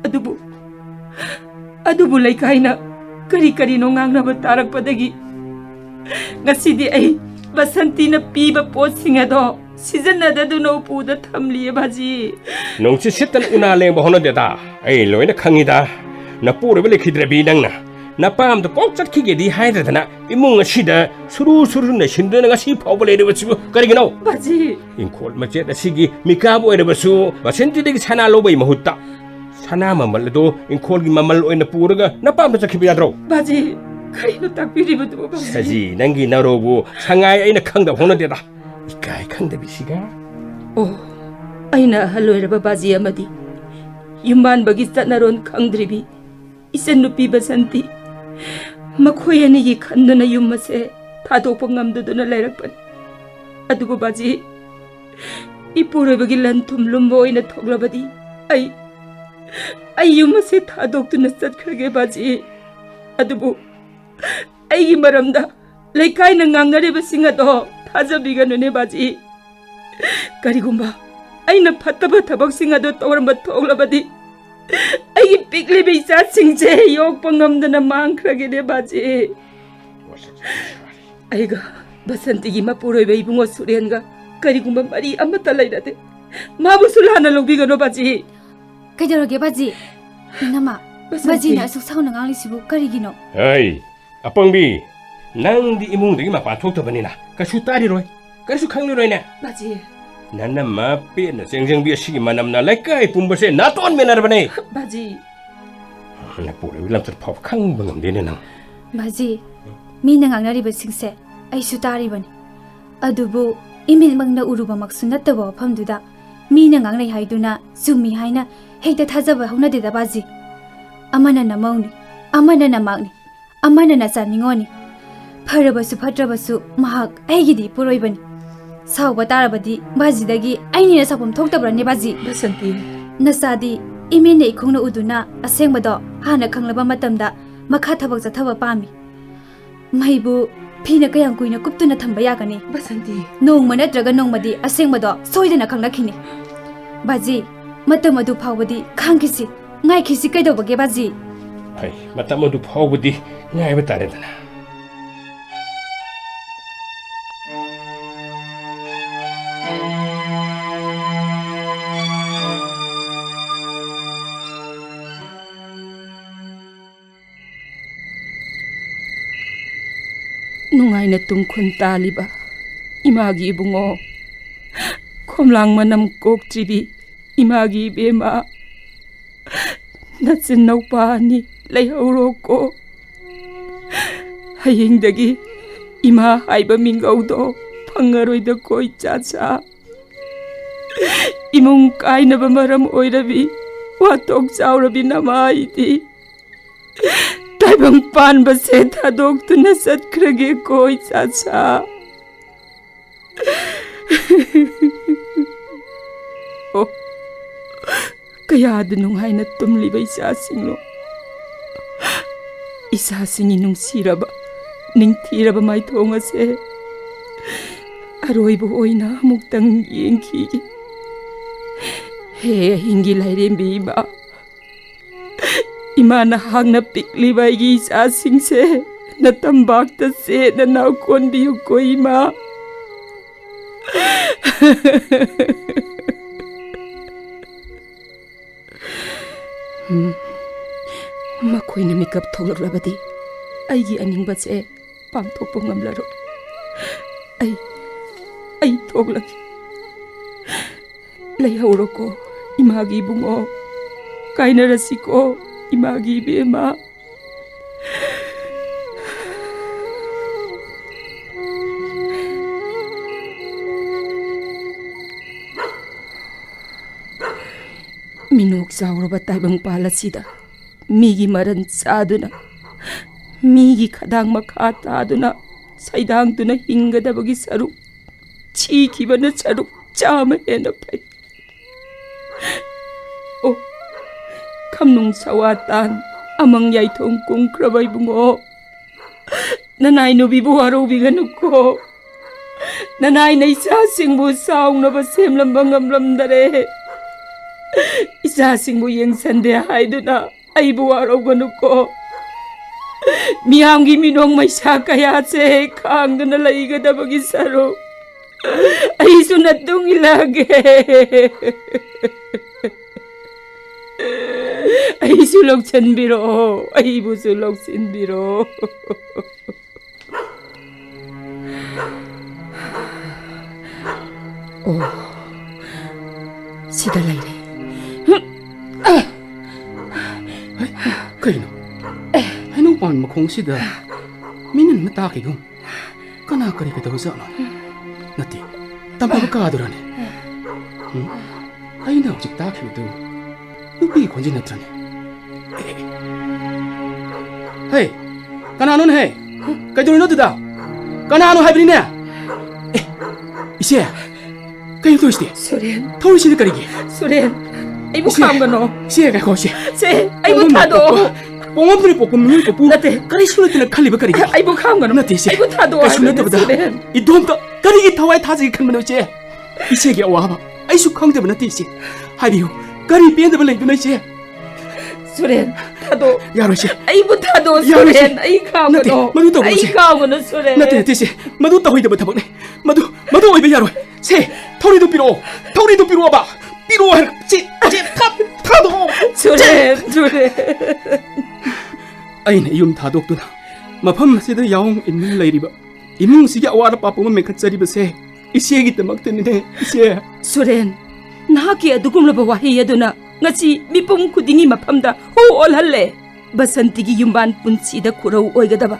ꯑꯗꯨꯕꯨ, ꯑꯗꯨꯕꯨ ꯂꯩꯀꯥꯏꯅ ꯀꯔꯤ ꯀꯔꯤꯅꯣ ꯉꯥꯡꯅꯕ ꯇꯥꯔꯛꯄꯗꯒꯤ ꯉꯁꯤꯗꯤ ꯑꯩ ꯕꯁꯟꯇꯤꯅ ꯄꯤꯕ ꯄꯣꯠꯁꯤꯡ ꯑꯗꯣ ꯁꯤꯖꯤꯟꯅꯗꯗꯨꯅ ꯎꯄꯨꯗ ꯊꯝꯂꯤꯌꯦ ꯕꯥꯖꯤ꯫ ꯅꯨꯡꯁꯤꯠ ꯁꯤꯠꯇꯅ ꯎꯅꯥ ꯂꯦꯡꯕ ꯍꯧꯅꯗꯦꯗ꯫ ꯑꯩ ꯂꯣꯏꯅ ꯈꯪꯉꯤꯗ꯫ ꯅꯄꯨꯔꯣꯏꯕ ꯂꯩꯈꯤꯗ꯭ꯔꯕꯤ ꯅꯪꯅ ꯅꯄꯥꯝꯗ ꯀꯣꯛ ꯆꯠꯈꯤꯒꯦꯗꯤ ꯍꯥꯏꯗ꯭ꯔꯗꯅ ꯏꯃꯨꯡ ꯑꯁꯤꯗ ꯁꯨꯔꯨ ꯁꯨꯔꯨ ꯅꯩꯁꯤꯟꯗꯨꯅ ꯉꯁꯤ ꯐꯥꯎꯕ ꯂꯩꯔꯤꯕꯁꯤꯕꯨ ꯀꯔꯤꯒꯤꯅꯣ? ꯕꯥꯖꯤ꯫ ꯏꯪꯈꯣꯜ ꯃꯆꯦꯠ ꯑꯁꯤꯒꯤ ꯃꯤꯀꯥꯞ ꯑꯣꯏꯔꯕꯁꯨ ꯕꯁꯟꯇꯤꯗꯒꯤ ꯁꯅꯥ ꯂꯧꯕꯒꯤ ꯃꯍꯨꯠꯇ ꯁꯅꯥ ꯃꯃꯜ ꯑꯗꯨ ꯏꯪꯈꯣꯜꯒꯤ ꯃꯃꯜ ꯑꯣꯏꯅ ꯄꯨꯔꯒ ꯅꯄꯥꯝꯗ ꯆꯠꯈꯤꯕ ꯌꯥꯗ꯭ꯔꯣ? ꯕꯥꯖꯤ, ꯀꯔꯤꯅꯣ ꯇꯥꯛꯄꯤꯔꯤꯕꯗꯨꯕꯨ ꯕꯥꯖꯤ? ꯁꯖꯤ, ꯅꯪꯒꯤ ꯅꯔꯧꯕꯨ ꯁꯉꯥꯏ ꯑꯩꯅ ꯈꯪꯗꯕ ꯍꯧꯅꯗꯦꯗ꯫ ꯏꯀꯥꯏ ꯈꯪꯗꯕꯤꯁꯤꯒ꯫ ꯑꯣ, ꯑꯩꯅ ꯑꯍꯜ ꯑꯣꯏꯔꯕ ꯕꯥꯖꯤ ꯑꯃꯗꯤ ꯌꯨꯝꯕꯥꯟꯕꯒꯤ ꯆꯠꯅꯔꯣꯟ ꯈꯪꯗ꯭ꯔꯤꯕꯤ ꯏꯆꯟꯅꯨꯄꯤ ꯕꯁꯟꯇꯤ, ꯃꯈꯣꯏ ꯑꯅꯤꯒꯤ ꯈꯟꯗꯨꯅ ꯌꯨꯝ ꯑꯁꯦ ꯊꯥꯗꯣꯛꯄ ꯉꯝꯗꯗꯨꯅ ꯂꯩꯔꯛꯄꯅꯤ꯫ ꯑꯗꯨꯕꯨ ꯕꯥꯖꯤ, ꯏꯄꯨꯔꯣꯏꯕꯒꯤ ꯂꯟ ꯊꯨꯝ ꯂꯨꯝꯕ ꯑꯣꯏꯅ ꯊꯣꯛꯂꯕꯗꯤ ꯑꯩ, ꯑꯩ ꯌꯨꯝ ꯑꯁꯦ ꯊꯥꯗꯣꯛꯇꯨꯅ ꯆꯠꯈ꯭ꯔꯒꯦ ꯕꯥꯖꯤ꯫ ꯑꯗꯨꯕꯨ ꯑꯩꯒꯤ ꯃꯔꯝꯗ ꯂꯩꯀꯥꯏꯅ ꯉꯥꯡꯅꯔꯤꯕꯁꯤꯡ ꯑꯗꯣ ꯊꯥꯖꯕꯤꯒꯅꯨꯅꯦ ꯕꯥꯖꯤ꯫ ꯀꯔꯤꯒꯨꯝꯕ ꯑꯩꯅ ꯐꯠꯇꯕ ꯊꯕꯛꯁꯤꯡ ꯑꯗꯨ ꯇꯧꯔꯝꯕ ꯊꯣꯛꯂꯕꯗꯤ, ꯑꯩꯒꯤ ꯄꯤꯛꯂꯤꯕ ꯏꯆꯥꯁꯤꯡꯁꯦ ꯌꯣꯛꯄ ꯉꯝꯗꯅ ꯃꯥꯡꯈ꯭ꯔꯒꯦꯅꯦ ꯕꯥꯖꯤ꯫ ꯑꯩꯒ ꯕꯁꯟꯇꯤꯒꯤ ꯃꯄꯨꯔꯣꯏꯕ ꯏꯕꯨꯡꯉꯣ ꯁꯨꯔꯦꯟꯒ ꯀꯔꯤꯒꯨꯝꯕ ꯃꯔꯤ ꯑꯃꯠꯇ ꯂꯩꯅꯗꯦ꯫ ꯃꯥꯕꯨꯁꯨ ꯂꯥꯟꯅ ꯂꯧꯕꯤꯒꯅꯨ ꯕꯥꯖꯤ꯫ ꯀꯩꯗꯧꯔꯒꯦ ꯕꯥꯖꯤ? ꯏꯅꯝꯃ, ꯕꯁꯟꯇꯤ꯫ ꯕꯥꯖꯤꯅ ꯑꯁꯨꯛ ꯁꯥꯎꯅ ꯉꯥꯡꯂꯤꯁꯤꯕꯨ ꯀꯔꯤꯒꯤꯅꯣ? ꯍꯩ, ꯑꯄꯪꯕꯤ, ꯅꯪꯗꯤ ꯏꯃꯨꯡꯗꯒꯤ ꯃꯄꯥꯟ ꯊꯣꯛꯇꯕꯅꯤꯅ ꯀꯩꯁꯨ ꯇꯥꯔꯤꯔꯣꯏ, ꯀꯔꯤꯁꯨ ꯈꯪꯂꯔꯣꯏꯅꯦ꯫ ꯕꯥꯖꯤ꯫ ꯅꯅꯝꯃ ꯄꯦꯠꯅ ꯆꯦꯡꯖꯪꯕꯤ ꯑꯁꯤꯒꯤ ꯃꯅꯝꯅ ꯂꯩꯀꯥꯏ ꯄꯨꯝꯕꯁꯦ ꯅꯥꯇꯣꯟ ꯃꯦꯟꯅꯔꯕꯅꯦ꯫ ꯕꯥꯖꯤ꯫ ꯅꯄꯨꯔꯣꯏꯕ ꯂꯝꯆꯠ ꯐꯥꯎꯕ ꯈꯪꯕ ꯉꯝꯗꯦꯅꯦ ꯅꯪ꯫ ꯕꯥꯖꯤ, ꯃꯤꯅ ꯉꯥꯡꯅꯔꯤꯕꯁꯤꯡꯁꯦ ꯑꯩꯁꯨ ꯇꯥꯔꯤꯕꯅꯤ꯫ ꯑꯗꯨꯕꯨ ꯏꯃꯤꯠꯃꯛꯅ ꯎꯔꯨꯕꯃꯛꯁꯨ ꯅꯠꯇꯕ ꯋꯥꯐꯝꯗꯨꯗ ꯃꯤꯅ ꯉꯥꯡꯅꯩ ꯍꯥꯏꯗꯨꯅ ꯆꯨꯝꯃꯤ ꯍꯥꯏꯅ ꯍꯦꯛꯇ ꯊꯥꯖꯕ ꯍꯧꯅꯗꯦꯗ ꯕꯥꯖꯤ꯫ ꯑꯃꯅ ꯅꯃꯧꯅꯤ, ꯑꯃꯅ ꯅꯃꯥꯛꯅꯤ, ꯑꯃꯅ ꯅꯆꯥ ꯅꯤꯉꯣꯜꯅꯤ꯫ ꯐꯔꯕꯁꯨ ꯐꯠꯇ꯭ꯔꯕꯁꯨ ꯃꯍꯥꯛ ꯑꯩꯒꯤꯗꯤ ꯏꯄꯨꯔꯣꯏꯕꯅꯤ꯫ ꯁꯥꯎꯕ ꯇꯥꯔꯕꯗꯤ ꯕꯥꯖꯤꯗꯒꯤ ꯑꯩꯅ ꯍꯦꯟꯅ ꯁꯥꯎꯐꯝ ꯊꯣꯛꯇꯕ꯭ꯔꯅꯦ ꯕꯥꯖꯤ? ꯕꯁꯟꯇꯤ꯫ ꯅꯆꯥꯗꯤ ꯏꯃꯤꯠꯅ ꯏꯈꯣꯡꯅ ꯎꯗꯨꯅ ꯑꯁꯦꯡꯕꯗꯣ ꯍꯥꯟꯅ ꯈꯪꯂꯕ ꯃꯇꯝꯗ ꯃꯈꯥ ꯊꯕꯛ ꯆꯠꯊꯕ ꯄꯥꯝꯃꯤ꯫ ꯃꯩꯕꯨ ꯐꯤꯅ ꯀꯌꯥꯝ ꯀꯨꯏꯅ ꯀꯨꯞꯇꯨꯅ ꯊꯝꯕ ꯌꯥꯒꯅꯤ? ꯕꯁꯟꯇꯤ꯫ ꯅꯣꯡꯃ ꯅꯠꯇ꯭ꯔꯒ ꯅꯣꯡꯃꯗꯤ ꯑꯁꯦꯡꯕꯗꯣ ꯁꯣꯏꯗꯅ ꯈꯪꯂꯛꯈꯤꯅꯤ꯫ ꯕꯥꯖꯤ, ꯃꯇꯝ ꯑꯗꯨ ꯐꯥꯎꯕꯗꯤ ꯈꯥꯡꯈꯤꯁꯤ, ꯉꯥꯏꯈꯤꯁꯤ ꯀꯩꯗꯧꯕꯒꯦ ꯕꯥꯖꯤ? ꯐꯩ, ꯃꯇꯝ ꯑꯗꯨ ꯐꯥꯎꯕꯗꯤ ꯉꯥꯏꯕ ꯇꯥꯔꯦꯗꯅ꯫ ꯅꯨꯡꯉꯥꯏꯅ ꯇꯨꯝꯈꯨꯟ ꯇꯥꯜꯂꯤꯕ ꯏꯃꯥꯒꯤ ꯏꯕꯨꯡꯉꯣ, ꯈꯣꯝꯂꯥꯡ ꯃꯅꯝ ꯀꯣꯛꯇ꯭ꯔꯤꯕꯤ ꯏꯃꯥꯒꯤ ꯏꯕꯦꯝꯃ, ꯅꯆꯤꯟ ꯅꯧꯄꯥ ꯑꯅꯤ ꯂꯩꯍꯧꯔꯣꯀꯣ꯫ ꯍꯌꯦꯡꯗꯒꯤ ꯏꯃꯥ ꯍꯥꯏꯕ ꯃꯤꯡꯒꯧꯗꯣ ꯐꯪꯉꯔꯣꯏꯗꯀꯣ ꯏꯆꯥꯆꯥ꯫ ꯏꯃꯨꯡ ꯀꯥꯏꯅꯕ ꯃꯔꯝ ꯑꯣꯏꯔꯕꯤ ꯋꯥꯊꯣꯛ ꯆꯥꯎꯔꯕꯤ ꯅꯃꯥꯏꯗꯤ ꯇꯥꯏꯕꯪ ꯄꯥꯟꯕꯁꯦ ꯊꯥꯗꯣꯛꯇꯨꯅ ꯆꯠꯈ꯭ꯔꯒꯦꯀꯣ ꯏꯆꯥꯆꯥ꯫ ꯑꯣ, ꯀꯌꯥꯗ ꯅꯨꯡꯉꯥꯏꯅ ꯇꯨꯝꯂꯤꯕ ꯏꯆꯥꯁꯤꯡꯅꯣ꯫ ꯏꯆꯥꯁꯤꯡꯒꯤ ꯅꯨꯡꯁꯤꯔꯕ ꯅꯤꯡꯊꯤꯔꯕ ꯃꯥꯏꯊꯣꯡ ꯑꯁꯦ ꯑꯔꯣꯏꯕ ꯑꯣꯏꯅ ꯑꯃꯨꯛꯇꯪ ꯌꯦꯡꯈꯤꯒꯦ꯫ ꯍꯦ ꯑꯍꯤꯡꯒꯤ ꯂꯥꯏꯔꯦꯝꯕꯤ ꯏꯃꯥ, ꯏꯃꯥ, ꯅꯍꯥꯛꯅ ꯄꯤꯛꯂꯤꯕ ꯑꯩꯒꯤ ꯏꯆꯥꯁꯤꯡꯁꯦ ꯅꯇꯝꯄꯥꯛꯇ ꯆꯦꯠꯅ ꯅꯥꯎꯀꯣꯟꯕꯤꯌꯨꯀꯣ ꯏꯃꯥ꯫ ꯎꯝ, ꯃꯈꯣꯏꯅ ꯃꯤꯀꯞ ꯊꯣꯛꯂꯛꯂꯕꯗꯤ ꯑꯩꯒꯤ ꯑꯅꯤꯡꯕꯁꯦ ꯄꯥꯡꯊꯣꯛꯄ ꯉꯝꯂꯔꯣꯏ꯫ ꯑꯩ, ꯑꯩ ꯊꯣꯛꯂꯒꯦ꯫ ꯂꯩꯍꯧꯔꯣꯀꯣ, ꯏꯃꯥꯒꯤ ꯏꯕꯨꯡꯉꯣ꯫ ꯀꯥꯏꯅꯔꯁꯤꯀꯣ, ꯏꯃꯥꯒꯤ ꯏꯕꯦꯝꯃ꯫ ꯃꯤꯅꯣꯛ ꯆꯥꯎꯔꯕ ꯇꯥꯏꯕꯪꯄꯥꯜ ꯑꯁꯤꯗ ꯃꯤꯒꯤ ꯃꯔꯟ ꯆꯥꯗꯨꯅ, ꯃꯤꯒꯤ ꯈꯗꯥꯡ ꯃꯈꯥ ꯇꯥꯗꯨꯅ ꯁꯩꯗꯥꯡꯗꯨꯅ ꯍꯤꯡꯒꯗꯕꯒꯤ ꯁꯔꯨꯛ, ꯁꯤꯈꯤꯕꯅ ꯁꯔꯨꯛ ꯆꯥꯝꯃ ꯍꯦꯟꯅ ꯐꯩ꯫ ꯑꯣ, ꯈꯝꯅꯨꯡ ꯁꯋꯥ ꯇꯥꯟ, ꯑꯃꯪ ꯌꯥꯏꯊꯣꯡ ꯀꯨꯝꯈ꯭ꯔꯕ ꯏꯕꯨꯡꯉꯣ, ꯅꯅꯥꯏ ꯅꯨꯕꯤꯕꯨ ꯋꯥꯔꯧꯕꯤꯒꯅꯨꯀꯣ꯫ ꯅꯅꯥꯏꯅ ꯏꯆꯥꯁꯤꯡꯕꯨ ꯆꯥꯎꯅꯕ ꯁꯦꯝꯂꯝꯕ ꯉꯝꯂꯝꯗꯔꯦ꯫ ꯏꯆꯥꯁꯤꯡꯕꯨ ꯌꯦꯡꯁꯟꯗꯦ ꯍꯥꯏꯗꯨꯅ ꯑꯩꯕꯨ ꯋꯥꯔꯧꯒꯅꯨꯀꯣ꯫ ꯃꯤꯌꯥꯝꯒꯤ ꯃꯤꯅꯣꯛ ꯃꯩꯁꯥ ꯀꯌꯥꯁꯦ ꯈꯥꯡꯗꯨꯅ ꯂꯩꯒꯗꯕꯒꯤ ꯁꯔꯨꯛ, ꯑꯩꯁꯨ ꯅꯇꯨꯡ ꯏꯜꯂꯛꯑꯒꯦ꯫ ꯑꯩꯁꯨ ꯂꯧꯁꯤꯟꯕꯤꯔꯣ, ꯑꯩꯕꯨꯁꯨ ꯂꯧꯁꯤꯟꯕꯤꯔꯣ꯫ ꯑꯣ, ꯁꯤꯗ ꯂꯩꯔꯦ꯫ ꯍꯩ, ꯀꯩꯅꯣ? ꯍꯩꯅꯧ ꯄꯥꯝꯕꯤ ꯃꯈꯣꯡꯁꯤꯗ ꯃꯤꯅꯤꯟ ꯑꯃ ꯇꯥꯈꯤꯒꯨꯝ꯫ ꯀꯅꯥ ꯀꯔꯤ ꯀꯩꯗꯧꯖꯥꯠꯅꯣ? ꯅꯠꯇꯦ, ꯇꯝꯐꯕ ꯀꯥꯗꯨꯔꯅꯦ? ꯎꯝ? ꯑꯩꯅ ꯍꯧꯖꯤꯛ ꯇꯥꯈꯤꯕꯗꯨ ꯅꯨꯄꯤ ꯈꯣꯟꯖꯦꯜ ꯅꯠꯇ꯭ꯔꯅꯦ? ꯑꯦ, ꯑꯦ, ꯑꯦ꯫ ꯍꯦ, ꯀꯅꯥꯅꯣꯅꯦ ꯍꯦ? ꯀꯩꯗꯧꯔꯤꯅꯣ ꯑꯗꯨꯗ? ꯀꯅꯥꯅꯣ ꯍꯥꯏꯕꯅꯤꯅꯦ? ꯑꯦ, ꯏꯆꯦ, ꯀꯩꯅꯣ ꯇꯧꯔꯤꯁꯤꯗꯤ? ꯁꯨꯔꯦꯟ꯫ ꯊꯧꯔꯤꯁꯤꯗꯤ ꯀꯔꯤꯒꯤ? ꯁꯨꯔꯦꯟ, ꯑꯩꯕꯨ ꯏꯆꯦ, ꯈꯥꯝꯒꯅꯣ꯫ ꯏꯆꯦ, ꯉꯥꯏꯈꯣ, ꯏꯆꯦ꯫ ꯁꯦ, ꯑꯩꯕꯨ ꯊꯥꯗꯣꯛꯑꯣ꯫ ꯄꯣꯛꯉꯝꯗꯅ ꯄꯣꯛꯄ ꯃꯤꯑꯣꯏ ꯄꯣꯛꯄꯨ ꯅꯠꯇꯦ꯫ ꯀꯔꯤꯁꯨ ꯂꯩꯇꯅ ꯈꯜꯂꯤꯕ ꯀꯔꯤꯒꯤꯅꯣ? ꯑꯩꯕꯨ ꯈꯥꯝꯒꯅꯨ꯫ ꯅꯠꯇꯦ, ꯏꯆꯦ꯫ ꯑꯩꯕꯨ ꯊꯥꯗꯣꯛꯑꯣ ꯀꯩꯁꯨ ꯍꯥꯏꯕꯅꯤ, ꯅꯠꯇꯕꯗ ꯁꯨꯔꯦꯟ꯫ ꯏꯗꯣꯝꯇ ꯀꯔꯤꯒꯤ ꯊꯋꯥꯏ ꯊꯥꯖꯒꯦ ꯈꯟꯕꯅꯣ, ꯏꯆꯦ? ꯏꯆꯦꯒꯤ ꯑꯋꯥꯕ ꯑꯩꯁꯨ ꯈꯪꯗꯕ ꯅꯠꯇꯦ, ꯏꯆꯦ꯫ ꯍꯥꯏꯕꯤꯌꯨ, ꯀꯔꯤ ꯄꯦꯟꯗꯕ ꯂꯩꯕꯅꯣ, ꯏꯆꯦ? ꯁꯨꯔꯦꯟ, ꯊꯥꯗꯣꯛ꯫ ꯌꯥꯔꯣꯏ, ꯏꯆꯦ꯫ ꯑꯩꯕꯨ ꯊꯥꯗꯣꯛ, ꯌꯥꯔꯣꯏ, ꯏꯆꯦ꯫ ꯁꯨꯔꯦꯟ꯫ ꯑꯩ ꯈꯥꯝꯒꯅꯨ꯫ ꯅꯠꯇꯦ, ꯃꯗꯨ ꯇꯧꯒꯅꯨ, ꯑꯩ ꯏꯆꯦ꯫ ꯈꯥꯝꯒꯅꯨ, ꯁꯨꯔꯦꯟ꯫ ꯅꯠꯇꯦ, ꯅꯠꯇꯦ, ꯏꯆꯦ꯫ ꯃꯗꯨ ꯇꯧꯍꯩꯗꯕ ꯊꯕꯛꯅꯤ꯫ ꯃꯗꯨ, ꯃꯗꯨ ꯑꯣꯏꯕ ꯌꯥꯔꯣꯏ꯫ ꯁꯦ, ꯊꯧꯔꯤꯗꯨ ꯄꯤꯔꯛꯑꯣ꯫ ꯊꯧꯔꯤꯗꯨ ꯄꯤꯔꯛꯑꯣꯕ꯫ ꯄꯤꯔꯛꯑꯣ ꯍꯥꯏꯔꯒ꯫ ꯆꯦ, ꯆꯦ, ꯊꯥ-, ꯊꯥꯗꯣꯛꯑꯣ꯫ ꯁꯨꯔꯦꯟ, ꯁꯨꯔꯦꯟ꯫ ꯑꯩꯅ ꯌꯨꯝ ꯊꯥꯗꯣꯛꯇꯨꯅ ꯃꯐꯝ ꯑꯁꯤꯗ ꯌꯥꯑꯣꯡ ꯏꯟꯗꯨꯅ ꯂꯩꯔꯤꯕ ꯏꯃꯨꯡꯁꯤꯒꯤ ꯑꯋꯥꯠ ꯑꯄꯥ ꯄꯨꯝꯕ ꯃꯦꯟꯈꯠꯆꯔꯤꯕꯁꯦ ꯏꯆꯦꯒꯤꯗꯃꯛꯇꯅꯤꯅꯦ, ꯏꯆꯦ꯫ ꯁꯨꯔꯦꯟ, ꯅꯍꯥꯛꯀꯤ ꯑꯗꯨꯒꯨꯝꯂꯕ ꯋꯥꯍꯩ ꯑꯗꯨꯅ ꯉꯁꯤ ꯃꯤꯄꯨꯝ ꯈꯨꯗꯤꯡꯒꯤ ꯃꯐꯝꯗ ꯍꯨ ꯑꯣꯜꯍꯜꯂꯦ꯫ ꯕꯁꯟꯇꯤꯒꯤ ꯌꯨꯝꯕꯥꯟ ꯄꯨꯟꯁꯤꯗ ꯈꯨꯔꯧ ꯑꯣꯏꯒꯗꯕ,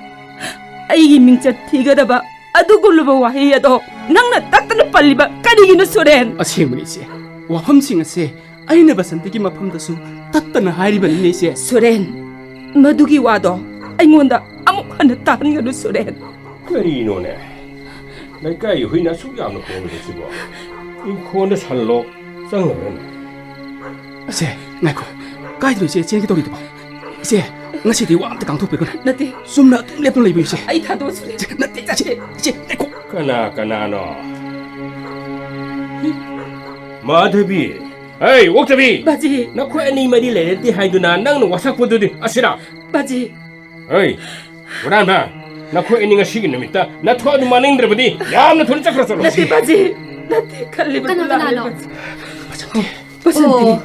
ꯑꯩꯒꯤ ꯃꯤꯡꯆꯠ ꯊꯤꯒꯗꯕ ꯑꯗꯨꯒꯨꯝꯂꯕ ꯋꯥꯍꯩ ꯑꯗꯣ ꯅꯪꯅ ꯇꯠꯇꯅ ꯄꯜꯂꯤꯕ ꯀꯔꯤꯒꯤꯅꯣ, ꯁꯨꯔꯦꯟ? ꯑꯁꯦꯡꯕꯅꯤ, ꯏꯆꯦ꯫ ꯋꯥꯐꯝꯁꯤꯡ ꯑꯁꯦ ꯑꯩꯅ ꯕꯁꯟꯇꯤꯒꯤ ꯃꯐꯝꯗꯁꯨ ꯇꯠꯇꯅ ꯍꯥꯏꯔꯤꯕꯅꯤꯅꯦ, ꯏꯆꯦ꯫ ꯁꯨꯔꯦꯟ, ꯃꯗꯨꯒꯤ ꯋꯥꯗꯣ ꯑꯩꯉꯣꯟꯗ ꯑꯃꯨꯛ ꯍꯟꯅ ꯇꯥꯍꯟꯒꯅꯨ, ꯁꯨꯔꯦꯟ꯫ ꯀꯔꯤꯅꯣꯅꯦ? ꯂꯩꯀꯥꯏꯒꯤ ꯍꯨꯏꯅ ꯑꯁꯨꯛ ꯌꯥꯝꯅ ꯈꯣꯡꯂꯤꯕꯁꯤꯕꯣ? ꯏꯪꯈꯣꯜꯗ ꯁꯟ ꯂꯣꯛ ꯆꯪꯂꯕ꯭ꯔꯅꯦ? ꯏꯆꯦ, ꯉꯥꯏꯈꯣ꯫ ꯀꯥꯏꯗꯅꯣ ꯏꯆꯦ ꯆꯦꯟꯒꯦ ꯇꯧꯔꯤꯗꯨꯕꯣ? ꯏꯆꯦ, ꯉꯁꯤꯗꯤ ꯋꯥ ꯑꯝꯇ ꯉꯥꯡꯊꯣꯛꯄꯤꯒꯅꯨ꯫ ꯅꯠꯇꯦ꯫ ꯆꯨꯝꯅ ꯑꯗꯨꯝ ꯂꯦꯞꯇꯨꯅ ꯂꯩꯕꯤꯌꯨ, ꯏꯆꯦ꯫ ꯑꯩ ꯊꯥꯗꯣꯛꯑꯣ, ꯁꯨꯔꯦꯟ꯫ ꯏꯆꯦ, ꯅꯠꯇꯦ, ꯏꯆꯦ, ꯅꯠꯇꯦ꯫ ꯏꯆꯦ, ꯉꯥꯏꯈꯣ꯫ ꯀꯅꯥ ꯀꯅꯥꯅꯣ? ꯃꯥꯙꯕꯤ, ꯑꯩ ꯑꯣꯛꯇꯕꯤ! ꯕꯥꯖꯤ! ꯅꯈꯣꯏ ꯑꯅꯤ ꯃꯔꯤ ꯂꯩꯔꯗꯤ ꯍꯥꯏꯗꯨꯅ ꯅꯪꯅ ꯋꯥꯁꯛꯄꯗꯨꯗꯤ ꯑꯁꯤꯔꯥ? ꯕꯥꯖꯤ! ꯍꯩ, ꯍꯨꯔꯥꯟꯕ! ꯅꯈꯣꯏ ꯑꯅꯤ ꯉꯁꯤꯒꯤ ꯅꯨꯃꯤꯠꯇ ꯅꯊꯣꯏ ꯑꯗꯨ ꯃꯥꯅꯤꯡꯗ꯭ꯔꯕꯗꯤ ꯌꯥꯝꯅ ꯊꯨꯅ ꯆꯠꯈ꯭ꯔꯣ, ꯆꯠꯂꯣ꯫ ꯅꯠꯇꯦ, ꯕꯥꯖꯤ! ꯅꯠꯇꯦ, ꯈꯜꯂꯤꯕ ꯀꯅꯥ ꯂꯥꯜꯂꯦ, ꯀꯅꯥꯅꯣ? ꯕꯥꯖꯤ꯫ ꯕꯁꯟꯇꯤ꯫ ꯑꯣ,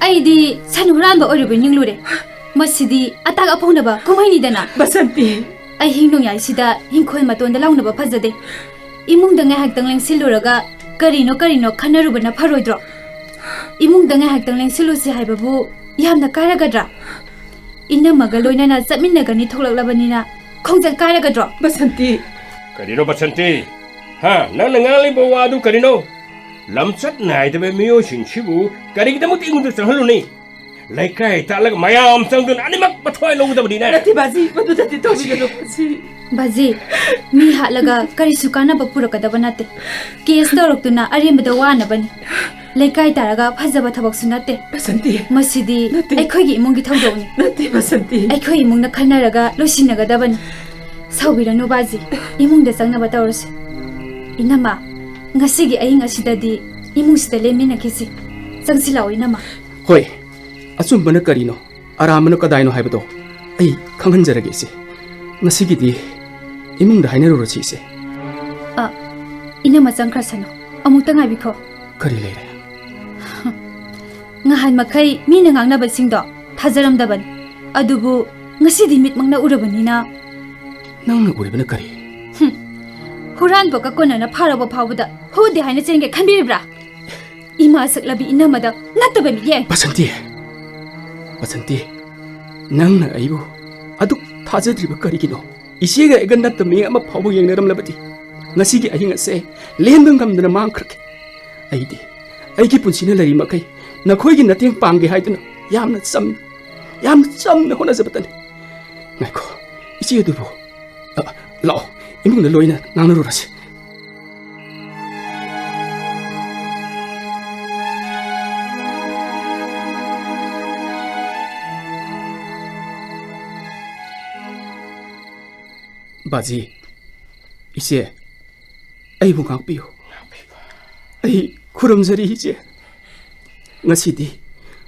ꯑꯩꯗꯤ ꯁꯟ ꯍꯨꯔꯥꯟꯕ ꯑꯣꯏꯔꯨꯕ ꯅꯤꯡꯂꯨꯔꯦ꯫ ꯃꯁꯤꯗꯤ ꯑꯇꯥꯛ ꯑꯐꯧꯅꯕ ꯀꯨꯝꯍꯩꯅꯤꯗꯅ꯫ ꯕꯁꯟꯇꯤ꯫ ꯑꯍꯤꯡ ꯅꯣꯡꯌꯥꯏꯁꯤꯗ ꯏꯪꯈꯣꯜ ꯃꯇꯣꯟꯗ ꯂꯥꯎꯅꯕ ꯐꯖꯗꯦ꯫ ꯏꯃꯨꯡꯗ ꯉꯥꯏꯍꯥꯛꯇꯪ ꯂꯦꯡꯁꯤꯜꯂꯨꯔꯒ ꯀꯔꯤꯅꯣ ꯀꯔꯤꯅꯣ ꯈꯟꯅꯔꯨꯕꯅ ꯐꯔꯣꯏꯗ꯭ꯔꯣ? ꯏꯃꯨꯡꯗ ꯉꯥꯏꯍꯥꯛꯇꯪ ꯂꯦꯡꯁꯤꯜꯂꯨꯁꯤ ꯍꯥꯏꯕꯕꯨ ꯌꯥꯝꯅ ꯀꯥꯏꯔꯒꯗ꯭ꯔꯥ? ꯏꯅꯝꯃꯒ ꯂꯣꯏꯅꯅ ꯆꯠꯃꯤꯟꯅꯒꯅꯤ ꯊꯣꯛꯂꯛꯂꯕꯅꯤꯅ ꯈꯣꯡꯆꯠ ꯀꯥꯏꯔꯒꯗ꯭ꯔꯣ? ꯕꯁꯟꯇꯤ꯫ ꯀꯔꯤꯅꯣ ꯕꯁꯟꯇꯤ? ꯍꯥ? ꯅꯪꯅ ꯉꯥꯡꯂꯤꯕ ꯋꯥꯗꯨ ꯀꯔꯤꯅꯣ? ꯂꯝꯆꯠ ꯅꯥꯏꯗꯕ ꯃꯤꯑꯣꯏꯁꯤꯡꯁꯤꯕꯨ ꯀꯔꯤꯒꯤꯗꯃꯛꯇ ꯏꯃꯨꯡꯗ ꯆꯪꯍꯜꯂꯨꯅꯤ? ꯂꯩꯀꯥꯏ ꯇꯥꯜꯂꯒ ꯃꯌꯥꯝ ꯆꯪꯗꯨꯅ ꯑꯅꯤꯃꯛ ꯃꯊ꯭ꯋꯥꯏ ꯂꯧꯒꯗꯕꯅꯤꯅꯦ꯫ ꯅꯠꯇꯦ ꯕꯥꯖꯤ, ꯃꯗꯨ ꯅꯠꯇꯦ, ꯇꯧꯕꯤꯒꯅꯨ ꯕꯥꯖꯤ꯫ ꯕꯥꯖꯤ, ꯃꯤ ꯍꯥꯠꯂꯒ ꯀꯔꯤꯁꯨ ꯀꯥꯟꯅꯕ ꯄꯨꯔꯛꯀꯗꯕ ꯅꯠꯇꯦ꯫ ꯀꯦꯁ ꯇꯧꯔꯛꯇꯨꯅ ꯑꯔꯦꯝꯕꯗ ꯋꯥꯅꯕꯅꯤ꯫ ꯂꯩꯀꯥꯏ ꯇꯥꯔꯒ ꯐꯖꯕ ꯊꯕꯛꯁꯨ ꯅꯠꯇꯦ꯫ ꯕꯁꯟꯇꯤ꯫ ꯃꯁꯤꯗꯤ ꯅꯠꯇꯦ꯫ ꯑꯩꯈꯣꯏꯒꯤ ꯏꯃꯨꯡꯒꯤ ꯊꯧꯗꯣꯛꯅꯤ꯫ ꯅꯠꯇꯦ, ꯕꯁꯟꯇꯤ꯫ ꯑꯩꯈꯣꯏ ꯏꯃꯨꯡꯅ ꯈꯟꯅꯔꯒ ꯂꯣꯏꯁꯤꯟꯅꯒꯗꯕꯅꯤ꯫ ꯁꯥꯎꯕꯤꯔꯅꯨ ꯕꯥꯖꯤ꯫ ꯏꯃꯨꯡꯗ ꯆꯪꯅꯕ ꯇꯧꯔꯁꯤ꯫ ꯏꯅꯝꯃ, ꯉꯁꯤꯒꯤ ꯑꯍꯤꯡ ꯑꯁꯤꯗꯗꯤ ꯏꯃꯨꯡꯁꯤꯗ ꯂꯦꯟꯃꯤꯟꯅꯈꯤꯁꯤ꯫ ꯆꯪꯁꯤꯜꯂꯛꯑꯣ, ꯏꯅꯝꯃ꯫ ꯍꯣꯏ, ꯑꯆꯨꯝꯕꯅ ꯀꯔꯤꯅꯣ? ꯑꯔꯥꯟꯕꯅ ꯀꯗꯥꯏꯅꯣ ꯍꯥꯏꯕꯗꯣ ꯑꯩ ꯈꯪꯍꯟꯖꯔꯒꯦ, ꯏꯆꯦ꯫ ꯉꯁꯤꯒꯤꯗꯤ ꯏꯃꯨꯡꯗ ꯍꯥꯏꯅꯔꯨꯔꯁꯤ, ꯏꯆꯦ꯫ ꯑ, ꯏꯅꯝꯃ ꯆꯪꯈ꯭ꯔꯁꯅꯨ꯫ ꯑꯃꯨꯛꯇ ꯉꯥꯏꯕꯤꯈꯣ꯫ ꯀꯔꯤ ꯂꯩꯔꯦ? ꯉꯍꯥꯟ ꯃꯈꯩ ꯃꯤꯅ ꯉꯥꯡꯅꯕꯁꯤꯡꯗꯣ ꯊꯥꯖꯔꯝꯗꯕꯅꯤ꯫ ꯑꯗꯨꯕꯨ ꯉꯁꯤꯗꯤ ꯃꯤꯠꯃꯛꯅ ꯎꯔꯕꯅꯤꯅ꯫ ꯅꯪꯅ ꯎꯔꯤꯕꯅ ꯀꯔꯤ? ꯍꯨꯝ꯫ ꯍꯨꯔꯥꯟꯕꯒ ꯀꯣꯟꯅꯅ ꯐꯥꯔꯕ ꯐꯥꯎꯕꯗ ꯍꯨꯗꯦ ꯍꯥꯏꯅ ꯆꯦꯟꯒꯦ ꯈꯟꯕꯤꯔꯤꯕ꯭ꯔꯥ? ꯏꯃꯥ ꯁꯛꯂꯕꯤ ꯏꯅꯝꯃꯗ ꯅꯠꯇꯕ ꯃꯤꯠꯌꯦꯡ꯫ ꯕꯁꯟꯇꯤ! ꯕꯁꯟꯇꯤ! ꯅꯪꯅ ꯑꯩꯕꯨ ꯑꯗꯨꯛ ꯊꯥꯖꯗ꯭ꯔꯤꯕ ꯀꯔꯤꯒꯤꯅꯣ? ꯏꯆꯦꯒ ꯑꯩꯒ ꯅꯠꯇꯕ ꯃꯤ ꯑꯃ ꯐꯥꯎꯕ ꯌꯦꯡꯅꯔꯝꯂꯕꯗꯤ ꯉꯁꯤꯒꯤ ꯑꯍꯤꯡ ꯑꯁꯦ ꯂꯦꯟꯕ ꯉꯝꯗꯅ ꯃꯥꯡꯈ꯭ꯔꯒꯦ꯫ ꯑꯩꯗꯤ ꯑꯩꯒꯤ ꯄꯨꯟꯁꯤꯅ ꯂꯩꯔꯤ ꯃꯈꯩ ꯅꯈꯣꯏꯒꯤ ꯃꯇꯦꯡ ꯄꯥꯡꯒꯦ ꯍꯥꯏꯗꯨꯅ ꯌꯥꯝꯅ ꯆꯝꯅ, ꯌꯥꯝꯅ ꯆꯝꯅ ꯍꯣꯠꯅꯖꯕꯇꯅꯤ꯫ ꯉꯥꯏꯈꯣ, ꯏꯆꯦ ꯑꯗꯨꯕꯨ, ꯑ, ꯂꯥꯛꯑꯣ, ꯏꯃꯨꯡꯗ ꯂꯣꯏꯅ ꯉꯥꯡꯅꯔꯨꯔꯁꯤ꯫ ꯕꯥꯖꯤ, ꯏꯆꯦ, ꯑꯩꯕꯨ ꯉꯥꯛꯄꯤꯌꯨ꯫ ꯑꯩ ꯈꯨꯔꯨꯝꯖꯔꯤ, ꯏꯆꯦ꯫ ꯉꯁꯤꯗꯤ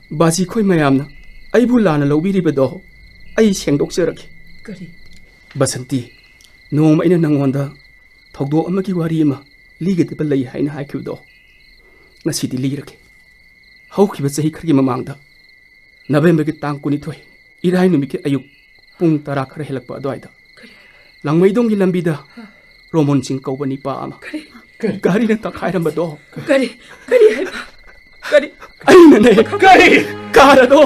ꯕꯥꯖꯤ ꯈꯣꯏ ꯃꯌꯥꯝꯅ ꯑꯩꯕꯨ ꯂꯥꯟꯅ ꯂꯧꯕꯤꯔꯤꯕꯗꯣ ꯑꯩ ꯁꯦꯡꯗꯣꯛꯆꯔꯒꯦ꯫ ꯀꯔꯤ? ꯕꯁꯟꯇꯤ, ꯅꯣꯡꯃ ꯑꯩꯅ ꯅꯪꯉꯣꯟꯗ ꯊꯧꯗꯣꯛ ꯑꯃꯒꯤ ꯋꯥꯔꯤ ꯑꯃ ꯂꯤꯒꯗꯕ ꯂꯩ ꯍꯥꯏꯅ ꯍꯥꯏꯈꯤꯕꯗꯣ ꯉꯁꯤꯗꯤ ꯂꯤꯔꯒꯦ꯫ ꯍꯧꯈꯤꯕ ꯆꯍꯤ ꯈꯔꯒꯤ ꯃꯃꯥꯡꯗ ꯅꯕꯦꯝꯕꯔꯒꯤ ꯇꯥꯡ ꯀꯨꯟꯅꯤꯊꯣꯏ, ꯏꯔꯥꯏ ꯅꯨꯃꯤꯠꯀꯤ ꯑꯌꯨꯛ ꯄꯨꯡ ꯇꯔꯥ ꯈꯔ ꯍꯦꯜꯂꯛꯄ ꯑꯗꯨꯋꯥꯏꯗ ꯂꯥꯡꯃꯩꯗꯣꯡꯒꯤ ꯂꯝꯕꯤꯗ ꯔꯣꯃꯣꯟ ꯁꯤꯡ ꯀꯧꯕ ꯅꯤꯄꯥ ꯑꯃ ꯀꯔꯤ? ꯒꯥꯔꯤꯅ ꯇꯛꯈꯥꯏꯔꯝꯕꯗꯣ꯫ ꯀꯔꯤ? ꯀꯔꯤ ꯍꯥꯏꯕ? ꯀꯔꯤ? ꯑꯩꯅꯅꯦ꯫ ꯀꯔꯤ? ꯀꯥꯔ ꯑꯗꯣ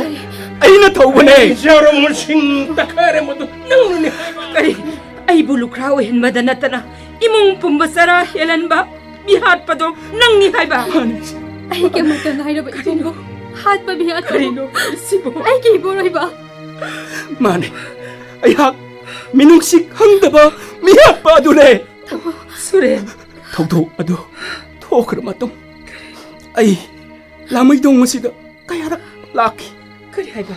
ꯑꯩꯅ ꯊꯧꯕꯅꯦ꯫ ꯏꯆꯦ ꯔꯣꯃꯣꯟ ꯁꯤꯡ ꯇꯛꯈꯥꯏꯔꯝꯕꯗꯣ ꯅꯪꯅꯅꯦ ꯍꯥꯏꯕ? ꯀꯔꯤ? ꯑꯩꯕꯨ ꯂꯨꯈ꯭ꯔꯥ ꯑꯣꯏꯍꯟꯕꯗ ꯅꯠꯇꯅ ꯏꯃꯨꯡ ꯄꯨꯝꯕ ꯆꯔꯥ ꯍꯦꯜꯍꯟꯕ ꯃꯤꯍꯥꯠꯄꯗꯣ ꯅꯪꯅꯤ ꯍꯥꯏꯕ? ꯃꯥꯅꯤ꯫ ꯑꯩꯒꯤ ꯑꯃꯠꯇ ꯉꯥꯏꯔꯕ ꯏꯕꯨꯡꯕꯨ ꯍꯥꯠꯄ ꯃꯤꯍꯥꯠꯄꯕꯨ ꯀꯔꯤꯅꯣ ꯁꯤꯕꯨ? ꯑꯩꯒꯤ ꯏꯕꯨꯔꯣꯏꯕ꯫ ꯃꯥꯅꯦ, ꯑꯩꯍꯥꯛ ꯃꯤꯅꯨꯡꯁꯤ ꯈꯪꯗꯕ ꯃꯤꯍꯥꯠꯄ ꯑꯗꯨꯅꯦ꯫ ꯁꯨꯔꯦꯟ꯫ ꯊꯧꯗꯣꯛ ꯑꯗꯨ ꯊꯣꯛꯈ꯭ꯔ ꯃꯇꯨꯡ ꯑꯩ ꯂꯥꯃꯩꯗꯣꯡ ꯑꯁꯤꯗ ꯀꯌꯥꯔꯛ ꯂꯥꯛꯈꯤ꯫ ꯀꯔꯤ ꯍꯥꯏꯕ?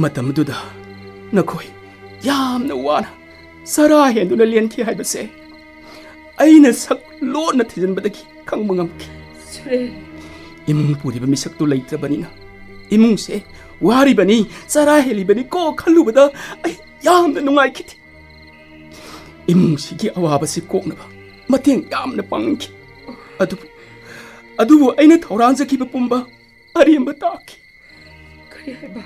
ꯃꯇꯝꯗꯨꯗ ꯅꯈꯣꯏ ꯌꯥꯝꯅ ꯋꯥꯅ ꯆꯔꯥ ꯍꯦꯟꯗꯨꯅ ꯂꯦꯟꯈꯤ ꯍꯥꯏꯕꯁꯦ ꯑꯩꯅ ꯁꯛ ꯂꯣꯟꯅ ꯊꯤꯖꯤꯟꯕꯗꯒꯤ ꯈꯪꯕ ꯉꯝꯈꯤ꯫ ꯁꯨꯔꯦꯟ꯫ ꯏꯃꯨꯡ ꯄꯨꯔꯤꯕ ꯃꯤꯁꯛꯇꯨ ꯂꯩꯇ꯭ꯔꯕꯅꯤꯅ ꯏꯃꯨꯡꯁꯦ ꯋꯥꯔꯤꯕꯅꯤ, ꯆꯔꯥ ꯍꯦꯜꯂꯤꯕꯅꯤꯀꯣ ꯈꯜꯂꯨꯕꯗ ꯑꯩ ꯌꯥꯝꯅ ꯅꯨꯡꯉꯥꯏꯈꯤꯗꯦ꯫ ꯏꯃꯨꯡꯁꯤꯒꯤ ꯑꯋꯥꯕꯁꯤ ꯀꯣꯛꯅꯕ ꯃꯇꯦꯡ ꯌꯥꯝꯅ ꯄꯥꯡꯅꯤꯡꯈꯤ꯫ ꯑꯗꯨꯕꯨ, ꯑꯗꯨꯕꯨ ꯑꯩꯅ ꯊꯧꯔꯥꯡꯖꯈꯤꯕ ꯄꯨꯝꯕ ꯑꯔꯦꯝꯕ ꯇꯥꯈꯤ꯫ ꯀꯔꯤ ꯍꯥꯏꯕ?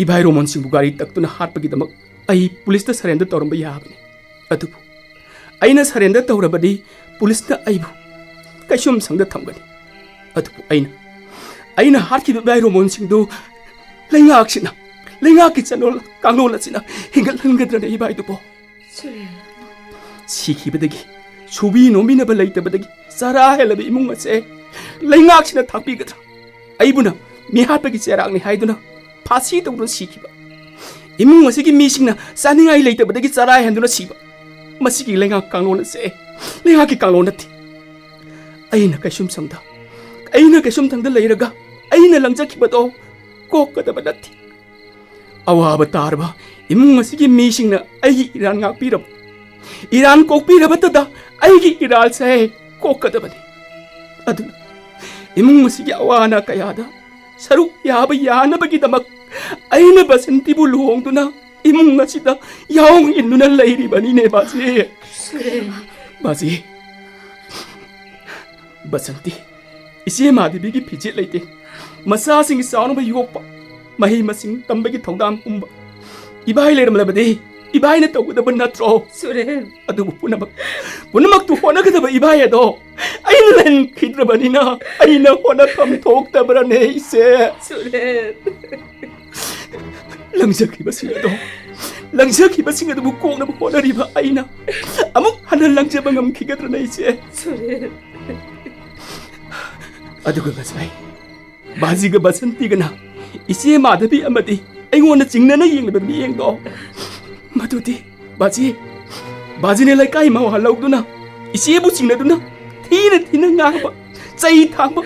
ꯏꯕꯥꯏ ꯔꯣꯃꯣꯟ ꯁꯤꯡꯕꯨ ꯒꯥꯔꯤ ꯇꯛꯇꯨꯅ ꯍꯥꯠꯄꯒꯤꯗꯃꯛ ꯑꯩ ꯄꯨꯂꯤꯁꯇ ꯁꯔꯦꯟꯗꯔ ꯇꯧꯔꯝꯕ ꯌꯥꯕꯅꯤ꯫ ꯑꯗꯨꯕꯨ ꯑꯩꯅ ꯁꯔꯦꯟꯗꯔ ꯇꯧꯔꯕꯗꯤ ꯄꯨꯂꯤꯁꯅ ꯑꯩꯕꯨ ꯀꯩꯁꯨꯝꯁꯪꯗ ꯊꯝꯒꯅꯤ꯫ ꯑꯗꯨꯕꯨ ꯑꯩꯅ, ꯑꯩꯅ ꯍꯥꯠꯈꯤꯕ ꯏꯕꯥꯏ ꯔꯣꯃꯣꯟ ꯁꯤꯡꯗꯨ ꯂꯩꯉꯥꯛꯁꯤꯅ, ꯂꯩꯉꯥꯛꯀꯤ ꯆꯠꯅꯣꯜ ꯀꯥꯡꯂꯣꯟ ꯑꯁꯤꯅ ꯍꯤꯡꯒꯠꯍꯟꯒꯗ꯭ꯔꯅꯦ ꯏꯕꯥꯏꯗꯨꯕꯣ? ꯁꯨꯔꯦꯟ꯫ ꯁꯤꯈꯤꯕꯗꯒꯤ ꯁꯨꯕꯤ ꯅꯣꯝꯕꯤꯅꯕ ꯂꯩꯇꯕꯗꯒꯤ ꯆꯔꯥ ꯍꯦꯜꯂꯕ ꯏꯃꯨꯡ ꯑꯁꯦ ꯂꯩꯉꯥꯛꯁꯤꯅ ꯊꯥꯛꯄꯤꯒꯗ꯭ꯔꯥ? ꯑꯩꯕꯨꯅ ꯃꯤꯍꯥꯠꯄꯒꯤ ꯆꯩꯔꯥꯛꯅꯤ ꯍꯥꯏꯗꯨꯅ ꯐꯥꯁꯤ ꯇꯧꯗꯨꯅ ꯁꯤꯈꯤꯕ꯫ ꯏꯃꯨꯡ ꯑꯁꯤꯒꯤ ꯃꯤꯁꯤꯡꯅ ꯆꯥꯅꯤꯡꯉꯥꯏ ꯂꯩꯇꯕꯗꯒꯤ ꯆꯔꯥ ꯍꯦꯟꯗꯨꯅ ꯁꯤꯕ꯫ ꯃꯁꯤꯒꯤ ꯂꯩꯉꯥꯛ ꯀꯥꯡꯂꯣꯟ ꯑꯁꯦ ꯂꯩꯉꯥꯛꯀꯤ ꯀꯥꯡꯂꯣꯟ ꯅꯠꯇꯦ꯫ ꯑꯩꯅ ꯀꯩꯁꯨꯝꯁꯪꯗ, ꯑꯩꯅ ꯀꯩꯁꯨꯝꯁꯪꯗ ꯂꯩꯔꯒ ꯑꯩꯅ ꯂꯪꯖꯈꯤꯕꯗꯣ ꯀꯣꯛꯀꯗꯕ ꯅꯠꯇꯦ꯫ ꯑꯋꯥꯕ ꯇꯥꯔꯕ ꯏꯃꯨꯡ ꯑꯁꯤꯒꯤ ꯃꯤꯁꯤꯡꯅ ꯑꯩꯒꯤ ꯏꯔꯥꯟ ꯉꯥꯛꯄꯤꯔꯕ, ꯏꯔꯥꯟ ꯀꯣꯛꯄꯤꯔꯕꯇꯗ ꯑꯩꯒꯤ ꯏꯔꯥꯜꯁꯦ ꯀꯣꯛꯀꯗꯕꯅꯤ꯫ ꯑꯗꯨꯅ ꯏꯃꯨꯡ ꯑꯁꯤꯒꯤ ꯑꯋꯥ ꯑꯅꯥ ꯀꯌꯥꯗ ꯁꯔꯨꯛ ꯌꯥꯕ ꯌꯥꯅꯕꯒꯤꯗꯃꯛ ꯑꯩꯅ ꯕꯁꯟꯇꯤꯕꯨ ꯂꯨꯍꯣꯡꯗꯨꯅ ꯏꯃꯨꯡ ꯑꯁꯤꯗ ꯌꯥꯑꯣꯡ ꯏꯟꯗꯨꯅ ꯂꯩꯔꯤꯕꯅꯤꯅꯦ, ꯕꯥꯖꯤ꯫ ꯁꯨꯔꯦꯟ꯫ ꯕꯥꯖꯤ, ꯕꯁꯟꯇꯤ, ꯏꯆꯦ ꯃꯥꯙꯕꯤꯒꯤ ꯐꯤꯖꯦꯠ ꯂꯩꯇꯦꯡ, ꯃꯆꯥꯁꯤꯡꯒꯤ ꯆꯥꯎꯅꯕ ꯌꯣꯛꯄ, ꯃꯍꯩ ꯃꯁꯤꯡ ꯇꯝꯕꯒꯤ ꯊꯧꯗꯥꯡ ꯄꯨꯝꯕ ꯏꯕꯥꯏ ꯂꯩꯔꯝꯂꯕꯗꯤ ꯏꯕꯥꯏꯅ ꯇꯧꯒꯗꯕ ꯅꯠꯇ꯭ꯔꯣ? ꯁꯨꯔꯦꯟ꯫ ꯑꯗꯨꯕꯨ ꯄꯨꯝꯅꯃꯛ, ꯄꯨꯝꯅꯃꯛꯇꯨ ꯍꯣꯠꯅꯒꯗꯕ ꯏꯕꯥꯏ ꯑꯗꯣ ꯑꯩꯅ ꯂꯩꯈꯤꯗ꯭ꯔꯕꯅꯤꯅ ꯑꯩꯅ ꯍꯣꯠꯅꯐꯝ ꯊꯣꯛꯇꯕ꯭ꯔꯅꯦ, ꯏꯆꯦ? ꯁꯨꯔꯦꯟ꯫ ꯂꯪꯖꯈꯤꯕꯁꯤꯡ ꯑꯗꯣ, ꯂꯪꯖꯈꯤꯕꯁꯤꯡ ꯑꯗꯨꯕꯨ ꯀꯣꯛꯅꯕ ꯍꯣꯠꯅꯔꯤꯕ ꯑꯩꯅ ꯑꯃꯨꯛ ꯍꯟꯅ ꯂꯪꯖꯕ ꯉꯝꯈꯤꯒꯗ꯭ꯔꯅꯦ, ꯏꯆꯦ? ꯁꯨꯔꯦꯟ꯫ ꯑꯗꯨꯒ ꯉꯁꯥꯏ ꯕꯥꯖꯤꯒ ꯕꯁꯟꯇꯤꯒꯅ ꯏꯆꯦ ꯃꯥꯙꯕꯤ ꯑꯃꯗꯤ ꯑꯩꯉꯣꯟꯗ ꯆꯤꯡꯅꯅ ꯌꯦꯡꯂꯤꯕ ꯃꯤꯠꯌꯦꯡꯗꯣ, ꯃꯗꯨꯗꯤ ꯕꯥꯖꯤ, ꯕꯥꯖꯤꯅ ꯂꯩꯀꯥꯏ ꯃꯋꯥ ꯂꯧꯗꯨꯅ ꯏꯆꯦꯕꯨ ꯆꯤꯡꯅꯗꯨꯅ ꯊꯤꯅ ꯊꯤꯅ ꯉꯥꯡꯕ, ꯆꯩ ꯊꯥꯡꯕ,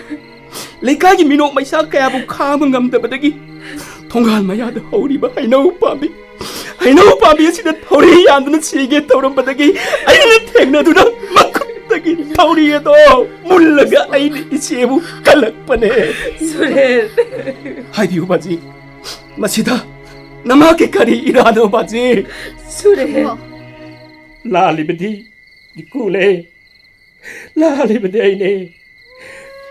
ꯂꯩꯀꯥꯏꯒꯤ ꯃꯤꯅꯣꯛ ꯃꯩꯁꯥ ꯀꯌꯥꯕꯨ ꯈꯥꯡꯕ ꯉꯝꯗꯕꯗꯒꯤ ꯊꯣꯡꯒꯥꯜ ꯃꯌꯥꯗ ꯍꯧꯔꯤꯕ ꯍꯩꯅꯧ ꯄꯥꯝꯕꯤ, ꯍꯩꯅꯧ ꯄꯥꯝꯕꯤ ꯑꯁꯤꯗ ꯊꯧꯔꯤ ꯌꯥꯟꯗꯨꯅ ꯁꯤꯒꯦ ꯇꯧꯔꯝꯕꯗꯒꯤ ꯑꯩꯅ ꯊꯦꯡꯅꯗꯨꯅ ꯃꯈꯨꯠꯇꯒꯤ ꯊꯧꯔꯤ ꯑꯗꯣ ꯃꯨꯜꯂꯒ ꯑꯩꯅ ꯏꯆꯦꯕꯨ ꯀꯜꯂꯛꯄꯅꯦ꯫ ꯁꯨꯔꯦꯟ꯫ ꯍꯥꯏꯕꯤꯌꯨ ꯕꯥꯖꯤ, ꯃꯁꯤꯗ ꯅꯃꯥꯒꯤ ꯀꯔꯤ ꯏꯔꯥꯅꯣ ꯕꯥꯖꯤ? ꯁꯨꯔꯦꯟ꯫ ꯂꯥꯜꯂꯤꯕꯗꯤ ꯏꯀꯨꯅꯦ, ꯂꯥꯜꯂꯤꯕꯗꯤ ꯑꯩꯅꯦ꯫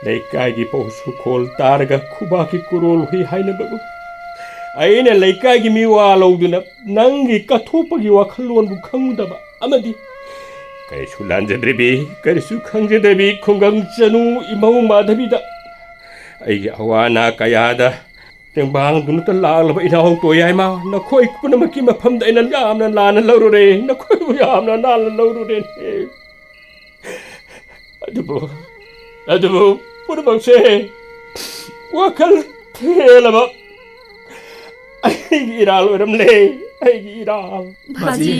ꯂꯩꯀꯥꯏꯒꯤ ꯄꯥꯎ ꯁꯨꯈꯣꯜ ꯇꯥꯔꯒ ꯈꯨꯕꯥꯛꯀꯤ ꯀꯨꯔꯣꯜ ꯍꯨꯏ ꯍꯥꯏꯅꯕꯕꯨ ꯑꯩꯅ ꯂꯩꯀꯥꯏꯒꯤ ꯃꯤꯋꯥ ꯂꯧꯗꯨꯅ ꯅꯪꯒꯤ ꯀꯠꯊꯣꯛꯄꯒꯤ ꯋꯥꯈꯜꯂꯣꯟꯕꯨ ꯈꯪꯉꯨꯗꯕ ꯑꯃꯗꯤ ꯀꯔꯤꯁꯨ ꯂꯥꯟꯖꯗ꯭ꯔꯕꯤ, ꯀꯔꯤꯁꯨ ꯈꯪꯖꯗ꯭ꯔꯕꯤ ꯈꯨꯡꯒꯪ ꯆꯅꯨ ꯏꯃꯧ ꯃꯥꯙꯕꯤꯗ ꯑꯩꯒꯤ ꯑꯋꯥ ꯑꯅꯥ ꯀꯌꯥꯗ ꯇꯦꯡꯕꯥꯡꯗꯨꯅꯇ ꯂꯥꯛꯂꯕ ꯏꯅꯥꯎ ꯇꯣꯌꯥꯏꯃ, ꯅꯈꯣꯏ ꯄꯨꯝꯅꯃꯛꯀꯤ ꯃꯐꯝꯗ ꯑꯩꯅ ꯌꯥꯝꯅ ꯂꯥꯟꯅ ꯂꯧꯔꯨꯔꯦ, ꯅꯈꯣꯏꯕꯨ ꯌꯥꯝꯅ ꯂꯥꯟꯅ ꯂꯧꯔꯨꯔꯦ꯫ ꯑꯗꯨꯕꯨ, ꯑꯗꯨꯕꯨ ꯄꯨꯝꯅꯃꯛꯁꯦ ꯋꯥꯈꯜ ꯊꯦꯜꯂꯕ ꯑꯩꯒꯤ ꯏꯔꯥꯜ ꯑꯣꯏꯔꯝꯂꯦ, ꯑꯩꯒꯤ ꯏꯔꯥꯜ꯫ ꯕꯥꯖꯤ꯫